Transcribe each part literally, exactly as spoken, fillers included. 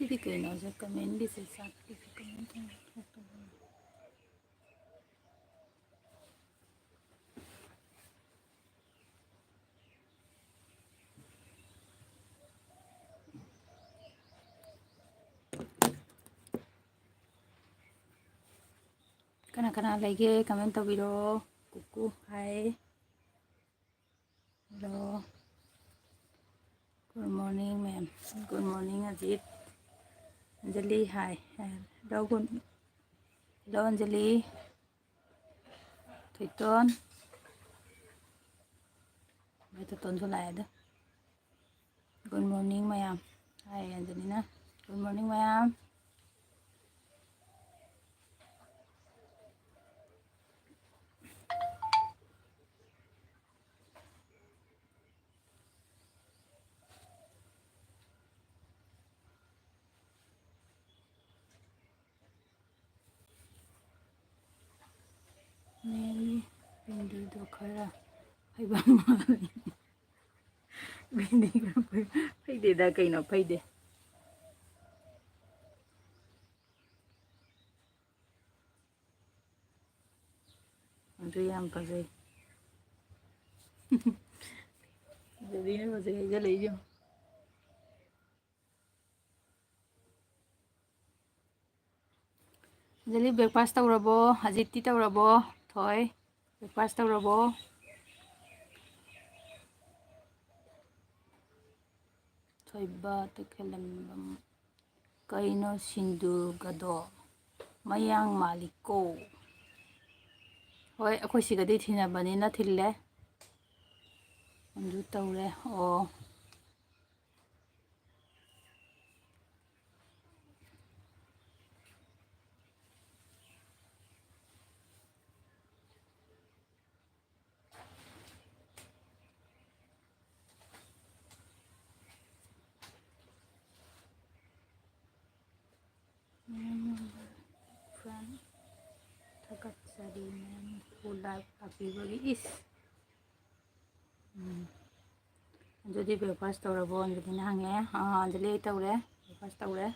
ꯁꯤꯗꯤ ꯀꯩꯅꯣꯁꯦ, comment ꯒꯤꯁꯦ ꯆꯥꯛꯇꯤ comment ꯊꯣꯡꯕ ꯊꯣꯛꯇꯕ꯫ ꯀꯅꯥ ꯀꯅꯥ ꯂꯩꯒꯦ? Comment ꯇꯧꯕꯤꯔꯣ꯫ ꯀꯨꯀꯨ, hi꯫ Hello꯫ Good morning, ma'am꯫ Good morning, Ajit. Anjali, hi꯫ Hello, good, hello, Anjali. ꯊꯣꯏꯇꯣꯟ꯫ ꯃꯣꯏ ꯊꯣꯏꯇꯣꯟꯁꯨ ꯂꯥꯛꯑꯦꯗ꯫ Good morning, ꯃꯌꯥꯝ꯫ Hi, ꯑꯟꯖꯂꯤꯅ꯫ Good morning, ꯃꯌꯥꯝ꯫ ꯃꯦꯝꯒꯤ ꯕꯤꯟꯗꯤꯗꯣ ꯈꯔ ꯍꯩꯕ ꯃꯥꯜꯂꯤ꯫ ꯕꯤꯟꯗꯤ ꯈꯔ ꯐꯩ-, ꯐꯩꯗꯦꯗ, ꯀꯩꯅꯣ ꯐꯩꯗꯦ꯫ ꯑꯗꯨ ꯌꯥꯝ ꯐꯖꯩ꯫ ꯑꯗꯨꯗꯤ ꯅꯪ ꯐꯖꯩ ꯍꯥꯏꯖꯜꯂꯛꯏꯁꯦ ꯌꯦꯡꯉꯣ꯫ ꯑꯟꯖꯂꯤ, breakfast ꯇꯧꯔꯕꯣ? ꯑꯖꯤꯠꯇꯤ ꯇꯧꯔꯕꯣ? ꯊꯣꯏ, breakfast ꯇꯧꯔꯕꯣ? ꯊꯣꯏꯕ ꯇꯈꯦꯂꯝꯕꯝ꯫ ꯀꯩꯅꯣ ꯁꯤꯟꯗꯨꯔꯒꯗꯣ? ꯃꯌꯥꯡ ꯃꯥꯜꯂꯤꯀꯣ꯫ ꯍꯣꯏ, ꯑꯩꯈꯣꯏ ꯁꯤꯒꯗꯤ ꯊꯤꯅꯕꯅꯤꯅ ꯊꯤꯜꯂꯦ꯫ ꯑꯗꯨ ꯇꯧꯔꯦ꯫ ꯑꯣ꯫ ꯃꯦꯝ, friend, ꯊꯥꯒꯠꯆꯔꯤ ꯃꯦꯝ, full life ꯂꯥꯛꯄꯤꯕꯒꯤ꯫ ꯏꯁ꯫ ꯎꯝ꯫ ꯑꯗꯨꯗꯤ breakfast ꯇꯧꯔꯕꯣ? ꯑꯟꯖꯂꯤꯅ ꯍꯪꯉꯦ꯫ ꯑꯥ, ꯑꯟꯖꯂꯤ, ꯑꯩ ꯇꯧꯔꯦ꯫ ꯇꯧꯔꯦ꯫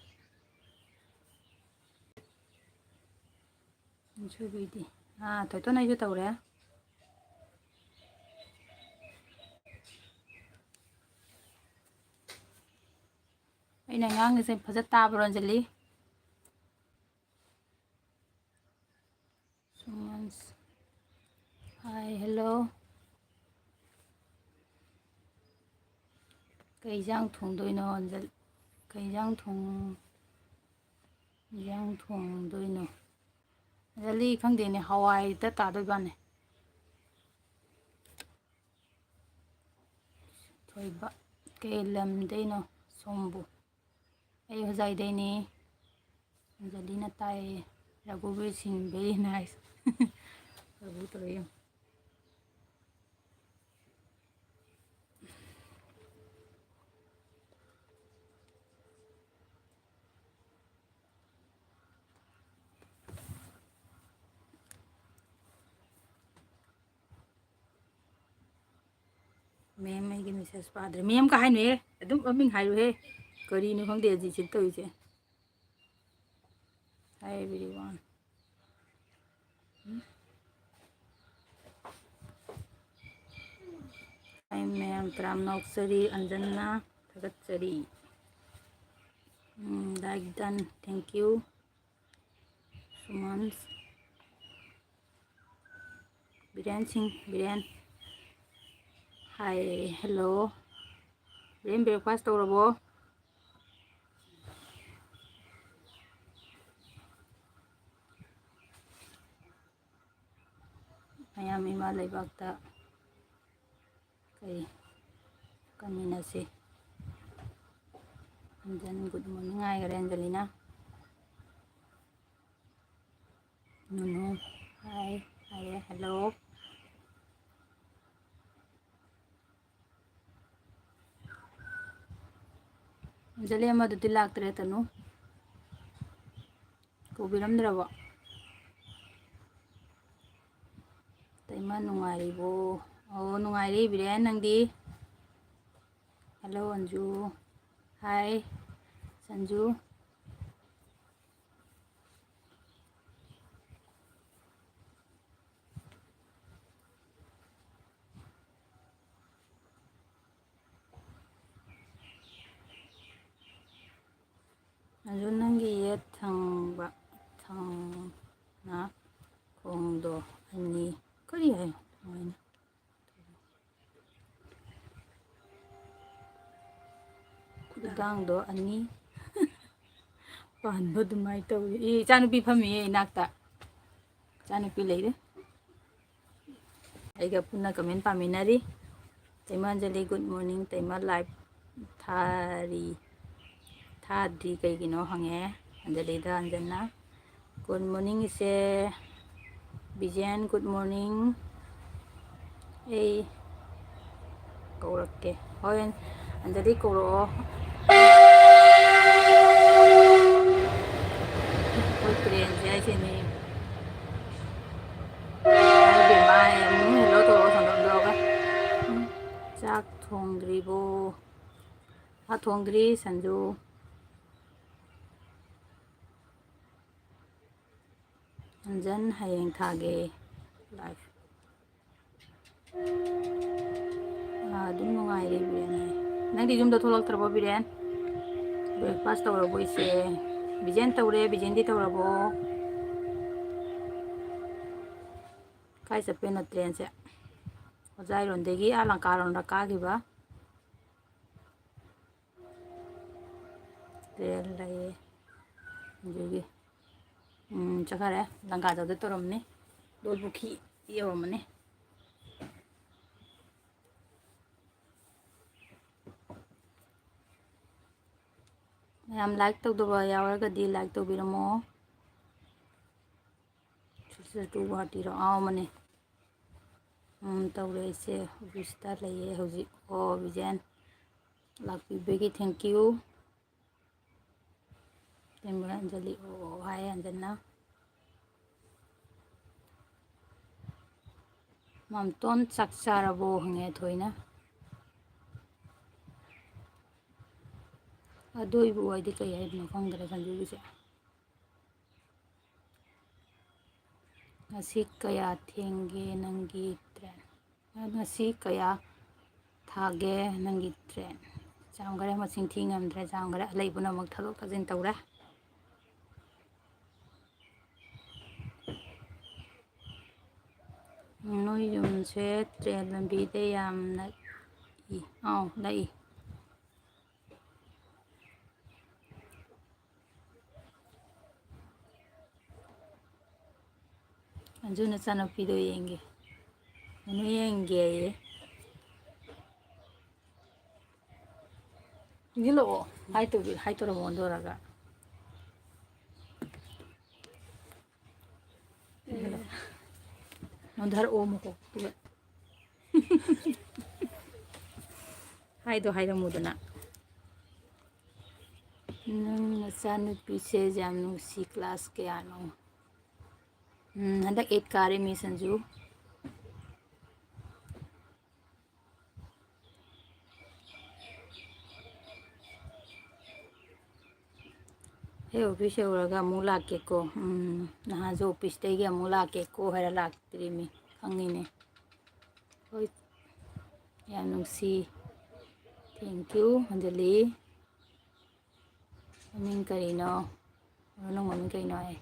ꯁꯨꯕꯤꯗꯤ꯫ ꯑꯥ, ꯊꯣꯏꯇꯣꯟ ꯑꯩꯁꯨ ꯇꯧꯔꯦ꯫ ꯑꯩꯅ ꯉꯥꯡꯉꯤꯁꯦ ꯐꯖ ꯇꯥꯕ꯭ꯔꯣ, ꯑꯟꯖꯂꯤ? ꯁꯨꯃꯟꯁ꯫ Hi, hello. ꯀꯩ ꯏꯟꯖꯥꯡ ꯊꯣꯡꯗꯣꯏꯅꯣ, ꯑꯟꯖꯂꯤ? ꯀꯩ ꯏꯟꯖꯥꯡ ꯊꯣꯡ-, ꯏꯟꯖꯥꯡ ꯊꯣꯡꯗꯣꯏꯅꯣ? ꯑꯟꯖꯂꯤ, ꯈꯪꯗꯦꯅꯦ, ꯍꯋꯥꯏꯗ ꯇꯥꯗꯣꯏꯕꯥꯅꯦ꯫ ꯊꯣꯏꯕ, ꯀꯩ ꯂꯝꯗꯩꯅꯣ ꯁꯣꯝꯕꯨ? ꯑꯩ ꯍꯣꯖꯥꯏꯗꯩꯅꯦ꯫ ꯑꯟꯖꯂꯤꯅ ꯇꯥꯏꯌꯦ꯫ ꯔꯘꯨꯕꯤꯔ ꯁꯤꯡ, very nice꯫ ꯔꯘꯨ ꯇꯧꯔꯦ ꯌꯦꯡꯉꯨ꯫ Ma'am, ꯑꯩꯒꯤ message ꯄꯥꯗ꯭ꯔꯦ꯫ Ma'am ꯀ ꯍꯥꯏꯅꯨꯍꯦ꯫ ꯑꯗꯨꯝ ꯃꯃꯤꯡ ꯍꯥꯏꯌꯨꯍꯦ꯫ ꯀꯔꯤꯅꯣ ꯈꯪꯗꯦ ꯑꯖꯤꯠꯁꯤ ꯇꯧꯔꯤꯁꯦ꯫ Hi everyone. Hi ma'am, ꯇꯔꯥꯝꯅ ꯑꯣꯛꯆꯔꯤ, ꯑꯟꯖꯟꯅ ꯊꯥꯒꯠꯆꯔꯤ꯫ ꯎꯝ, like done, thank you꯫ ꯁꯨꯃꯟꯁ꯫ Biren ꯁꯤꯡ, Biren. Hi, hello꯫ Biren, breakfast ꯇꯧꯔꯕꯣ? ꯃꯌꯥꯝ ꯏꯃꯥ ꯂꯩꯕꯥꯛꯇ ꯀꯩ ꯀꯥꯃꯤꯟꯅꯁꯤ꯫ ꯑꯟꯖꯟ, good morning ꯍꯥꯏꯈꯔꯦ ꯑꯟꯖꯂꯤꯅ꯫ ꯅꯨꯅꯨ, hi ꯍꯥꯏꯔꯦ, hello꯫ ꯑꯟꯖꯂꯤ ꯑꯃꯗꯨꯗꯤ ꯂꯥꯛꯇ꯭ꯔꯦ, ꯇꯅꯨ꯫ ꯀꯧꯕꯤꯔꯝꯗ꯭ꯔꯕꯣ? ꯇꯩꯃ ꯅꯨꯡꯉꯥꯏꯔꯤꯕꯣ? ꯑꯣ, ꯅꯨꯡꯉꯥꯏꯔꯤ ꯕꯤꯔꯦꯟ, ꯅꯪꯗꯤ? Hello ꯑꯟꯖꯨ꯫ Hi꯫ ꯁꯟꯖꯨ꯫ ꯑꯗꯨ ꯅꯪꯒꯤ ꯌꯦꯠ ꯊꯪꯕ, ꯊꯪꯅ ꯈꯣꯡꯗꯣ ꯑꯅꯤ, ꯀꯔꯤ ꯍꯥꯏ? ꯀꯃꯥꯏꯅ? ꯈꯨꯗꯥꯡꯗꯣ ꯑꯅꯤ ꯄꯥꯟꯕ ꯑꯗꯨꯃꯥꯏꯅ ꯇꯧꯋꯤ꯫ ꯏ, ꯏꯆꯥꯅꯨꯄꯤ ꯐꯝꯃꯤꯌꯦ ꯏꯅꯥꯛꯇ꯫ ꯏꯆꯥꯅꯨꯄꯤ ꯂꯩꯔꯦ꯫ ꯑꯩꯒ ꯄꯨꯟꯅ comment ꯄꯥꯃꯤꯟꯅꯔꯤ꯫ ꯇꯩꯃ Anjali, good morning꯫ ꯇꯩꯃ live ꯊꯥꯔꯤ, ꯊꯥꯗ꯭ꯔꯤ ꯀꯩꯒꯤꯅꯣ ꯍꯪꯉꯦ ꯑꯟꯖꯂꯤꯗ ꯑꯟꯖꯟꯅ꯫ Good morning ꯏꯆꯦ꯫ ꯕꯤꯖꯦꯟ, good morning꯫ ꯑꯩ ꯀꯧꯔꯛꯀꯦ꯫ ꯍꯣꯏ, ꯑꯟꯖꯂꯤ ꯀꯧꯔꯛꯑꯣ꯫ ꯑꯩꯈꯣꯏ ꯇ꯭ꯔꯦꯟꯁꯦ ꯍꯥꯏꯁꯤꯅꯤ꯫ ꯏꯕꯦꯝꯃ, ꯑꯃꯨꯛ hello ꯇꯧꯔꯛꯑꯣ, ꯁꯣꯝꯗ ꯇꯧꯔꯒ꯫ ꯎꯝ, ꯆꯥꯛ ꯊꯣꯡꯗ꯭ꯔꯤꯕꯣ? ꯆꯥꯛ ꯊꯣꯡꯗ꯭ꯔꯤ, ꯁꯟꯖꯨ꯫ ꯑꯟꯖꯟ, ꯍꯌꯦꯡ ꯊꯥꯒꯦ live꯫ ꯑꯥ, ꯑꯗꯨꯝ ꯅꯨꯡꯉꯥꯏꯔꯤ ꯕꯤꯔꯦꯟ꯫ ꯅꯪꯗꯤ ꯌꯨꯝꯗ ꯊꯣꯛꯂꯛꯇ꯭ꯔꯕꯣ ꯕꯤꯔꯦꯟ? Breakfast ꯇꯧꯔꯕꯣ ꯏꯆꯦ? ꯕꯤꯖꯦꯟ ꯇꯧꯔꯦ, ꯕꯤꯖꯦꯟꯗꯤ ꯇꯧꯔꯕꯣ? ꯀꯥꯏ ꯆꯠꯄꯩꯅꯣ ꯇ꯭ꯔꯦꯟꯁꯦ? ꯑꯣꯖꯥꯏꯔꯣꯝꯗꯒꯤ ꯑꯥ ꯂꯪꯀꯥꯔꯣꯝꯗ ꯀꯥꯈꯤꯕ꯫ ꯇ꯭ꯔꯦꯟ ꯂꯩꯌꯦ꯫ ꯑꯗꯨꯒꯤ, ꯎꯝ, ꯆꯠꯈꯔꯦ꯫ ꯂꯪꯀꯥ ꯆꯠꯇꯣꯏ ꯇꯧꯔꯝꯅꯤ꯫ ꯗꯣꯜ ꯄꯨꯈ꯭ꯔꯤ ꯌꯧꯔꯝꯃꯅꯤ꯫ ꯃꯌꯥꯝ like ꯇꯧꯗꯕ ꯌꯥꯎꯔꯒꯗꯤ like ꯇꯧꯕꯤꯔꯝꯃꯣ꯫ Sister to ꯒꯨꯋꯥꯍꯥꯇꯤꯔꯣ? ꯑꯥꯎ, ꯃꯥꯅꯦ꯫ ꯎꯝ, ꯇꯧꯔꯦ ꯏꯆꯦ, officeꯇ ꯂꯩꯌꯦ ꯍꯧꯖꯤꯛ꯫ ꯑꯣ, ꯕꯤꯖꯦꯟ, ꯂꯥꯛꯄꯤꯕꯒꯤ thank you꯫ ꯇꯦꯝꯕ ꯑꯟꯖꯂꯤ, ꯑꯣ, ꯑꯣ, ꯍꯥꯏ ꯑꯟꯖꯟꯅ꯫ ꯃꯥꯝꯇꯣꯟ ꯆꯥꯛ ꯆꯥꯔꯕꯣ ꯍꯪꯉꯦ ꯊꯣꯏꯅ꯫ ꯑꯗꯨ ꯑꯣꯏꯕꯨ ꯑꯣꯏꯗꯤ ꯀꯩ ꯍꯥꯏꯕꯅꯣ ꯈꯪꯗ꯭ꯔꯦ ꯁꯟꯖꯨꯒꯤꯁꯦ꯫ ꯉꯁꯤ ꯀꯌꯥ ꯊꯦꯡꯒꯦ ꯅꯪꯒꯤ ꯇ꯭ꯔꯦꯟ? ꯉꯁꯤ ꯀꯌꯥ ꯊꯥꯒꯦ ꯅꯪꯒꯤ ꯇ꯭ꯔꯦꯟ? ꯆꯥꯝꯈ꯭ꯔꯦ, ꯃꯁꯤꯡ ꯊꯤ ꯉꯝꯗ꯭ꯔꯦ, ꯆꯥꯝꯈ꯭ꯔꯦ꯫ ꯑꯂꯩ ꯄꯨꯝꯅꯃꯛ ꯊꯥꯗꯣꯛ ꯊꯥꯖꯤꯟ ꯇꯧꯔꯦ꯫ ꯅꯣꯏ ꯌꯨꯝꯁꯦ ꯇ꯭ꯔꯦꯟ ꯂꯝꯕꯤꯗ ꯌꯥꯝ ꯅꯛꯏ꯫ ꯑꯥꯎ, ꯅꯛꯏ꯫ ꯑꯟꯖꯨ ꯅꯆꯥꯅꯨꯄꯤꯗꯣ ꯌꯦꯡꯒꯦ꯫ ꯅꯨꯃꯤꯠ ꯌꯦꯡꯒꯦꯌꯦ꯫ ꯏꯜꯂꯛꯑꯣ꯫ ꯍꯥꯏ ꯇꯧꯕꯤ-, ꯍꯥꯏ ꯇꯧꯔꯝꯃꯣ ꯑꯣꯟꯊꯣꯔꯒ꯫ ꯅꯣꯟꯊꯔꯛꯑꯣ ꯃꯀꯣꯛꯇꯨꯒ꯫ ꯍꯥꯏꯗꯣ ꯍꯥꯏꯔꯝꯃꯨꯗꯅ꯫ ꯅꯪ ꯅꯆꯥꯅꯨꯄꯤꯁꯦ ꯌꯥꯝ ꯅꯨꯡꯁꯤ꯫ ꯀ꯭ꯂꯥꯁ ꯀꯌꯥꯅꯣ? ꯎꯝ, ꯍꯟꯗꯛ ꯑꯩꯠ ꯀꯥꯔꯦ, ꯃꯤ ꯁꯟꯖꯨ꯫ ꯑꯩ ꯑꯣꯐꯤꯁ ꯌꯧꯔꯒ ꯑꯃꯨꯛ ꯂꯥꯛꯀꯦꯀꯣ꯫ ꯎꯝ, ꯅꯍꯥꯟꯁꯨ ꯑꯣꯐꯤꯁꯇꯒꯤ ꯑꯃꯨꯛ ꯂꯥꯛꯀꯦꯀꯣ ꯍꯥꯏꯔ ꯂꯥꯛꯇ꯭ꯔꯤꯃꯤ, ꯈꯪꯉꯤꯅꯦ꯫ ꯍꯣꯏ, ꯌꯥꯝ ꯅꯨꯡꯁꯤ꯫ Thank you, Anjali. ꯃꯃꯤꯡ ꯀꯔꯤꯅꯣ? ꯅꯪ ꯃꯃꯤꯡ ꯀꯔꯤꯅꯣ ꯍꯥꯏ?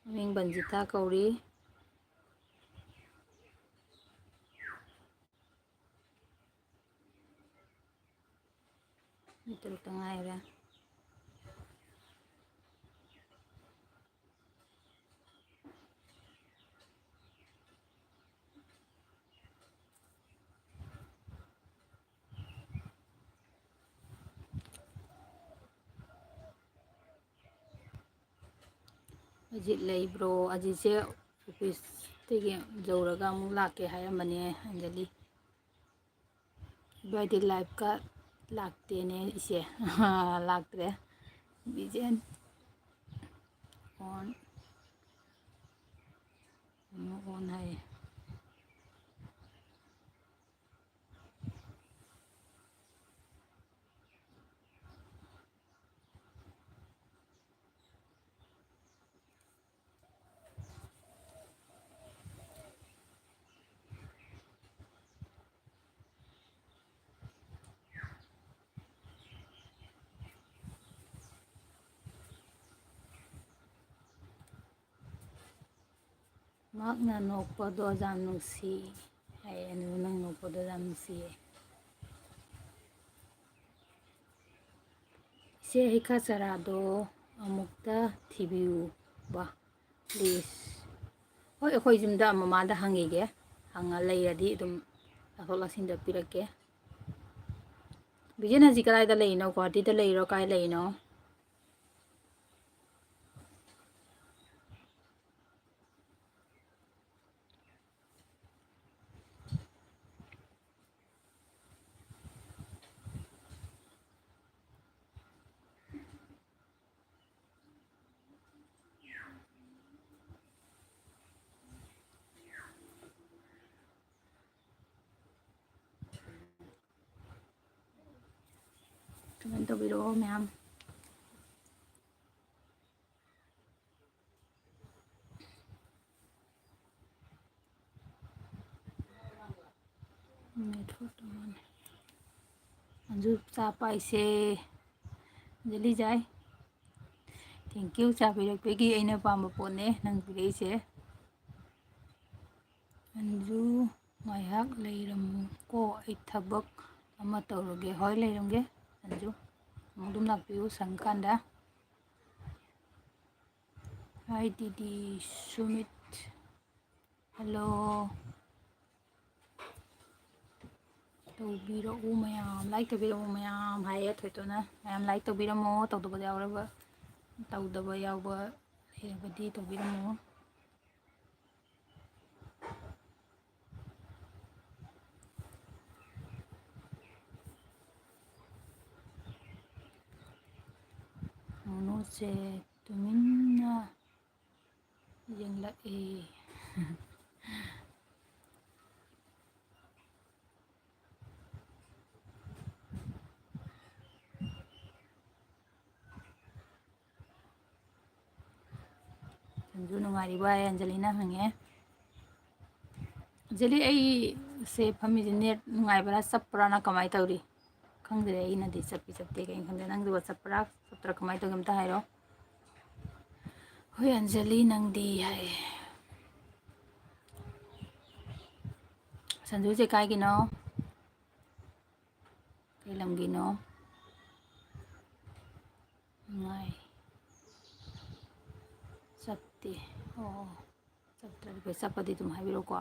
ꯃꯃꯤꯡ ꯕꯟꯖꯤꯇꯥ ꯀꯧꯔꯤ꯫ ꯃꯤ ꯇꯔꯨꯛꯇ ꯉꯥꯏꯔꯦ꯫ ꯑꯖꯤꯠ ꯂꯩꯕ꯭ꯔꯣ? ꯑꯖꯤꯠꯁꯦ ꯑꯣꯐꯤꯁꯇꯒꯤ ꯌꯧꯔꯒ ꯑꯃꯨꯛ ꯂꯥꯛꯀꯦ ꯍꯥꯏꯔꯝꯕꯅꯦ, ꯑꯟꯖꯂꯤ꯫ ꯏꯕꯥꯏꯗꯤ ꯂꯥꯏꯞꯀ ꯂꯥꯛꯇꯦꯅꯦ ꯏꯆꯦ꯫ ꯂꯥꯛꯇ꯭ꯔꯦ꯫ ꯕꯤꯖꯦꯟ꯫ ꯑꯣꯟ꯫ ꯑꯃꯨꯛ ꯑꯣꯟ ꯍꯥꯏꯌꯦ꯫ ꯃꯍꯥꯛꯅ ꯅꯣꯛꯄꯗꯣ ꯌꯥꯝ ꯅꯨꯡꯁꯤ ꯍꯥꯏ꯫ ꯑꯅꯨ, ꯅꯪ ꯅꯣꯛꯄꯗꯣ ꯌꯥꯝ ꯅꯨꯡꯁꯤꯌꯦ꯫ ꯏꯆꯦ, ꯍꯩꯈꯥ ꯆꯔꯥꯗꯣ ꯑꯃꯨꯛꯇ ꯊꯤꯕꯤꯌꯨꯕ, please꯫ ꯍꯣꯏ, ꯑꯩꯈꯣꯏ ꯌꯨꯝꯗ ꯃꯃꯥꯗ ꯍꯪꯉꯤꯒꯦ꯫ ꯍꯪꯉ ꯂꯩꯔꯗꯤ ꯑꯗꯨꯝ ꯂꯥꯊꯣꯛ ꯂꯥꯁꯤꯟꯗ ꯄꯤꯔꯛꯀꯦ꯫ ꯕꯤꯖꯦꯟ ꯍꯧꯖꯤꯛ ꯀꯗꯥꯏꯗ ꯂꯩꯔꯤꯅꯣ? ꯒꯨꯍꯥꯇꯤꯗ ꯂꯩꯔꯤꯔꯣ? ꯀꯥꯏ ꯂꯩꯔꯤꯅꯣ? Comment ꯇꯧꯕꯤꯔꯛꯑꯣ ꯃꯌꯥꯝ꯫ Made for two one. Anju ꯆꯥ ꯄꯥꯏꯁꯦ꯫ ꯑꯟꯖꯂꯤ ꯖꯥꯏ꯫ Thank you, ꯆꯥ ꯄꯤꯔꯛꯄꯒꯤ꯫ ꯑꯩꯅ ꯄꯥꯝꯕ ꯄꯣꯠꯅꯦ ꯅꯪ ꯄꯤꯔꯛꯏꯁꯦ꯫ ꯑꯟꯖꯨ, ꯉꯥꯏꯍꯥꯛ ꯂꯩꯔꯝꯃꯨꯀꯣ, ꯑꯩ ꯊꯕꯛ ꯑꯃ ꯇꯧꯔꯒꯦ꯫ ꯍꯣꯏ, ꯂꯩꯔꯝꯒꯦ ꯑꯟꯖꯨ꯫ ꯑꯃꯨꯛ ꯑꯗꯨꯝ ꯂꯥꯛꯄꯤꯌꯨ ꯁꯪꯀꯥꯟꯗ꯫ Hi ꯗꯤꯗꯤ ꯁꯨꯃꯤꯠ꯫ Hello꯫ ꯇꯧꯕꯤꯔꯛꯎ ꯃꯌꯥꯝ, like ꯇꯧꯕꯤꯔꯛꯎ ꯃꯌꯥꯝ ꯍꯥꯏꯌꯦ ꯊꯣꯏꯇꯣꯟꯅ꯫ ꯃꯌꯥꯝ like ꯇꯧꯕꯤꯔꯝꯃꯣ, ꯇꯧꯗꯕ ꯌꯥꯎꯔꯕ, ꯇꯧꯗꯕ ꯌꯥꯎꯕ ꯂꯩꯔꯕꯗꯤ ꯇꯧꯕꯤꯔꯝꯃꯣ꯫ ꯃꯣꯅꯣꯁꯦ ꯇꯨꯃꯤꯟꯅ ꯑꯦ꯫ ꯁꯟꯖꯨ ꯅꯨꯡꯉꯥꯏꯔꯤꯕꯣ ꯍꯥꯏ ꯑꯟꯖꯂꯤꯅ ꯍꯪꯉꯦ꯫ ꯑꯟꯖꯂꯤ, ꯑꯩꯁꯦ ꯐꯝꯃꯤꯁꯦ ꯅꯦꯠ ꯅꯨꯡꯉꯥꯏꯕ꯭ꯔꯥ ꯆꯞꯄ꯭ꯔꯥꯅ ꯀꯃꯥꯏꯅ ꯇꯧꯔꯤ? ꯈꯪꯗ꯭ꯔꯦ, ꯑꯩꯅꯗꯤ ꯆꯞꯄꯤ ꯆꯞꯇꯦ ꯀꯩꯅꯣ ꯈꯪꯗꯦ꯫ ꯅꯪꯗꯨꯒ ꯆꯞꯄ꯭ꯔꯥ ꯆꯞꯇ꯭ꯔꯥ ꯀꯃꯥꯏꯅ ꯇꯧꯒꯦ ꯑꯝꯇ ꯍꯥꯏꯔꯣ꯫ ꯍꯣꯏ ꯑꯟꯖꯂꯤ, ꯅꯪꯗꯤ ꯍꯥꯏ꯫ ꯁꯟꯖꯨꯁꯦ ꯀꯥꯏꯒꯤꯅꯣ? ꯀꯩ ꯂꯝꯒꯤꯅꯣ? ꯅꯨꯡꯉꯥꯏ꯫ ꯆꯠꯇꯦ꯫ ꯑꯣ, ꯑꯣ꯫ ꯆꯠꯇ꯭ꯔꯗꯤ ꯐꯩ, ꯆꯠꯄꯗꯤ ꯑꯗꯨꯝ ꯍꯥꯏꯕꯤꯔꯛꯎꯀꯣ꯫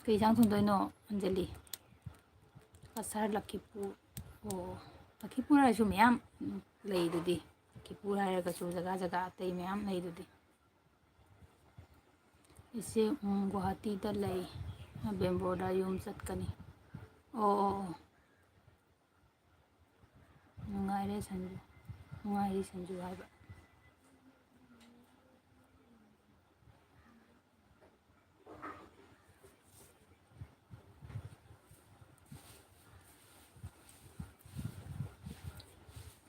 ꯀꯩ ꯏꯟꯁꯥꯡ ꯊꯣꯡꯗꯣꯏꯅꯣ ꯑꯟꯖꯂꯤ? ꯀꯁꯥꯔ ꯂꯛꯈꯤꯄꯨꯔ꯫ ꯑꯣ, ꯂꯛꯈꯤꯄꯨꯔ ꯍꯥꯏꯔꯁꯨ ꯃꯌꯥꯝ ꯂꯩꯗꯨꯗꯤ꯫ ꯂꯛꯈꯤꯄꯨꯔ ꯍꯥꯏꯔꯒꯁꯨ ꯖꯒꯥ ꯖꯒꯥ ꯑꯇꯩ ꯃꯌꯥꯝ ꯂꯩꯗꯨꯗꯤ꯫ ꯏꯆꯦ, ꯎꯝ, ꯒꯨꯋꯥꯍꯥꯇꯤꯗ ꯂꯩ꯫ ꯅꯕꯦꯝꯕꯔꯗ ꯌꯨꯝ ꯆꯠꯀꯅꯤ꯫ ꯑꯣ, ꯑꯣ, ꯑꯣ꯫ ꯅꯨꯡꯉꯥꯏꯔꯦ ꯁꯟꯖꯨ꯫ ꯅꯨꯡꯉꯥꯏꯔꯤ ꯁꯟꯖꯨ ꯍꯥꯏꯕ꯫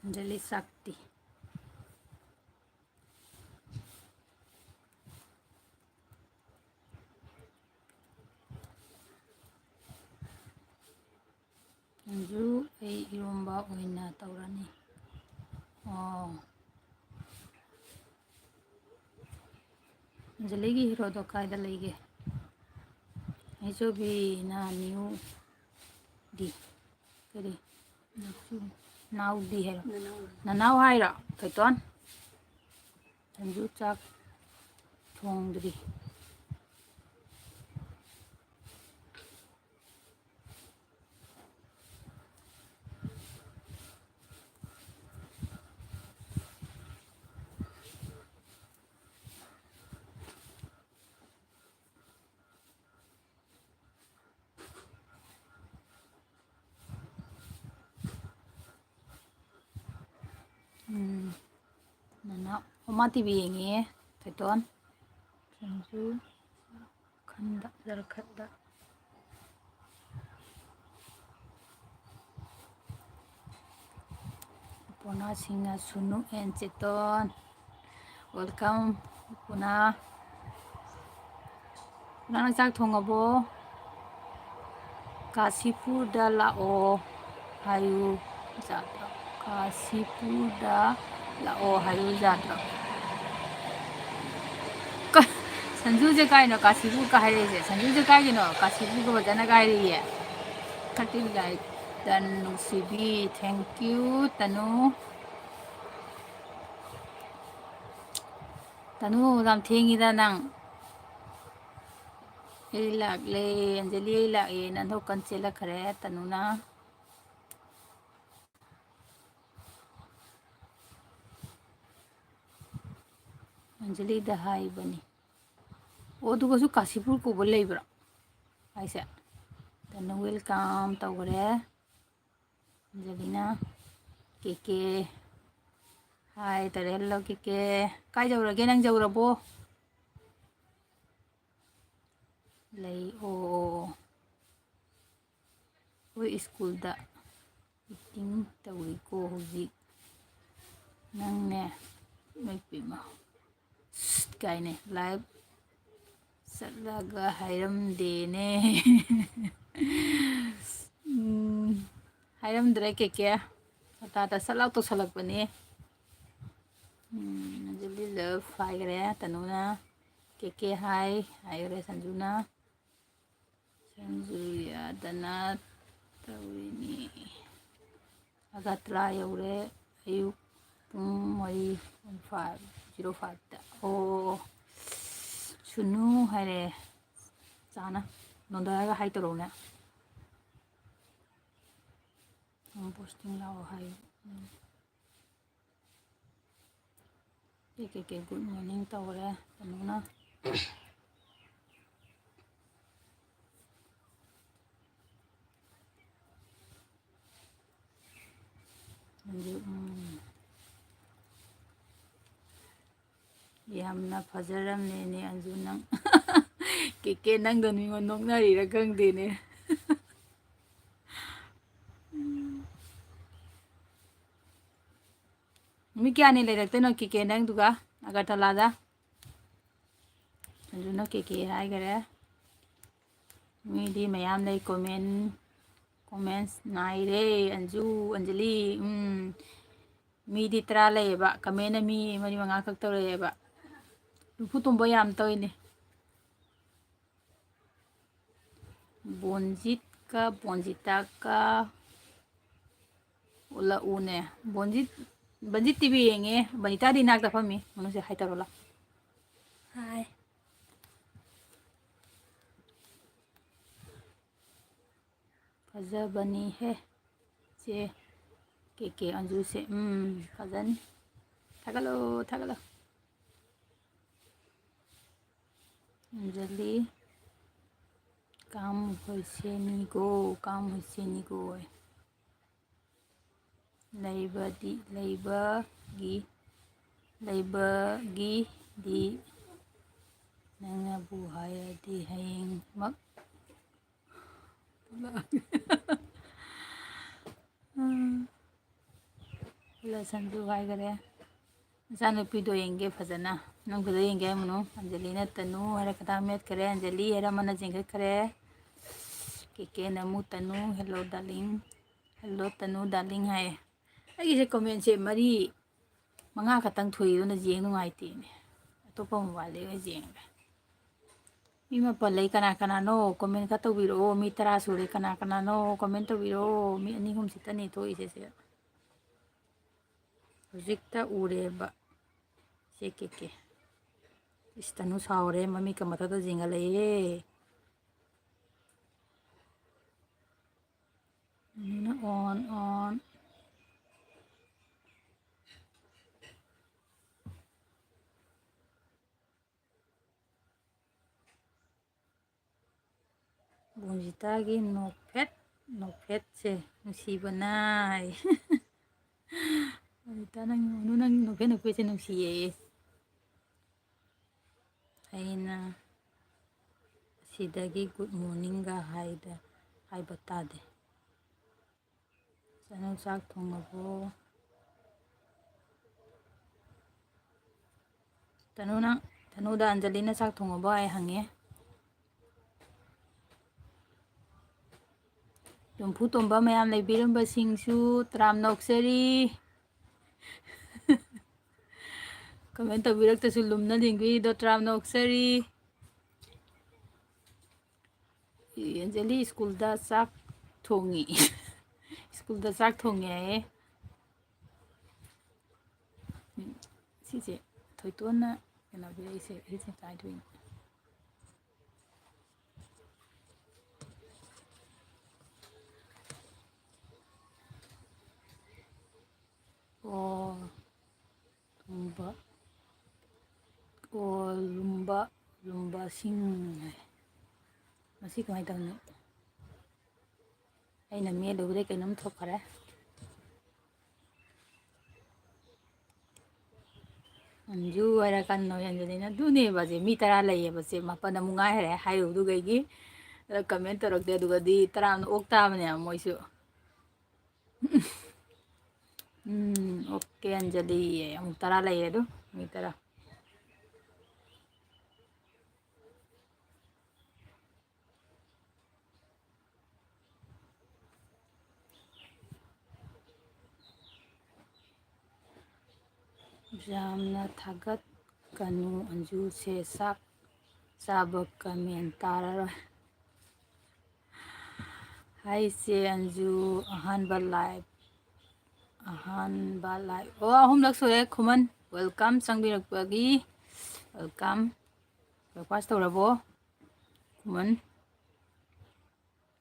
ꯑꯟꯖꯂꯤ ꯁꯛꯇꯤ꯫ ꯁꯤꯡꯖꯨ ꯑꯩ ꯏꯔꯣꯝꯕ ꯑꯣꯏꯅ ꯇꯧꯔꯅꯤ꯫ ꯑꯣ꯫ ꯑꯟꯖꯂꯤꯒꯤ ꯍꯤꯔꯣꯗꯣ ꯀꯥꯏꯗ ꯂꯩꯒꯦ? ꯑꯩꯆ ꯑꯣ ꯕꯤꯅ ꯅ꯭ꯌꯨ ꯗꯤ꯫ ꯀꯔꯤ? ꯅꯥꯎꯗꯤ ꯍꯥꯏꯔꯣ? ꯅꯅꯥꯎ꯫ ꯅꯅꯥꯎ ꯍꯥꯏꯔꯣ? ꯊꯣꯏꯇꯣꯟ? ꯁꯟꯖꯨ ꯆꯥꯛ ꯊꯣꯡꯗ꯭ꯔꯤ꯫ ꯎꯝ꯫ ꯃꯥ ꯇꯤꯚꯤ ꯌꯦꯡꯉꯤꯌꯦ, ꯊꯣꯏꯇꯣꯟ꯫ ꯁꯟꯖꯨ, ꯈꯟꯗ, ꯖꯔꯈꯠꯗ꯫ ꯄꯣꯅꯥꯁꯤꯡꯅ ꯁꯨꯅꯨ and ꯆꯦꯇꯣꯟ꯫ Welcome, ꯄꯨꯅꯥ꯫ ꯅꯪ ꯆꯥꯛ ꯊꯣꯡꯉꯕꯣ? ꯀꯥꯁꯤꯄꯨꯔꯗ ꯂꯥꯛꯑꯣ ꯍꯥꯏꯌꯨ ꯖꯥꯠꯇ꯭ꯔꯣ? ꯀꯥꯁꯤꯄꯨꯔꯗ ꯂꯥꯛꯑꯣ ꯍꯥꯏꯌꯨ ꯖꯥꯠꯇ꯭ꯔꯣ? ꯀ-, ꯁꯟꯖꯨꯁꯦ ꯀꯥꯏꯅꯣ ꯀꯥꯁꯤꯄꯨꯔꯒ ꯍꯥꯏꯔꯛꯏꯁꯦ? ꯁꯟꯖꯨꯁꯦ ꯀꯥꯏꯒꯤꯅꯣ ꯀꯥꯁꯤꯄꯨꯔꯒ ꯐꯖꯅꯒ ꯍꯥꯏꯔꯛꯏꯌꯦ? Thirteen like, ꯗꯟ ꯅꯨꯡꯁꯤꯕꯤ, thank you, ꯇꯅꯨ꯫ ꯇꯅꯨ, ꯌꯥꯝ ꯊꯦꯡꯉꯤꯗ ꯅꯪ꯫ ꯑꯩ ꯂꯥꯛꯂꯦ, ꯑꯟꯖꯂꯤ, ꯑꯩ ꯂꯥꯛꯑꯦꯅ ꯑꯣꯟꯊꯣꯛꯀꯟ ꯆꯦꯜꯂꯛꯈ꯭ꯔꯦ ꯇꯅꯨꯅ꯫ ꯑꯟꯖꯂꯤꯗ ꯍꯥꯏꯕꯅꯤ꯫ ꯑꯣ, ꯑꯗꯨꯒꯁꯨ ꯀꯥꯁꯤꯄꯨꯔ ꯀꯧꯕ ꯂꯩꯕ꯭ꯔꯣ ꯍꯥꯏꯁꯦ? ꯇꯅꯨ welcome ꯇꯧꯈ꯭ꯔꯦ꯫ ꯑꯟꯖꯂꯤꯅ꯫ ꯀꯦ ꯀꯦ꯫ Hi ꯇꯧꯔꯦ꯫ Hello ꯀꯦ ꯀꯦ꯫ ꯀꯥꯏ ꯌꯧꯔꯒꯦ? ꯅꯪ ꯌꯧꯔꯕꯣ? ꯂꯩ꯫ ꯑꯣ, ꯑꯣ, ꯑꯣ꯫ ꯑꯩꯈꯣꯏ ꯁ꯭ꯀꯨꯜꯗ meeting ꯇꯧꯔꯤꯀꯣ ꯍꯧꯖꯤꯛ꯫ ꯅꯪꯅꯦ, ꯏꯃꯥꯏ ꯄꯦꯝꯃ꯫ ꯁꯤꯠ ꯀꯥꯏꯅ live ꯆꯠꯂꯒ ꯍꯥꯏꯔꯝꯗꯦꯅꯦ꯫ ꯎꯝ, ꯍꯥꯏꯔꯝꯗ꯭ꯔꯦ ꯀꯦ ꯀꯦ꯫ ꯍꯇꯥꯇ ꯁꯠ ꯂꯥꯎ ꯇꯧꯁꯜꯂꯛꯄꯅꯦ꯫ ꯎꯝ, ꯑꯟꯖꯂꯤ love ꯍꯥꯏꯈ꯭ꯔꯦ ꯇꯅꯨꯅ꯫ ꯀꯦ ꯀꯦ hi ꯍꯥꯏꯈ꯭ꯔꯦ ꯁꯟꯖꯨꯅ꯫ ꯁꯟꯖꯨ ꯌꯥꯗꯅ ꯇꯧꯔꯤꯅꯤ꯫ ꯑꯒꯔꯇꯂꯥ ꯌꯧꯔꯦ꯫ ꯑꯌꯨꯛ ꯄꯨꯡ ꯃꯔꯤ, five zero fiveꯇ꯫ ꯑꯣ, ꯁꯨꯅꯨ ꯍꯥꯏꯔꯦ ꯆꯥꯅ꯫ ꯅꯣꯟꯊꯔꯒ hi ꯇꯧꯔꯛꯎꯅꯦ꯫ ꯅꯪ posting ꯂꯥꯛꯑꯣ ꯍꯥꯏ꯫ ꯎꯝ꯫ ꯀꯦ ꯀꯦ ꯀꯦ good morning ꯇꯧꯔꯦ ꯀꯩꯅꯣꯅ꯫ ꯑꯗꯨ, ꯎꯝ꯫ ꯌꯥꯝꯅ ꯐꯖꯔꯝꯅꯦꯅꯦ ꯑꯟꯖꯨ ꯅꯪ꯫ ꯀꯦꯀꯦ ꯅꯪꯗꯣ ꯃꯤꯉꯣꯟ ꯅꯣꯛꯅꯔꯤꯔ ꯈꯪꯗꯦꯅꯦ꯫ ꯅꯨꯃꯤꯠ ꯀꯌꯥꯅꯤ ꯂꯩꯔꯛꯇꯣꯏꯅꯣ ꯀꯦꯀꯦ ꯅꯪꯗꯨꯒ ꯑꯒꯔꯇꯂꯥꯗ? ꯑꯟꯖꯨꯅ ꯀꯦꯀꯦ ꯍꯥꯏꯈꯔꯦ꯫ ꯃꯤꯗꯤ ꯃꯌꯥꯝ ꯂꯩ, comment, comments ꯉꯥꯏꯔꯦ꯫ ꯑꯟꯖꯨ, ꯑꯟꯖꯂꯤ, ꯎꯝ, ꯃꯤꯗꯤ ꯇꯔꯥ ꯂꯩꯌꯦꯕ, commentꯅ ꯃꯤ ꯃꯔꯤ ꯃꯉꯥ ꯈꯛ ꯇꯧꯔꯛꯑꯦꯕ꯫ ꯂꯨꯐꯨ ꯇꯣꯝꯕ ꯌꯥꯝ ꯇꯧꯏꯅꯦ꯫ ꯕꯣꯟꯖꯤꯠꯀ ꯕꯣꯟꯖꯤꯇꯥꯒ ꯎꯠꯂꯛꯎꯅꯦ꯫ ꯕꯣꯟꯖꯤꯠ, ꯕꯟꯖꯤꯠ ꯇꯤꯚꯤ ꯌꯦꯡꯉꯦ꯫ ꯕꯅꯤꯇꯥꯗꯤ ꯏꯅꯥꯛꯇ ꯐꯝꯃꯤ꯫ ꯃꯅꯨꯡꯁꯦ ꯍꯥꯏ ꯇꯧꯔꯣ ꯂꯥꯎ꯫ ꯍꯥꯏ꯫ ꯐꯖꯕꯅꯤꯍꯦ ꯆꯦ ꯀꯦ ꯀꯦ ꯑꯟꯖꯨꯁꯦ꯫ ꯎꯝ, ꯐꯖꯅꯤ꯫ ꯊꯥꯒꯠꯂꯣ, ꯊꯥꯒꯠꯂꯣ꯫ ꯑꯟꯖꯂꯤ, ꯀꯥꯝ ꯍꯣꯏꯁꯦꯅꯤꯒꯣ, ꯀꯥꯝ ꯍꯣꯏꯁꯦꯅꯤꯒꯣ꯫ ꯂꯩꯕꯗꯤ, ꯂꯩꯕꯒꯤ, ꯂꯩꯕꯒꯤꯗꯤ ꯅꯪꯅꯕꯨ ꯍꯥꯏꯔꯗꯤ ꯍꯌꯦꯡꯃꯛ ꯂꯥꯛꯑꯒꯦ꯫ ꯎꯝ꯫ ꯂꯁꯟꯁꯨ ꯍꯥꯏꯈꯔꯦ꯫ ꯏꯆꯥꯅꯨꯄꯤꯗꯣ ꯌꯦꯡꯒꯦ ꯐꯖꯅ꯫ ꯅꯪ ꯐꯖꯅ ꯌꯦꯡꯒꯦ ꯍꯥꯏ ꯃꯅꯨ꯫ ꯑꯟꯖꯂꯤꯅ ꯇꯅꯨ ꯍꯥꯏꯔ ꯈꯗꯥꯡ ꯃꯦꯠꯈꯔꯦ꯫ ꯑꯟꯖꯂꯤ ꯍꯥꯏꯔ ꯑꯃꯅ ꯆꯦꯟꯈꯠꯈꯔꯦ꯫ ꯀꯦ ꯀꯦꯅ ꯑꯃꯨꯛ ꯇꯅꯨ, hello darling꯫ Hello ꯇꯅꯨ darling ꯍꯥꯏꯌꯦ꯫ ꯑꯩꯒꯤꯁꯦ commentꯁꯦ ꯃꯔꯤ, ꯃꯉꯥ ꯈꯛꯇꯪ ꯊꯣꯛꯏ, ꯑꯗꯨꯅ ꯌꯦꯡ ꯅꯨꯡꯉꯥꯏꯇꯦꯅꯦ꯫ ꯑꯇꯣꯞꯄ mobileꯗꯒꯤ ꯑꯣꯏꯅ ꯌꯦꯡꯒꯦ꯫ ꯃꯤ ꯃꯥꯄꯜ ꯂꯩ, ꯀꯅꯥ ꯀꯅꯥꯅꯣ? Comment ꯈꯔ ꯇꯧꯕꯤꯔꯛꯑꯣ꯫ ꯃꯤ ꯇꯔꯥ ꯁꯨꯔꯦ, ꯀꯅꯥ ꯀꯅꯥꯅꯣ? Comment ꯇꯧꯕꯤꯔꯛꯑꯣ꯫ ꯃꯤ ꯑꯅꯤ ꯑꯍꯨꯝ ꯈꯛꯇꯅꯤ ꯊꯣꯛꯏꯁꯦ ꯁꯤꯗ꯫ ꯍꯧꯖꯤꯛꯇ ꯎꯔꯦꯕ꯫ ꯁꯦ ꯀꯦ ꯀꯦ꯫ ꯏꯁ, ꯇꯅꯨ ꯁꯥꯎꯔꯦ, ꯃꯃꯤꯠꯀ ꯃꯊꯛꯇ ꯆꯤꯡꯈꯠꯂꯛꯑꯦ꯫ ꯇꯅꯨꯅ on, on꯫ ꯕꯣꯟꯖꯤꯇꯥꯒꯤ ꯅꯣꯛꯐꯦꯠ, ꯅꯣꯛꯐꯦꯠꯁꯦ ꯅꯨꯡꯁꯤꯕꯅ ꯍꯥꯏ꯫ ꯕꯣꯟꯖꯤꯇꯥ, ꯅꯪ, ꯅꯪ ꯅꯣꯛꯐꯦꯠ ꯅꯣꯛꯐꯦꯠꯁꯦ ꯅꯨꯡꯁꯤꯌꯦ꯫ ꯑꯩꯅ ꯁꯤꯗꯒꯤ good morningꯒ ꯍꯥꯏꯗ-, ꯍꯥꯏꯕ ꯇꯥꯗꯦ꯫ ꯆꯅꯨ, ꯆꯥꯛ ꯊꯣꯡꯉꯕꯣ? ꯇꯅꯨ, ꯅꯪ, ꯇꯅꯨꯗ ꯑꯟꯖꯂꯤꯅ ꯆꯥꯛ ꯊꯣꯡꯉꯕꯣ ꯍꯥꯏ ꯍꯪꯉꯦ꯫ ꯌꯨꯝꯐꯨ ꯇꯣꯝꯕ ꯃꯌꯥꯝ ꯂꯩꯕꯤꯔꯝꯕꯁꯤꯡꯁꯨ ꯇꯔꯥꯝꯅ ꯑꯣꯛꯆꯔꯤ꯫ Comment ꯇꯧꯕꯤꯔꯛꯇꯁꯨ ꯂꯨꯝꯅ ꯂꯤꯡꯕꯤꯔꯤꯗꯣ ꯇꯔꯥꯝꯅ ꯑꯣꯛꯆꯔꯤ꯫ ꯑꯟꯖꯂꯤ ꯁ꯭ꯀꯨꯜꯗ ꯆꯥꯛ ꯊꯣꯡꯉꯤ꯫ ꯁ꯭ꯀꯨꯜꯗ ꯆꯥꯛ ꯊꯣꯡꯉꯦ ꯍꯥꯏꯌꯦ꯫ ꯎꯝ, ꯁꯤꯁꯦ ꯊꯣꯏꯇꯣꯟꯅ ꯀꯩꯅꯣ ꯄꯤꯔꯛꯏꯁꯦ, ꯁꯤꯁꯦ ꯀꯥꯏꯗꯣꯏꯅꯣ? ꯑꯣ, ꯂꯨꯝꯕ꯫ ꯑꯣ, ꯂꯨꯝꯕ, ꯂꯨꯝꯕꯁꯤꯡ ꯍꯥꯏ꯫ ꯃꯁꯤ ꯀꯃꯥꯏꯅ ꯇꯧꯅꯤ? ꯑꯩꯅ ꯃꯦꯠꯂꯨꯕꯗꯩ ꯀꯩꯅꯣꯝ ꯊꯣꯛꯈꯔꯦ꯫ ꯑꯟꯖꯨ ꯍꯥꯏꯔ ꯀꯟꯅ ꯍꯦꯟꯖꯤꯜꯂꯤꯅ ꯑꯗꯨꯅꯦꯕ ꯁꯦ, ꯃꯤ ꯇꯔꯥ ꯂꯩꯌꯦꯕ ꯁꯦ, ꯃꯥꯄꯟ ꯑꯃꯨꯛ ꯉꯥꯏꯈꯔꯦ ꯍꯥꯏꯔꯨꯕꯗꯨꯒꯩꯒꯤ꯫ ꯑꯗ comment ꯇꯧꯔꯛꯇꯦ, ꯑꯗꯨꯒꯗꯤ ꯇꯔꯥ ꯑꯃꯅ ꯑꯣꯛ ꯇꯥꯕꯅꯦꯕ ꯃꯣꯏꯁꯨ꯫ ꯎꯝ, okay, ꯑꯟꯖꯂꯤ, ꯑꯃꯨꯛ ꯇꯔꯥ ꯂꯩꯔꯦ ꯑꯗꯨ, ꯃꯤ ꯇꯔꯥ꯫ ꯌꯥꯝꯅ ꯊꯥꯒꯠꯀꯅꯨ, ꯑꯟꯖꯨꯁꯦ ꯆꯥꯛ ꯆꯥꯕ comment ꯇꯥꯔꯔꯣꯏ꯫ ꯍꯥꯏꯁꯦ ꯑꯟꯖꯨ, ꯑꯍꯥꯟꯕ live, ꯑꯍꯥꯟꯕ live꯫ ꯑꯣ, ꯑꯍꯨꯝꯂꯛ ꯁꯨꯔꯦ꯫ ꯈꯨꯃꯟ, welcome, ꯆꯪꯕꯤꯔꯛꯄꯒꯤ welcome꯫ Breakfast ꯇꯧꯔꯕꯣ? ꯈꯨꯃꯟ꯫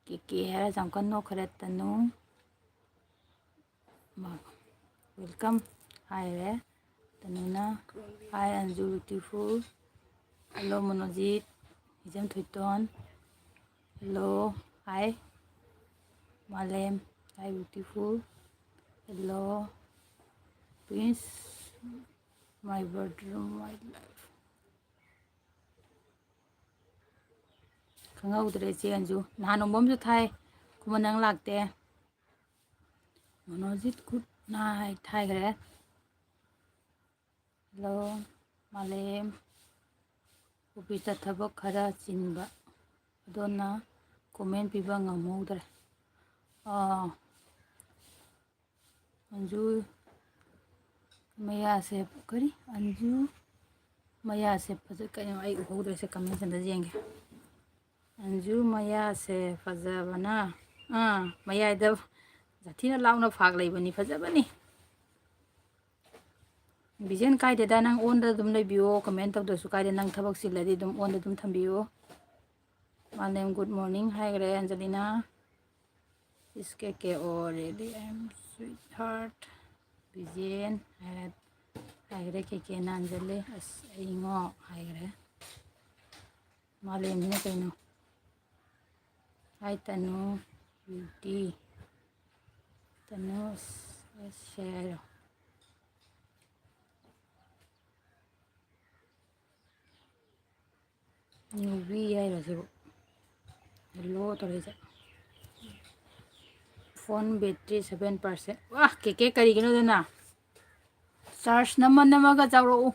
ꯀꯦ ꯀꯦ ꯍꯥꯏꯔ ꯌꯥꯝ ꯀꯟꯅ ꯅꯣꯛꯈ꯭ꯔꯦ ꯇꯅꯨ꯫ ꯃꯥ welcome ꯍꯥꯏꯔꯦ ꯇꯅꯨꯅ꯫ Hi, Anju beautiful. Hello, ꯃꯣꯅꯣꯖꯤꯠ, ꯏꯆꯝ ꯊꯣꯏꯇꯣꯟ꯫ Hello, hi, ꯃꯥꯂꯦꯝ, hi, beautiful. Hello, Prince, my brother, my life. ꯈꯪꯍꯧꯗ꯭ꯔꯦ ꯏꯆꯦ ꯑꯟꯖꯨ꯫ ꯅꯍꯥꯟ ꯅꯣꯡꯃ ꯑꯃꯁꯨ ꯊꯥꯏ, ꯈꯨꯃꯟ ꯅꯪ ꯂꯥꯛꯇꯦ꯫ ꯃꯣꯅꯣꯖꯤꯠ good night ꯊꯥꯏꯈ꯭ꯔꯦ꯫ ꯍꯜꯂꯣ ꯃꯥꯂꯦꯝ꯫ ꯑꯣꯐꯤꯁꯇ ꯊꯕꯛ ꯈꯔ ꯆꯤꯟꯕ, ꯑꯗꯨꯅ comment ꯄꯤꯕ ꯉꯝꯍꯧꯗ꯭ꯔꯦ꯫ ꯑꯥ, ꯑꯟꯖꯨ ꯃꯌꯥꯁꯦ, ꯀꯔꯤ? ꯑꯟꯖꯨ ꯃꯌꯥꯁꯦ ꯐꯖ-, ꯀꯩꯅꯣ, ꯑꯩ ꯎꯍꯧꯗ꯭ꯔꯦꯁꯦ, comment ꯑꯝꯇ ꯌꯦꯡꯒꯦ꯫ ꯑꯟꯖꯨ ꯃꯌꯥꯁꯦ ꯐꯖꯕꯅ, ꯑꯥ, ꯃꯌꯥꯏꯗ ꯖꯥꯊꯤꯅ ꯂꯥꯎꯅ ꯐꯥꯛ ꯂꯩꯕꯅꯤ, ꯐꯖꯕꯅꯤ꯫ ꯕꯤꯖꯦꯟ ꯀꯥꯏꯗꯦꯗ, ꯅꯪ on ꯗ ꯑꯗꯨꯝ ꯂꯩꯕꯤꯌꯣ, comment ꯇꯧꯗ꯭ꯔꯁꯨ ꯀꯥꯏꯗꯦ, ꯅꯪ ꯊꯕꯛ ꯆꯤꯜꯂꯗꯤ ꯑꯗꯨꯝ on ꯗ ꯑꯗꯨꯝ ꯊꯝꯕꯤꯌꯣ꯫ ꯃꯥꯂꯦꯝ good morning ꯍꯥꯏꯈ꯭ꯔꯦ, ꯑꯟꯖꯂꯤꯅ꯫ Is K K O ready? I am sweetheart. ꯕꯤꯖꯦꯟ ꯍꯥꯏꯔꯦ, ꯍꯥꯏꯈ꯭ꯔꯦ, ꯀꯦ ꯀꯦꯅ ꯑꯟꯖꯂꯤ꯫ ꯑꯁ, ꯑꯩꯉꯣ ꯍꯥꯏꯈ꯭ꯔꯦ꯫ ꯃꯥꯂꯦꯝꯁꯤꯅ ꯀꯩꯅꯣ? Hi ꯇꯅꯨ, beauty꯫ ꯇꯅꯨ, ꯑꯁ, ꯑꯁ, ꯁꯦ ꯍꯥꯏꯔꯣ꯫ ꯅꯨꯕꯤ ꯍꯥꯏꯔꯣ ꯁꯤꯕꯨ? Hello ꯇꯧꯔꯛꯏꯁꯦ꯫ Phone battery seven percent꯫ ꯋꯥ, ꯀꯦ ꯀꯦ, ꯀꯔꯤꯒꯤꯅꯣꯗꯅ? Charge ꯅꯝꯃ ꯅꯝꯃꯒ ꯆꯥꯎꯔꯛꯎ꯫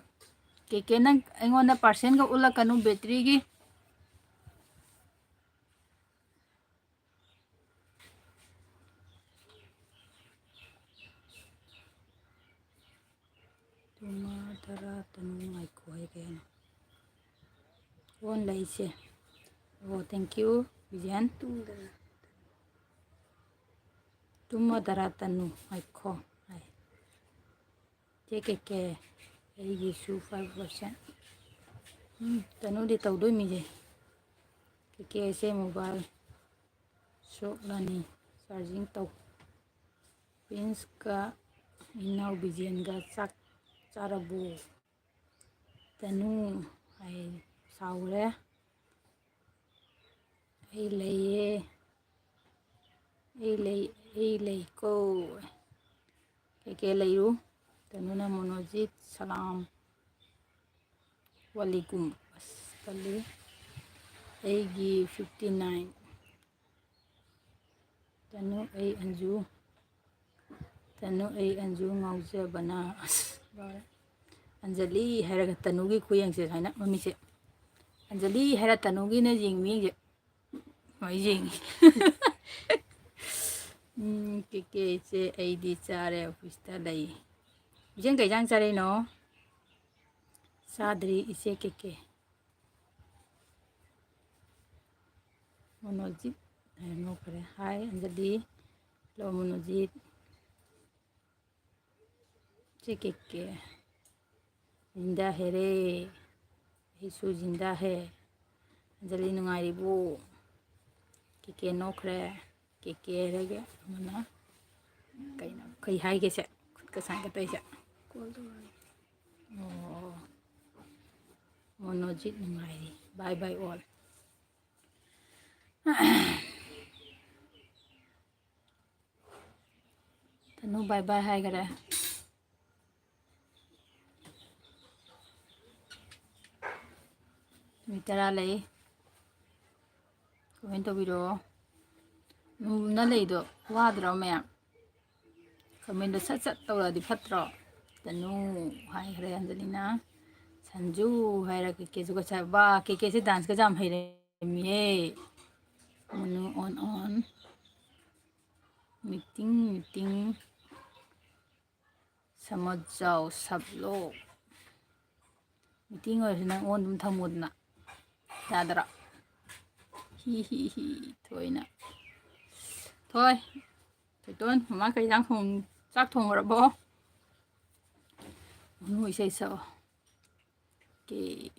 ꯀꯦ ꯀꯦ, ꯅꯪ ꯑꯩꯉꯣꯟꯗ percent ꯒ ꯎꯠꯂꯛꯀꯅꯨ battery ꯒꯤ꯫ ꯇꯨꯃ ꯇꯔꯥ ꯇꯅꯨ ꯉꯥꯏꯈꯣ ꯍꯥꯏꯒꯦ ꯍꯥꯏꯅ꯫ On ꯂꯩꯁꯦ꯫ ꯑꯣ, thank you, ꯕꯤꯖꯦꯟ꯫ ꯇꯨꯃ ꯇꯔꯥ ꯇꯅꯨ ꯉꯥꯏꯈꯣ ꯍꯥꯏ꯫ ꯆꯦ ꯀꯦ ꯀꯦ, ꯑꯩꯒꯤꯁꯨ five percent꯫ ꯎꯝ, ꯇꯅꯨꯗꯤ ꯇꯧꯗꯣꯏ ꯃꯤꯁꯦ꯫ ꯀꯦ ꯀꯦꯁꯦ mobile ꯁꯣꯛꯂꯅꯤ, charging ꯇꯧ꯫ ꯄ꯭ꯔꯤꯟꯁꯀ ꯏꯅꯥꯎ ꯕꯤꯖꯦꯟꯒ ꯆꯥꯛ ꯆꯥꯔꯕꯣ? ꯇꯅꯨ ꯍꯥꯏ, ꯁꯥꯎꯔꯦ꯫ ꯑꯩ ꯂꯩꯌꯦ, ꯑꯩ ꯂꯩ, ꯑꯩ ꯂꯩꯀꯣ꯫ ꯀꯦ ꯀꯦ ꯂꯩꯌꯨ꯫ ꯇꯅꯨꯅ ꯃꯣꯅꯣꯖꯤꯠ ꯁꯂꯥꯝ꯫ ꯋꯥꯂꯤꯀꯨꯝ꯫ ꯑꯁ, ꯇꯜꯂꯤ꯫ ꯑꯩꯒꯤ fifty nine꯫ ꯇꯅꯨ ꯑꯩ ꯑꯟꯖꯨ꯫ ꯇꯅꯨ ꯑꯩ ꯑꯟꯖꯨ ꯉꯥꯎꯖꯕꯅ꯫ ꯑꯁ, ꯂꯣꯏꯔꯦ꯫ ꯑꯟꯖꯂꯤ ꯍꯥꯏꯔꯒ ꯇꯅꯨꯒꯤ ꯈꯨꯌꯦꯡꯁꯦ ꯁꯨꯃꯥꯏꯅ ꯃꯃꯤꯠꯁꯦ꯫ ꯑꯟꯖꯂꯤ ꯍꯥꯏꯔ ꯇꯅꯨꯒꯤꯅ ꯌꯦꯡ ꯃꯤꯠꯌꯦꯡꯁꯦ꯫ ꯍꯣꯏ, ꯌꯦꯡꯉꯤ꯫ ꯎꯝ, ꯀꯦꯀꯦ ꯏꯆꯦ, ꯑꯩꯗꯤ ꯆꯥꯔꯦ, ꯑꯣꯐꯤꯁꯇ ꯂꯩ꯫ ꯏꯆꯦ, ꯀꯩ ꯏꯟꯖꯥꯡ ꯆꯥꯔꯛꯏꯅꯣ? ꯆꯥꯗ꯭ꯔꯤ ꯏꯆꯦ ꯀꯦꯀꯦ꯫ ꯃꯣꯅꯣꯖꯤꯠ ꯍꯥꯏꯔ ꯅꯣꯛꯈ꯭ꯔꯦ꯫ ꯍꯥꯏ ꯑꯟꯖꯂꯤ꯫ ꯍꯜꯂꯣ ꯃꯣꯅꯣꯖꯤꯠ꯫ ꯏꯆꯦ ꯀꯦꯀꯦ꯫ ꯖꯤꯟꯗꯥ ꯍꯦꯔꯦ꯫ ꯑꯩꯁꯨ ꯖꯤꯟꯗꯥ ꯍꯦ꯫ ꯑꯟꯖꯂꯤ ꯅꯨꯡꯉꯥꯏꯔꯤꯕꯣ? ꯀꯦꯀꯦ ꯅꯣꯛꯈ꯭ꯔꯦ꯫ ꯀꯦꯀꯦ ꯍꯥꯏꯔꯒ ꯑꯃꯅ ꯀꯩꯅꯣ, ꯀꯩ ꯍꯥꯏꯒꯦꯁꯦ? ꯈꯨꯠꯀ ꯁꯥꯏꯒ ꯇꯧꯏꯁꯦ꯫ ꯀꯣꯜ ꯇꯧꯔꯛꯑꯦ꯫ ꯑꯣ꯫ ꯃꯣꯅꯣꯖꯤꯠ ꯅꯨꯡꯉꯥꯏꯔꯤ꯫ Bye bye all꯫ ꯇꯅꯨ bye bye ꯍꯥꯏꯈꯔꯦ꯫ ꯅꯨꯃꯤꯠ ꯇꯔꯥ ꯂꯩ꯫ ꯀꯃꯦꯟ ꯇꯧꯕꯤꯔꯛꯑꯣ꯫ ꯅꯨꯡꯅ ꯂꯩꯗꯣ ꯋꯥꯗ꯭ꯔꯣ ꯃꯌꯥꯝ? ꯀꯃꯦꯟꯗꯣ ꯁꯠ ꯁꯠ ꯇꯧꯔꯛꯑꯗꯤ ꯐꯠꯇ꯭ꯔꯣ? ꯇꯅꯨ ꯍꯥꯏꯈ꯭ꯔꯦ ꯑꯟꯖꯂꯤꯅ꯫ ꯁꯟꯖꯨ ꯍꯥꯏꯔ ꯀꯦꯀꯦꯁꯨ ꯀꯠꯆ-, ꯕꯥ, ꯀꯦꯀꯦꯁꯦ ꯗꯥꯟꯁꯀꯁꯦ ꯌꯥꯝ ꯍꯩꯔꯝꯃꯤꯍꯦ꯫ ꯃꯅꯨ ꯑꯣꯟ ꯑꯣꯟ꯫ ꯃꯤꯇꯤꯡ, ꯃꯤꯇꯤꯡ꯫ ꯁꯃꯖꯥꯎ ꯁꯕꯂꯣꯛ꯫ ꯃꯤꯇꯤꯡ ꯑꯣꯏꯔꯁꯨ ꯅꯪ ꯑꯣꯟ ꯑꯗꯨꯝ ꯊꯝꯃꯨꯗꯅ꯫ ꯌꯥꯗ꯭ꯔꯣ? ꯍꯤ, ꯍꯤ, ꯍꯤ, ꯊꯣꯏꯅ꯫ ꯊꯣꯏ꯫ ꯊꯣꯏꯇꯣꯟ, ꯃꯃꯥ ꯀꯩ ꯏꯟꯖꯥꯡ ꯊꯣꯡ-, ꯆꯥꯛ ꯊꯣꯡꯈ꯭ꯔꯕꯣ? ꯃꯅꯨ ꯏꯁꯩ ꯁꯛꯑꯣ꯫ ꯀꯦ꯫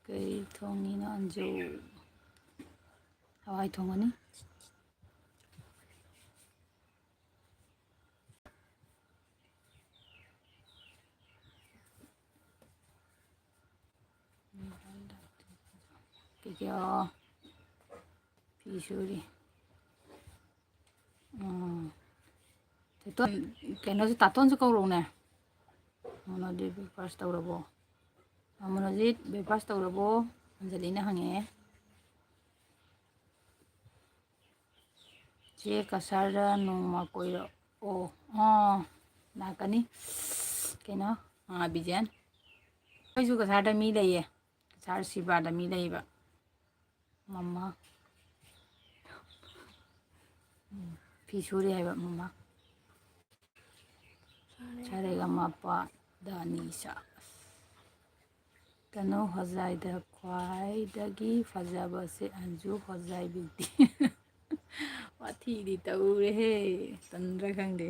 ꯀꯩ ꯊꯣꯡꯉꯤꯅꯣ ꯑꯟꯖꯨ? ꯍꯋꯥꯏ ꯊꯣꯡꯉꯅꯤ꯫ ꯀꯩꯀꯩ, ꯑꯣ, ꯐꯤ ꯁꯨꯔꯤ꯫ ꯎꯝ꯫ ꯇꯥꯇꯣꯟ, ꯀꯩꯅꯣꯁꯨ, ꯇꯥꯇꯣꯟꯁꯨ ꯀꯧꯔꯛꯎꯅꯦ꯫ ꯃꯣꯅꯣꯖꯤꯠ breakfast ꯇꯧꯔꯕꯣ? ꯑ, ꯃꯣꯅꯣꯖꯤꯠ breakfast ꯇꯧꯔꯕꯣ? ꯑꯟꯖꯂꯤꯅ ꯍꯪꯉꯛꯑꯦ꯫ ꯆꯦ ꯀꯁꯥꯔꯗ ꯅꯣꯡꯃ ꯀꯣꯏꯔꯛꯑꯣ꯫ ꯑꯥ, ꯂꯥꯛꯀꯅꯤ꯫ ꯀꯩꯅꯣ? ꯑꯥ, ꯕꯤꯖꯦꯟ꯫ ꯑꯩꯈꯣꯏꯁꯨ ꯀꯁꯥꯔꯗ ꯃꯤ ꯂꯩꯌꯦ꯫ ꯀꯁꯥꯔ ꯁꯤꯕꯥꯗ ꯃꯤ ꯂꯩꯌꯦꯕ꯫ ꯃꯃꯥ꯫ ꯎꯝ, ꯐꯤ ꯁꯨꯔꯤ ꯍꯥꯏꯕ ꯃꯃꯥ꯫ ꯁꯥꯔꯦꯒꯃꯄ ꯙꯅꯤꯁꯥ꯫ ꯇꯅꯨ ꯍꯣꯖꯥꯏꯗ ꯈ꯭ꯋꯥꯏꯗꯒꯤ ꯐꯖꯕꯁꯦ ꯑꯟꯖꯨ ꯍꯣꯖꯥꯏ ꯕ꯭ꯌꯨꯇꯤ꯫ ꯋꯥꯊꯤꯗꯤ ꯇꯧꯔꯦꯍꯦ꯫ ꯇꯟꯗ꯭ꯔꯥ ꯈꯪꯗꯦ꯫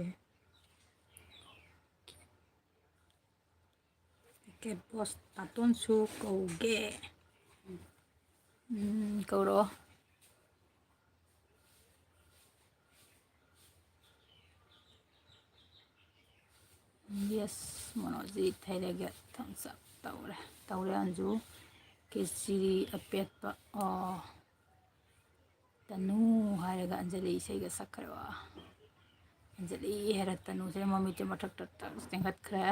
ꯀꯦꯠ ꯕꯣꯁ ꯇꯥꯇꯣꯟꯁꯨ ꯀꯧꯒꯦ꯫ ꯎꯝ, ꯀꯧꯔꯛꯑꯣ꯫ Yes, ꯃꯣꯅꯣꯖꯤꯠ ꯊꯩꯔꯦꯒꯦ thumbs up ꯇꯧꯔꯦ꯫ ꯇꯧꯔꯦ ꯑꯟꯖꯨ꯫ ꯀꯦꯆꯤꯔꯤ ꯑꯄꯦꯠꯄ꯫ ꯑꯣ꯫ ꯇꯅꯨ ꯍꯥꯏꯔꯒ ꯑꯟꯖꯂꯤ ꯏꯁꯩꯒ ꯁꯛꯈ꯭ꯔꯦꯕ꯫ ꯑꯟꯖꯂꯤ ꯍꯥꯏꯔ ꯇꯅꯨꯁꯦ ꯃꯃꯤꯠꯁꯦ ꯃꯊꯛꯇ ꯇꯛ ꯆꯦꯟꯈꯠꯈ꯭ꯔꯦ꯫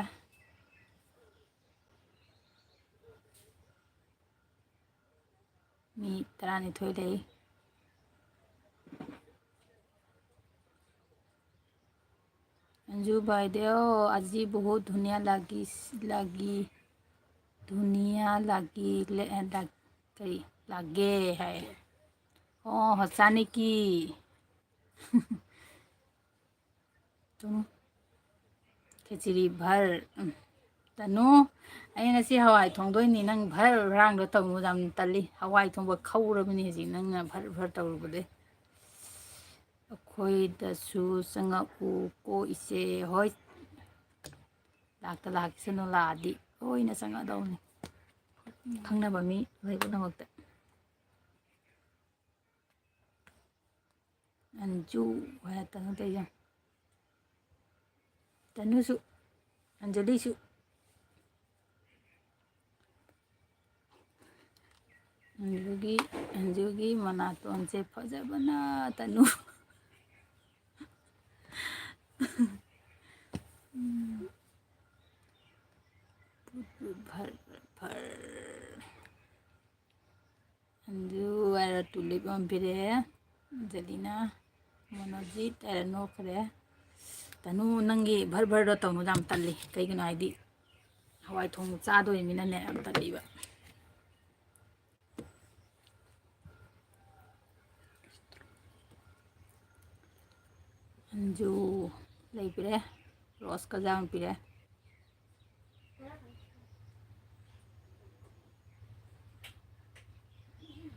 ꯃꯤ ꯇꯔꯥꯅꯤꯊꯣꯏ ꯂꯩ꯫ ꯑꯟꯖꯨ ꯚꯥꯏꯗꯦ, ꯑꯣ, ꯑꯖꯤ ꯕꯣꯍꯨꯠ ꯙꯨꯅꯤꯌꯥ ꯂꯥꯒꯤ, ꯂꯥꯒꯤ, ꯙꯨꯅꯤꯌꯥ ꯂꯥꯒꯤ, ꯂꯦ-, ꯂꯥ-, ꯀꯔꯤ? ꯂꯥꯒꯦ ꯍꯥꯏ꯫ ꯑꯣ, ꯍꯣꯁꯥꯅꯤꯀꯤ꯫ ꯇꯨꯝ꯫ ꯈꯦꯆ꯭ꯔꯤ ꯚꯔ꯫ ꯎꯝ꯫ ꯇꯅꯨ, ꯑꯩ ꯉꯁꯤ ꯍꯋꯥꯏ ꯊꯣꯡꯗꯣꯏꯅꯤ, ꯅꯪ ꯚꯔ ꯚꯔꯥꯡꯗꯣ ꯇꯧꯅꯨ, ꯌꯥꯝ ꯇꯜꯂꯤ꯫ ꯍꯋꯥꯏ ꯊꯣꯡꯕ ꯈꯧꯔꯕꯅꯤ ꯍꯧꯖꯤꯛ, ꯅꯪꯅ ꯚꯔ ꯚꯔ ꯇꯧꯔꯨꯕꯗꯩ꯫ ꯑꯩꯈꯣꯏꯗꯁꯨ ꯆꯪꯉꯛꯎ ꯀꯣ ꯏꯆꯦ꯫ ꯍꯣꯏ, ꯂꯥꯛꯇ ꯂꯥꯛꯁꯅꯨ, ꯂꯥꯛꯑꯗꯤ ꯂꯣꯏꯅ ꯆꯪꯉꯛꯗꯧꯅꯤ꯫ ꯈꯪꯅꯕ ꯃꯤ ꯂꯩꯕꯗꯃꯛꯇ꯫ ꯑꯟꯖꯨ ꯍꯥꯏꯔ ꯇꯅꯨ ꯇꯧꯏꯁꯦ꯫ ꯇꯅꯨꯁꯨ, ꯑꯟꯖꯂꯤꯁꯨ꯫ ꯑꯟꯖꯨꯒꯤ, ꯑꯟꯖꯨꯒꯤ ꯃꯅꯥꯇꯣꯟꯁꯦ ꯐꯖꯕꯅ ꯇꯅꯨ꯫ ꯎꯝ꯫ ꯐꯨꯠ ꯐꯨꯠ ꯐꯔ ꯐꯔ ꯐꯔ꯫ ꯑꯟꯖꯨ ꯍꯥꯏꯔ ꯇꯨꯂꯤꯞ ꯑꯃ ꯄꯤꯔꯛꯑꯦ꯫ ꯑꯟꯖꯂꯤꯅ ꯃꯣꯅꯣꯖꯤꯠ ꯍꯥꯏꯔ ꯅꯣꯛꯈ꯭ꯔꯦ꯫ ꯇꯅꯨ, ꯅꯪꯒꯤ ꯚꯔ ꯚꯔꯗꯣ ꯇꯧꯅꯨ, ꯌꯥꯝ ꯇꯜꯂꯤ꯫ ꯀꯩꯒꯤꯅꯣ ꯍꯥꯏꯗꯤ ꯍꯋꯥꯏ ꯊꯣꯡꯕ ꯆꯥꯗꯣꯏꯅꯤꯅꯅꯦ, ꯌꯥꯝ ꯇꯜꯂꯤꯕ꯫ ꯑꯟꯖꯨ ꯂꯩꯕꯤꯔꯦ, ꯔꯣꯁ ꯀꯖꯥꯡ ꯄꯤꯔꯦ꯫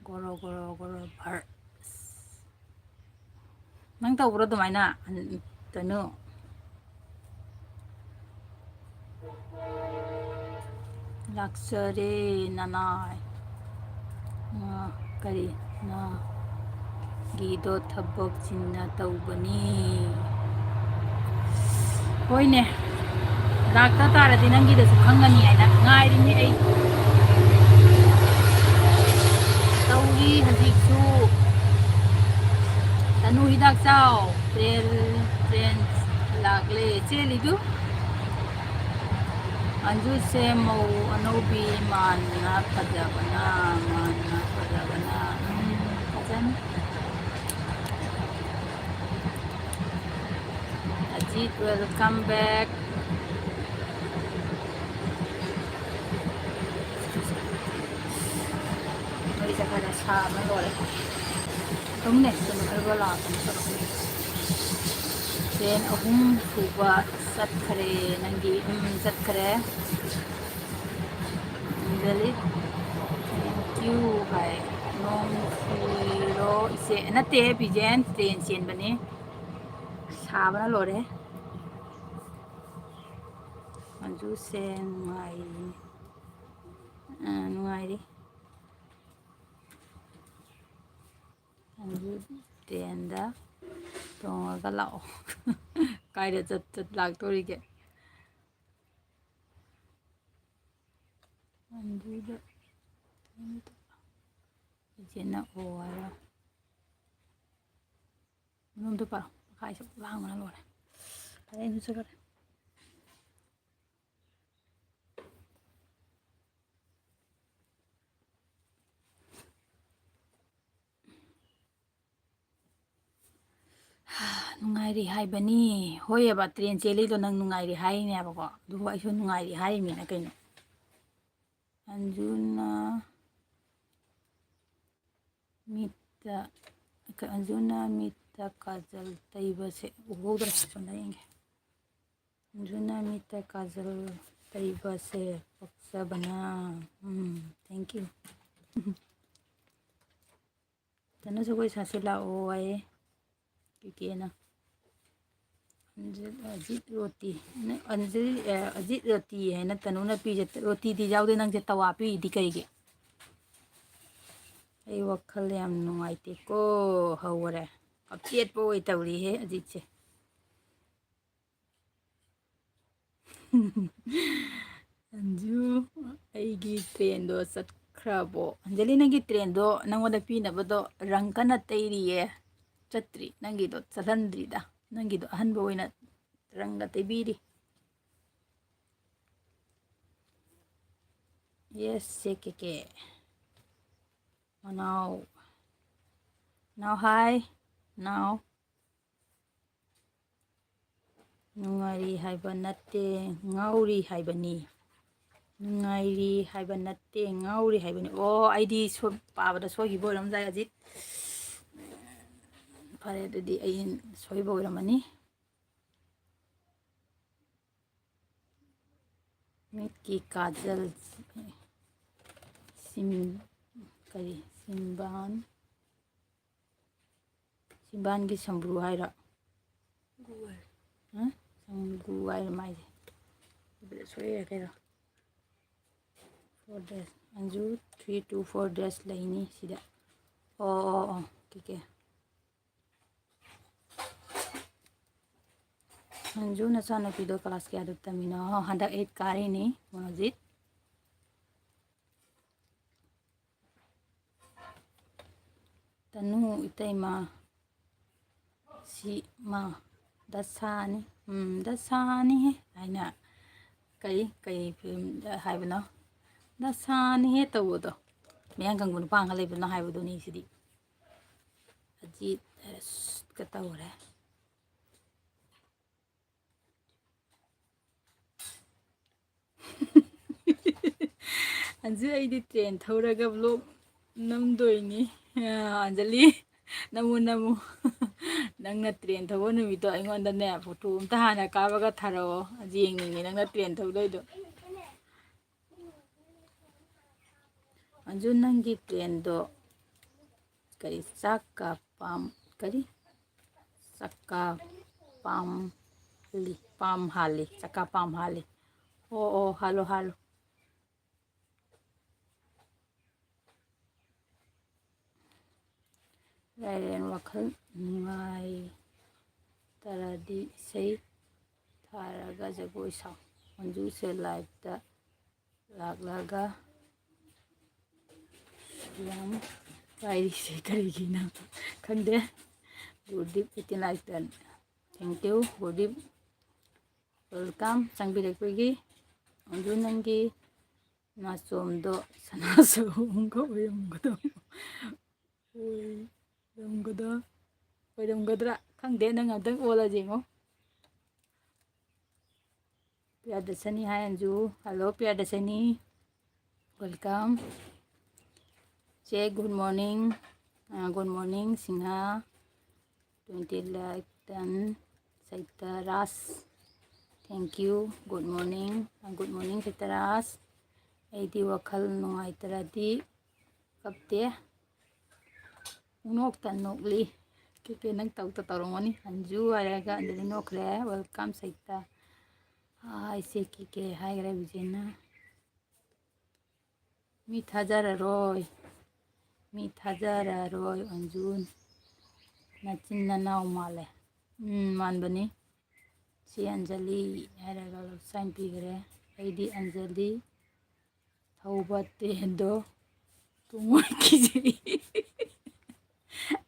ꯒꯣꯔꯣ ꯒꯣꯔꯣ ꯒꯣꯔꯣ ꯚꯔ꯫ ꯅꯪ ꯇꯧꯕ꯭ꯔꯣ ꯑꯗꯨꯃꯥꯏꯅ, ꯇꯅꯨ? ꯂꯥꯛꯆꯔꯦ ꯅꯅꯥꯏ꯫ ꯑ, ꯀꯔꯤ? ꯅꯒꯤꯗꯣ ꯊꯕꯛ ꯆꯤꯟꯅ ꯇꯧꯕꯅꯤ꯫ ꯍꯣꯏꯅꯦ, ꯂꯥꯛꯇ ꯇꯥꯔꯗꯤ ꯅꯪꯒꯤꯗꯁꯨ ꯈꯪꯒꯅꯤ ꯍꯥꯏꯅ ꯉꯥꯏꯔꯤꯅꯤ ꯑꯩ꯫ ꯇꯧꯔꯤ ꯍꯧꯖꯤꯛꯁꯨ꯫ ꯇꯅꯨ ꯍꯤꯗꯥꯛ ꯆꯥꯎ꯫ ꯇ꯭ꯔꯦꯟ, ꯇ꯭ꯔꯦꯟ ꯂꯥꯛꯂꯦ꯫ ꯆꯦꯜꯂꯤꯗꯨ꯫ ꯑꯟꯖꯨꯁꯦ ꯃꯧ ꯑꯅꯧꯕꯤ ꯃꯥꯟꯅ ꯐꯖꯕꯅ, ꯃꯥꯟꯅ ꯐꯖꯕꯅ꯫ ꯎꯝ, ꯐꯖꯅꯤ꯫ Ajit, welcome back꯫ ꯃꯩꯁꯦ ꯈꯔ ꯁꯥꯕꯅ ꯂꯣꯏꯔꯦ꯫ ꯑꯗꯨꯝꯅꯦ, ꯀꯩꯅꯣ, ꯑꯩꯒ ꯂꯥꯛꯄꯅꯦ ꯇꯧꯔꯛꯀꯅꯤ꯫ ꯇ꯭ꯔꯦꯟ ꯑꯍꯨꯝ ꯁꯨꯕ ꯆꯠꯈ꯭ꯔꯦ꯫ ꯅꯪꯒꯤ, ꯎꯝ, ꯆꯠꯈ꯭ꯔꯦ꯫ ꯑꯟꯖꯂꯤ, thank you ꯍꯥꯏ꯫ ꯅꯣꯡ ꯆꯨꯔꯤꯔꯣ ꯏꯆꯦ? ꯅꯠꯇꯦ, ꯕꯤꯖꯦꯟ, ꯇ꯭ꯔꯦꯟ ꯆꯦꯟꯕꯅꯦ꯫ ꯁꯥꯕꯅ ꯂꯣꯏꯔꯦ꯫ ꯃꯟꯖꯨꯁꯦ ꯅꯨꯡꯉꯥꯏꯔꯤ꯫ ꯑ, ꯅꯨꯡꯉꯥꯏꯔꯤ꯫ ꯃꯟꯖꯨ ꯇ꯭ꯔꯦꯟꯗ ꯇꯣꯡꯉꯒ ꯂꯥꯛꯑꯣ꯫ ꯀꯥꯏꯗ ꯆꯠ ꯆꯠ ꯂꯥꯛꯇꯣꯔꯤꯒꯦ? ꯃꯟꯖꯨꯗ ꯏꯆꯦꯅ ꯑꯣ ꯍꯥꯏꯔꯣ꯫ ꯃꯅꯨꯡꯗ ꯄꯥꯎ꯫ ꯃꯈꯥꯏꯁꯨ ꯂꯥꯡꯕꯅ ꯂꯣꯏꯔꯦ꯫ ꯐꯔꯦ, ꯑꯩꯁꯨ ꯆꯠꯈ꯭ꯔꯦ꯫ ꯅꯨꯡꯉꯥꯏꯔꯤ ꯍꯥꯏꯕꯅꯤ꯫ ꯍꯣꯏꯑꯕ, ꯇ꯭ꯔꯦꯟ ꯆꯦꯜꯂꯤꯗꯣ ꯅꯪ ꯅꯨꯡꯉꯥꯏꯔꯤ ꯍꯥꯏꯔꯤꯅꯦꯕꯀꯣ, ꯑꯗꯨꯕꯨ ꯑꯩꯁꯨ ꯅꯨꯡꯉꯥꯏꯔꯤ ꯍꯥꯏꯔꯤꯃꯤꯅ ꯀꯩꯅꯣ꯫ ꯑꯟꯖꯨꯅ ꯃꯤꯠꯇ, ꯑꯟꯖꯨꯅ ꯃꯤꯠꯇ ꯀꯥꯖꯜ ꯇꯩꯕꯁꯦ ꯎꯍꯧꯗ꯭ꯔꯦ, ꯁꯣꯝꯗ ꯌꯦꯡꯒꯦ꯫ ꯑꯟꯖꯨꯅ ꯃꯤꯠꯇ ꯀꯥꯖꯜ ꯇꯩꯕꯁꯦ ꯄꯛꯆꯕꯅ꯫ ꯎꯝ, thank you꯫ ꯇꯅꯨꯁꯨ ꯑꯩꯈꯣꯏ ꯁꯥꯁꯤ ꯂꯥꯛꯑꯣ ꯍꯥꯏꯌꯦ꯫ ꯀꯦꯀꯦꯅ꯫ ꯑꯟꯖꯤꯠ, ꯑꯖꯤꯠ ꯔꯣꯇꯤ꯫ ꯅꯪ ꯑꯟꯖꯤꯠ, ꯑꯦ, ꯑꯖꯤꯠ ꯔꯣꯇꯤ ꯍꯥꯏꯅ ꯇꯅꯨꯅ ꯄꯤꯖ-, ꯔꯣꯇꯤꯗꯤ ꯌꯥꯎꯗꯦ, ꯅꯪꯁꯦ ꯇꯋꯥ ꯄꯤꯔꯤꯗꯤ ꯀꯩꯒꯤ? ꯑꯩ ꯋꯥꯈꯜ ꯌꯥꯝ ꯅꯨꯡꯉꯥꯏꯇꯦꯀꯣ꯫ ꯍꯧꯈꯔꯦ꯫ ꯑꯞꯗꯦꯠꯄꯨ ꯑꯣꯏ ꯇꯧꯔꯤꯍꯦ ꯑꯖꯤꯠꯁꯦ꯫ ꯑꯟꯖꯨ, ꯑꯩꯒꯤ ꯇ꯭ꯔꯦꯟꯗꯣ ꯆꯠꯈ꯭ꯔꯕꯣ? ꯑꯟꯖꯂꯤ, ꯅꯪꯒꯤ ꯇ꯭ꯔꯦꯟꯗꯣ ꯅꯪꯉꯣꯟꯗ ꯄꯤꯅꯕꯗꯣ ꯔꯪ ꯀꯟꯅ ꯇꯩꯔꯤꯌꯦ꯫ ꯆꯠꯇ꯭ꯔꯤ꯫ ꯅꯪꯒꯤꯗꯣ ꯆꯠꯍꯟꯗ꯭ꯔꯤꯗ꯫ ꯅꯪꯒꯤꯗꯣ ꯑꯍꯟꯕ ꯑꯣꯏꯅ ꯔꯪꯒ ꯇꯩꯕꯤꯔꯤ꯫ Yes, ꯁꯦ ꯀꯦꯀꯦ꯫ ꯃꯅꯥꯎ꯫ ꯅꯥꯎ ꯍꯥꯏ꯫ ꯅꯥꯎ꯫ ꯅꯨꯡꯉꯥꯏꯔꯤ ꯍꯥꯏꯕ ꯅꯠꯇꯦ, ꯉꯥꯎꯔꯤ ꯍꯥꯏꯕꯅꯤ꯫ ꯅꯨꯡꯉꯥꯏꯔꯤ ꯍꯥꯏꯕ ꯅꯠꯇꯦ, ꯉꯥꯎꯔꯤ ꯍꯥꯏꯕꯅꯤ꯫ ꯑꯣ, ꯑꯩꯗꯤ ꯁꯣ-, ꯄꯥꯕꯗ ꯁꯣꯏꯈꯤꯕ ꯑꯣꯏꯔꯝꯗꯥꯏ, ꯑꯖꯤꯠ꯫ ꯐꯔꯦ, ꯑꯗꯨꯗꯤ ꯑꯩ ꯁꯣꯏꯕ ꯑꯣꯏꯔꯝꯃꯅꯤ꯫ ꯃꯤꯠꯀꯤ ꯀꯥꯖꯜ, ꯁꯤꯝ-, ꯀꯔꯤ, ꯁꯤꯝꯕꯥꯟ, ꯁꯤꯝꯕꯥꯟꯒꯤ ꯁꯝꯕ꯭ꯔꯨ ꯍꯥꯏꯔꯣ? ꯒꯨ ꯍꯥꯏꯔꯣ꯫ ꯍꯥ? ꯁꯝꯒꯨ ꯍꯥꯏꯔꯣ ꯃꯥꯏꯁꯦ? ꯑꯗꯨꯗ ꯁꯣꯏꯔꯦ ꯀꯩꯅꯣ? Four days꯫ Anju three to four days ꯂꯩꯅꯤ ꯁꯤꯗ꯫ ꯑꯣ, ꯑꯣ, ꯑꯣ, ꯀꯦꯀꯦ꯫ ꯃꯟꯖꯨ, ꯅꯆꯥꯅꯨꯄꯤꯗꯣ class ꯀꯌꯥꯗ ꯇꯝꯃꯤꯅꯣ? ꯍꯟꯗꯛ eight ꯀꯥꯔꯤꯅꯤ, ꯃꯣꯅꯣꯖꯤꯠ꯫ ꯇꯅꯨ, ꯏꯇꯩꯃ, ꯁꯤ ꯃꯥ꯫ ꯗꯁꯥꯅꯤ, ꯎꯝ, ꯗꯁꯥꯅꯤꯍꯦ ꯍꯥꯏꯅ ꯀꯔꯤ, ꯀꯔꯤ ꯐꯤꯂꯝꯗ ꯍꯥꯏꯕꯅꯣ? ꯗꯁꯥꯅꯤꯍꯦ ꯇꯧꯕꯗꯣ, ꯃꯌꯥꯡ ꯀꯪꯕ ꯅꯨꯄꯥ ꯑꯃ ꯂꯩꯕꯅꯣ ꯍꯥꯏꯕꯗꯨꯅꯤ ꯁꯤꯗꯤ꯫ ꯑꯖꯤꯠ, ꯑꯁ, ꯀ ꯇꯧꯔꯦ꯫ ꯑꯟꯖꯨ, ꯑꯩꯗꯤ ꯇ꯭ꯔꯦꯟ ꯊꯧꯔꯒ ꯕ꯭ꯂꯣꯛ ꯅꯝꯗꯣꯏꯅꯤ꯫ ꯑꯥ, ꯑꯟꯖꯂꯤ, ꯅꯝꯃꯨ, ꯅꯝꯃꯨ꯫ ꯅꯪꯅ ꯇ꯭ꯔꯦꯟ ꯊꯧꯕ ꯅꯨꯃꯤꯠꯇꯣ ꯑꯩꯉꯣꯟꯗꯅꯦ ꯐꯣꯇꯣ ꯑꯝꯇ ꯍꯥꯟꯅ ꯀꯥꯞꯄꯒ ꯊꯥꯔꯛꯑꯣ, ꯑꯗꯨ ꯌꯦꯡꯅꯤꯡꯉꯦ ꯅꯪꯅ ꯇ꯭ꯔꯦꯟ ꯊꯧꯗꯣꯏꯗꯣ꯫ ꯑꯟꯖꯨ, ꯅꯪꯒꯤ ꯇ꯭ꯔꯦꯟꯗꯣ ꯀꯔꯤ, ꯆꯥꯛꯀ ꯄꯥꯝ, ꯀꯔꯤ? ꯆꯥꯛꯀ ꯄꯥꯝ ꯍꯥꯜꯂꯤ, ꯄꯥꯝ ꯍꯥꯜꯂꯤ, ꯆꯥꯛꯀ ꯄꯥꯝ ꯍꯥꯜꯂꯤ꯫ ꯑꯣ, ꯑꯣ, ꯍꯥꯜꯂꯣ, ꯍꯥꯜꯂꯣ꯫ ꯂꯥꯏꯔꯦꯟ ꯋꯥꯈꯜ ꯅꯨꯡꯉꯥꯏꯇꯔꯗꯤ ꯏꯁꯩ ꯊꯥꯔꯒ ꯖꯒꯣꯏ ꯁꯥꯎ꯫ ꯃꯟꯖꯨꯁꯦ ꯂꯥꯏꯞꯇ ꯂꯥꯛꯂꯒ ꯌꯥꯝ ꯄꯥꯏꯔꯤꯁꯦ ꯀꯔꯤꯒꯤꯅꯣ ꯈꯪꯗꯦ꯫ ꯒꯨꯔꯗꯤꯞ eighteen like done. Thank you, ꯒꯨꯔꯗꯤꯞ꯫ Welcome, ꯆꯪꯕꯤꯔꯛꯄꯒꯤ꯫ ꯑꯗꯨ ꯅꯪꯒꯤ ꯅꯥꯆꯣꯝꯗꯣ ꯁꯅꯥ ꯁꯑꯣꯝꯒ ꯑꯣꯏꯔꯝꯒꯗꯕ꯫ ꯑꯣꯏꯔꯝꯒꯗ-, ꯑꯣꯏꯔꯝꯒꯗ꯭ꯔꯥ? ꯈꯪꯗꯦ, ꯅꯪ ꯑꯝꯇꯪ ꯑꯣꯜꯂ ꯌꯦꯡꯉꯣ꯫ ꯄ꯭ꯔꯤꯌꯥꯗꯁꯅꯤ ꯍꯥꯏ ꯑꯟꯖꯨ꯫ Hello, ꯄ꯭ꯔꯤꯌꯥꯗꯁꯅꯤ꯫ Welcome꯫ ꯆꯦ, good morning꯫ ꯑ, good morning, Singha. Twenty like done, ꯁꯩꯇꯔꯥꯖ꯫ Thank you, good morning꯫ ꯑ, good morning, ꯁꯩꯇꯔꯥꯖ꯫ ꯑꯩꯗꯤ ꯋꯥꯈꯜ ꯅꯨꯡꯉꯥꯏꯇ꯭ꯔꯗꯤ ꯀꯞꯇꯦ꯫ ꯅꯣꯛꯇ ꯅꯣꯛꯂꯤ꯫ ꯀꯦꯀꯦ ꯅꯪ ꯇꯧꯗ ꯇꯧꯔꯝꯒꯅꯤ꯫ ꯑꯟꯖꯨ ꯍꯥꯏꯔꯒ ꯑꯟꯖꯂꯤ ꯅꯣꯛꯈ꯭ꯔꯦ꯫ Welcome, ꯁꯩꯇ꯫ ꯑꯥ, ꯑꯩꯁꯦ ꯀꯦꯀꯦ ꯍꯥꯏꯈ꯭ꯔꯦ ꯕꯤꯖꯦꯟꯅ꯫ ꯃꯤ ꯊꯥꯖꯔꯔꯣꯏ꯫ ꯃꯤ ꯊꯥꯖꯔꯔꯣꯏ, ꯑꯟꯖꯨ꯫ ꯅꯆꯤꯟ ꯅꯅꯥꯎ ꯃꯥꯜꯂꯦ꯫ ꯎꯝ, ꯃꯥꯟꯕꯅꯤ꯫ ꯁꯤ ꯑꯟꯖꯂꯤ ꯍꯥꯏꯔꯒ ꯂꯞꯁꯥꯏꯟ ꯄꯤꯈ꯭ꯔꯦ꯫ ꯑꯩꯗꯤ ꯑꯟꯖꯂꯤ ꯊꯧꯕ ꯇ꯭ꯔꯦꯟꯗꯣ ꯇꯣꯡꯉꯣꯏ, ꯀꯤꯖꯩ꯫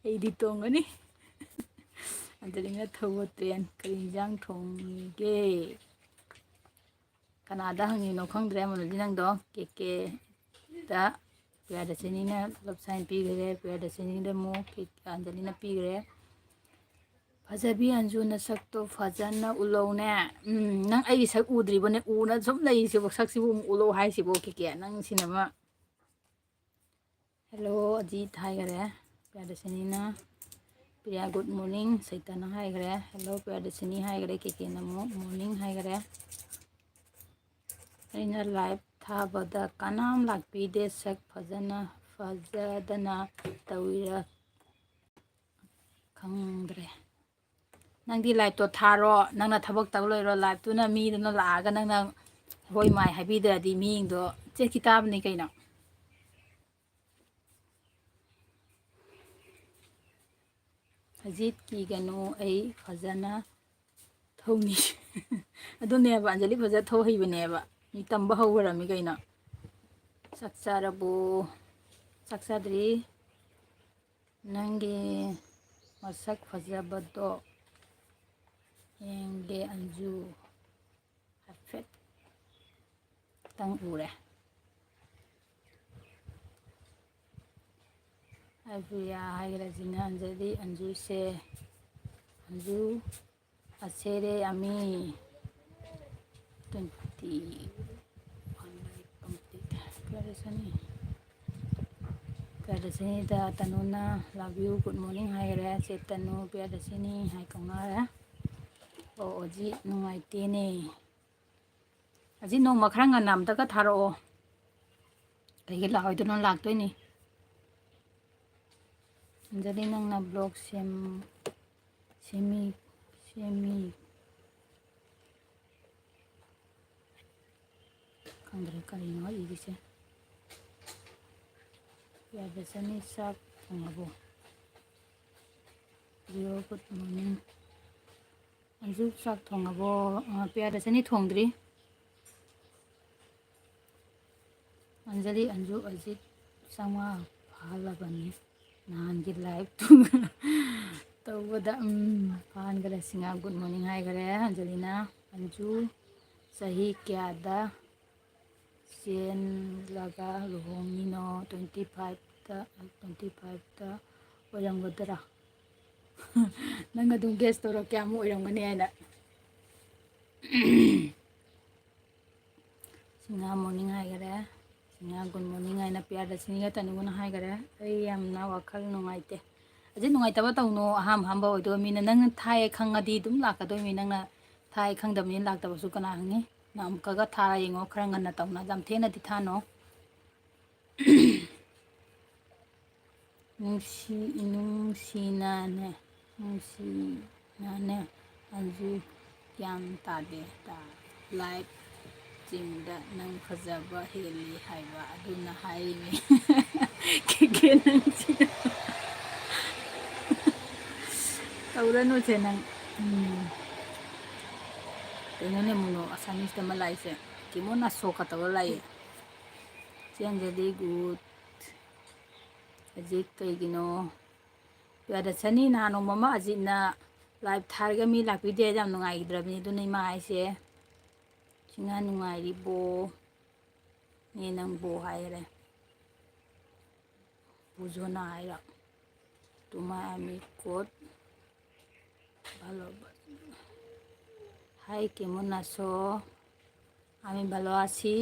ꯑꯩꯗꯤ ꯇꯣꯡꯒꯅꯤ꯫ ꯑꯟꯖꯂꯤꯅ ꯊꯧꯕ ꯇ꯭ꯔꯦꯟ ꯀꯔꯤ ꯏꯟꯖꯥꯡ ꯊꯣꯡꯉꯤꯒꯦ? ꯀꯅꯥꯗ ꯍꯪꯉꯤꯅꯣ ꯈꯪꯗ꯭ꯔꯦ, ꯃꯨꯂꯨꯗꯤ ꯅꯪꯗꯣ꯫ ꯀꯦ ꯀꯦꯗ ꯄ꯭ꯔꯤꯌꯥꯗꯔꯁꯤꯅꯤꯅ ꯂꯞ ꯁꯥꯏꯟ ꯄꯤꯈ꯭ꯔꯦ, ꯄ꯭ꯔꯤꯌꯥꯗꯔꯁꯤꯅꯤꯗ ꯑꯃꯨꯛ ꯀꯦ-, ꯑꯟꯖꯂꯤꯅ ꯄꯤꯈ꯭ꯔꯦ꯫ ꯐꯖꯕꯤ ꯑꯟꯖꯨ, ꯅꯁꯛꯇꯣ ꯐꯖꯅ ꯎꯠꯂꯧꯅꯦ꯫ ꯎꯝ, ꯅꯪ ꯑꯩꯒꯤ ꯁꯛ ꯎꯗ꯭ꯔꯤꯕꯅꯦ, ꯎꯅ ꯁꯨꯝ ꯂꯩꯔꯤꯁꯤꯕꯣ, ꯁꯛꯁꯤꯕꯨ ꯑꯃꯨꯛ ꯎꯠꯂꯧ ꯍꯥꯏꯁꯤꯕꯣ, ꯀꯦ ꯀꯦ, ꯅꯪ ꯁꯤꯅꯃ꯫ ꯍꯦꯜꯂꯣ ꯑꯖꯤꯠ ꯍꯥꯏꯈꯔꯦ, ꯄ꯭ꯔꯤꯌꯥꯗꯔꯁꯤꯅꯤꯅ꯫ ꯄ꯭ꯔꯤꯌꯥ ꯒꯨꯗ ꯃꯣꯔꯅꯤꯡ, ꯁꯩꯇꯥꯅ ꯍꯥꯏꯈꯔꯦ꯫ ꯍꯦꯜꯂꯣ ꯄ꯭ꯔꯤꯌꯥꯗꯔꯁꯤꯅꯤ ꯍꯥꯏꯈꯔꯦ, ꯀꯦ ꯀꯦꯅ ꯑꯃꯨꯛ ꯃꯣꯔꯅꯤꯡ ꯍꯥꯏꯈꯔꯦ꯫ ꯑꯩꯅ ꯂꯥꯏꯚ ꯊꯥꯕꯗ ꯀꯅꯥꯝ ꯂꯥꯛꯄꯤꯗꯦ, ꯁꯛ ꯐꯖꯅ ꯐꯖꯗꯅ ꯇꯧꯏꯔ ꯈꯪꯗ꯭ꯔꯦ꯫ ꯅꯪꯗꯤ ꯂꯥꯏꯚꯇꯣ ꯊꯥꯔꯣ, ꯅꯪꯅ ꯊꯕꯛ ꯇꯧ ꯂꯩꯔꯣ, ꯂꯥꯏꯚꯇꯨꯅ ꯃꯤꯗꯨꯅ ꯂꯥꯛꯑꯒ ꯅꯪꯅ ꯍꯣꯏ ꯃꯥꯏ ꯍꯥꯏꯕꯤꯗ꯭ꯔꯗꯤ ꯃꯤꯗꯣ ꯆꯦꯠꯈꯤ ꯇꯥꯕꯅꯤ ꯀꯩꯅꯣ꯫ ꯑꯖꯤꯠ ꯀꯤꯒꯅꯨ, ꯑꯩ ꯐꯖꯅ ꯊꯧꯅꯤ꯫ ꯑꯗꯨꯅꯦꯕ, ꯑꯟꯖꯂꯤ ꯐꯖ ꯊꯧ ꯍꯩꯕꯅꯦꯕ꯫ ꯃꯤ ꯇꯝꯕ ꯍꯧꯈ꯭ꯔꯃꯤ ꯀꯩꯅꯣ꯫ ꯆꯥꯛ ꯆꯥꯔꯕꯣ? ꯆꯥꯛ ꯆꯥꯗ꯭ꯔꯤ꯫ ꯅꯪꯒꯤ ꯃꯁꯛ ꯐꯖꯕꯗꯣ ꯌꯦꯡꯒꯦ ꯑꯟꯖꯨ꯫ ꯍꯥꯏꯐꯦꯠ ꯈꯤꯇꯪ ꯎꯔꯦ꯫ ꯑꯩ ꯄ꯭ꯔꯤꯌꯥ ꯍꯥꯏꯈ꯭ꯔꯁꯤꯅ ꯑꯟꯖꯂꯤ, ꯑꯟꯖꯨꯁꯦ, ꯑꯟꯖꯨ ꯑꯁꯦꯔꯦ ꯑꯃꯤ twenty one like complete. Priyadarshini, ꯄ꯭ꯔꯤꯌꯥꯗꯔꯁꯤꯅꯤꯗ ꯇꯅꯨꯅ love you, good morning ꯍꯥꯏꯈ꯭ꯔꯦ꯫ ꯆꯦ ꯇꯅꯨ, ꯄ꯭ꯔꯤꯌꯥꯗꯔꯁꯤꯅꯤ ꯍꯥꯏ ꯀꯧꯅꯔꯦ꯫ ꯑꯣ, ꯑꯣꯖꯤ ꯅꯨꯡꯉꯥꯏꯇꯦꯅꯦ꯫ ꯑꯁꯤ ꯅꯣꯡꯃ ꯈꯔ ꯉꯟꯅ ꯑꯝꯇꯒ ꯊꯥꯔꯛꯑꯣ꯫ ꯀꯩꯒꯤ ꯂꯥꯛꯑꯣꯏꯗꯣꯏꯅꯣ? ꯂꯥꯛꯇꯣꯏꯅꯤ꯫ ꯑꯟꯖꯂꯤ, ꯅꯪꯅ ꯕ꯭ꯂꯣꯛ ꯁꯦꯝ-, ꯁꯦꯝꯃꯤ, ꯁꯦꯝꯃꯤ꯫ ꯈꯪꯗ꯭ꯔꯦ ꯀꯔꯤꯅꯣ ꯏꯔꯤꯁꯦ꯫ ꯄ꯭ꯔꯤꯌꯥꯗꯔꯁꯤꯅꯤ, ꯆꯥꯛ ꯊꯣꯡꯉꯕꯣ? ꯄ꯭ꯔꯤꯌꯣ, ꯒꯨꯗ ꯃꯣꯔꯅꯤꯡ꯫ ꯑꯟꯖꯨ, ꯆꯥꯛ ꯊꯣꯡꯉꯕꯣ? ꯑ, ꯄ꯭ꯔꯤꯌꯥꯗꯔꯁꯤꯅꯤ ꯊꯣꯡꯗ꯭ꯔꯤ꯫ ꯑꯟꯖꯂꯤ, ꯑꯟꯖꯨ, ꯑꯖꯤꯠ ꯆꯥꯝꯃꯉꯥ ꯐꯥꯍꯜꯂꯕꯅꯤ ꯅꯍꯥꯟꯒꯤ ꯂꯥꯏꯐꯇꯨ꯫ ꯇꯧꯕꯗ, ꯎꯝ, ꯐꯥꯍꯟꯈꯔꯦ꯫ ꯁꯤꯡꯍꯥ good morning ꯍꯥꯏꯈꯔꯦ꯫ ꯑꯟꯖꯂꯤꯅ, "ꯑꯟꯖꯨ, ꯆꯍꯤ ꯀꯌꯥꯗ ꯆꯦꯜꯂꯒ ꯂꯨꯍꯣꯡꯉꯤꯅꯣ?" Twenty fiveꯇ, twenty fiveꯇ ꯑꯣꯏꯔꯝꯒꯗ꯭ꯔꯥ? ꯅꯪ ꯑꯗꯨꯝ guess ꯇꯧꯔꯣ ꯀꯌꯥꯃꯨꯛ ꯑꯣꯏꯔꯝꯒꯅꯤ ꯍꯥꯏꯅ꯫ ꯁꯤꯡꯍꯥ morning ꯍꯥꯏꯈꯔꯦ꯫ ꯁꯤꯡꯍꯥ good morning ꯍꯥꯏꯅ ꯄꯤꯌꯥꯗꯁꯤꯅꯤꯒ ꯇꯅꯨꯒꯅ ꯍꯥꯏꯈꯔꯦ꯫ ꯑꯩ ꯌꯥꯝꯅ ꯋꯥꯈꯜ ꯅꯨꯡꯉꯥꯏꯇꯦ꯫ ꯑꯁꯤ ꯅꯨꯡꯉꯥꯏꯇꯕ ꯇꯧꯅꯨ, ꯑꯍꯥꯝ ꯑꯍꯥꯝꯕ ꯑꯣꯏꯗꯣꯏ ꯃꯤꯅ꯫ ꯅꯪꯅ ꯊꯥꯏ ꯈꯪꯉꯗꯤ ꯑꯗꯨꯝ ꯂꯥꯛꯀꯗꯣꯏ ꯃꯤ, ꯅꯪꯅ ꯊꯥꯏ ꯈꯪꯗꯕꯅꯤꯅ ꯂꯥꯛꯇꯕꯁꯨ ꯀꯅꯥ ꯈꯪꯅꯤ? ꯅꯪ ꯑꯃꯨꯛꯀꯒ ꯊꯥꯔ ꯌꯦꯡꯉꯣ, ꯈꯔ ꯉꯟꯅ ꯇꯧꯅ, ꯌꯥꯝ ꯊꯦꯡꯅꯗꯤ ꯊꯥꯅꯣ꯫ ꯅꯨꯡꯁꯤ-, ꯅꯨꯡꯁꯤꯅꯅꯦ, ꯅꯨꯡꯁꯤꯅꯅꯦ, ꯑꯟꯖꯨ, ꯒ꯭ꯌꯥꯟ ꯇꯥꯗꯦ, ꯇꯥ-, live ꯆꯤꯡꯗ ꯅꯪ ꯐꯖꯕ ꯍꯦꯜꯂꯤ ꯍꯥꯏꯕ ꯑꯗꯨꯅ ꯍꯥꯏꯔꯤꯅꯤ꯫ ꯀꯦꯀꯦ ꯅꯪꯁꯤꯅ꯫ ꯇꯧꯔꯅꯨꯁꯦ ꯅꯪ꯫ ꯎꯝ꯫ ꯀꯩꯅꯣꯅꯦ ꯃꯨꯅꯣ, ꯑꯁꯥꯃꯤꯁꯇ ꯑꯃ ꯂꯥꯛꯏꯁꯦ꯫ ꯀꯤꯃꯣꯟ ꯑꯁꯣꯛꯀ ꯇꯧꯔ ꯂꯥꯛꯏ꯫ ꯆꯦꯟꯖꯗꯤ good꯫ ꯑꯖꯤꯠ ꯀꯩꯒꯤꯅꯣ? ꯄ꯭ꯔꯤꯌꯥꯗꯔꯁꯅꯤ ꯅꯍꯥꯟ ꯅꯣꯡꯃ ꯑꯃ ꯑꯖꯤꯠꯅ live ꯊꯥꯔꯒ ꯃꯤ ꯂꯥꯛꯄꯤꯗꯦ ꯍꯥꯏꯗꯤ ꯌꯥꯝ ꯅꯨꯡꯉꯥꯏꯈꯤꯗ꯭ꯔꯕꯅꯤ꯫ ꯑꯗꯨꯅ ꯏꯃꯥ ꯍꯥꯏꯁꯦ, "ꯁꯤꯡꯍꯥ ꯅꯨꯡꯉꯥꯏꯔꯤꯕꯣ? ꯅꯦ ꯅꯪꯕꯣ?" ꯍꯥꯏꯔꯦ꯫ ꯄꯨꯖꯣꯅ ꯍꯥꯏꯔꯣ? ꯇꯨꯃꯥꯏ ꯑꯃꯤ ꯀꯣꯠ ꯚꯥꯂꯣ-, ꯍꯥꯏ ꯀꯦꯃꯣ ꯅꯥꯁꯣ? ꯑꯃꯤ ꯚꯥꯂꯣ ꯑꯁꯤ꯫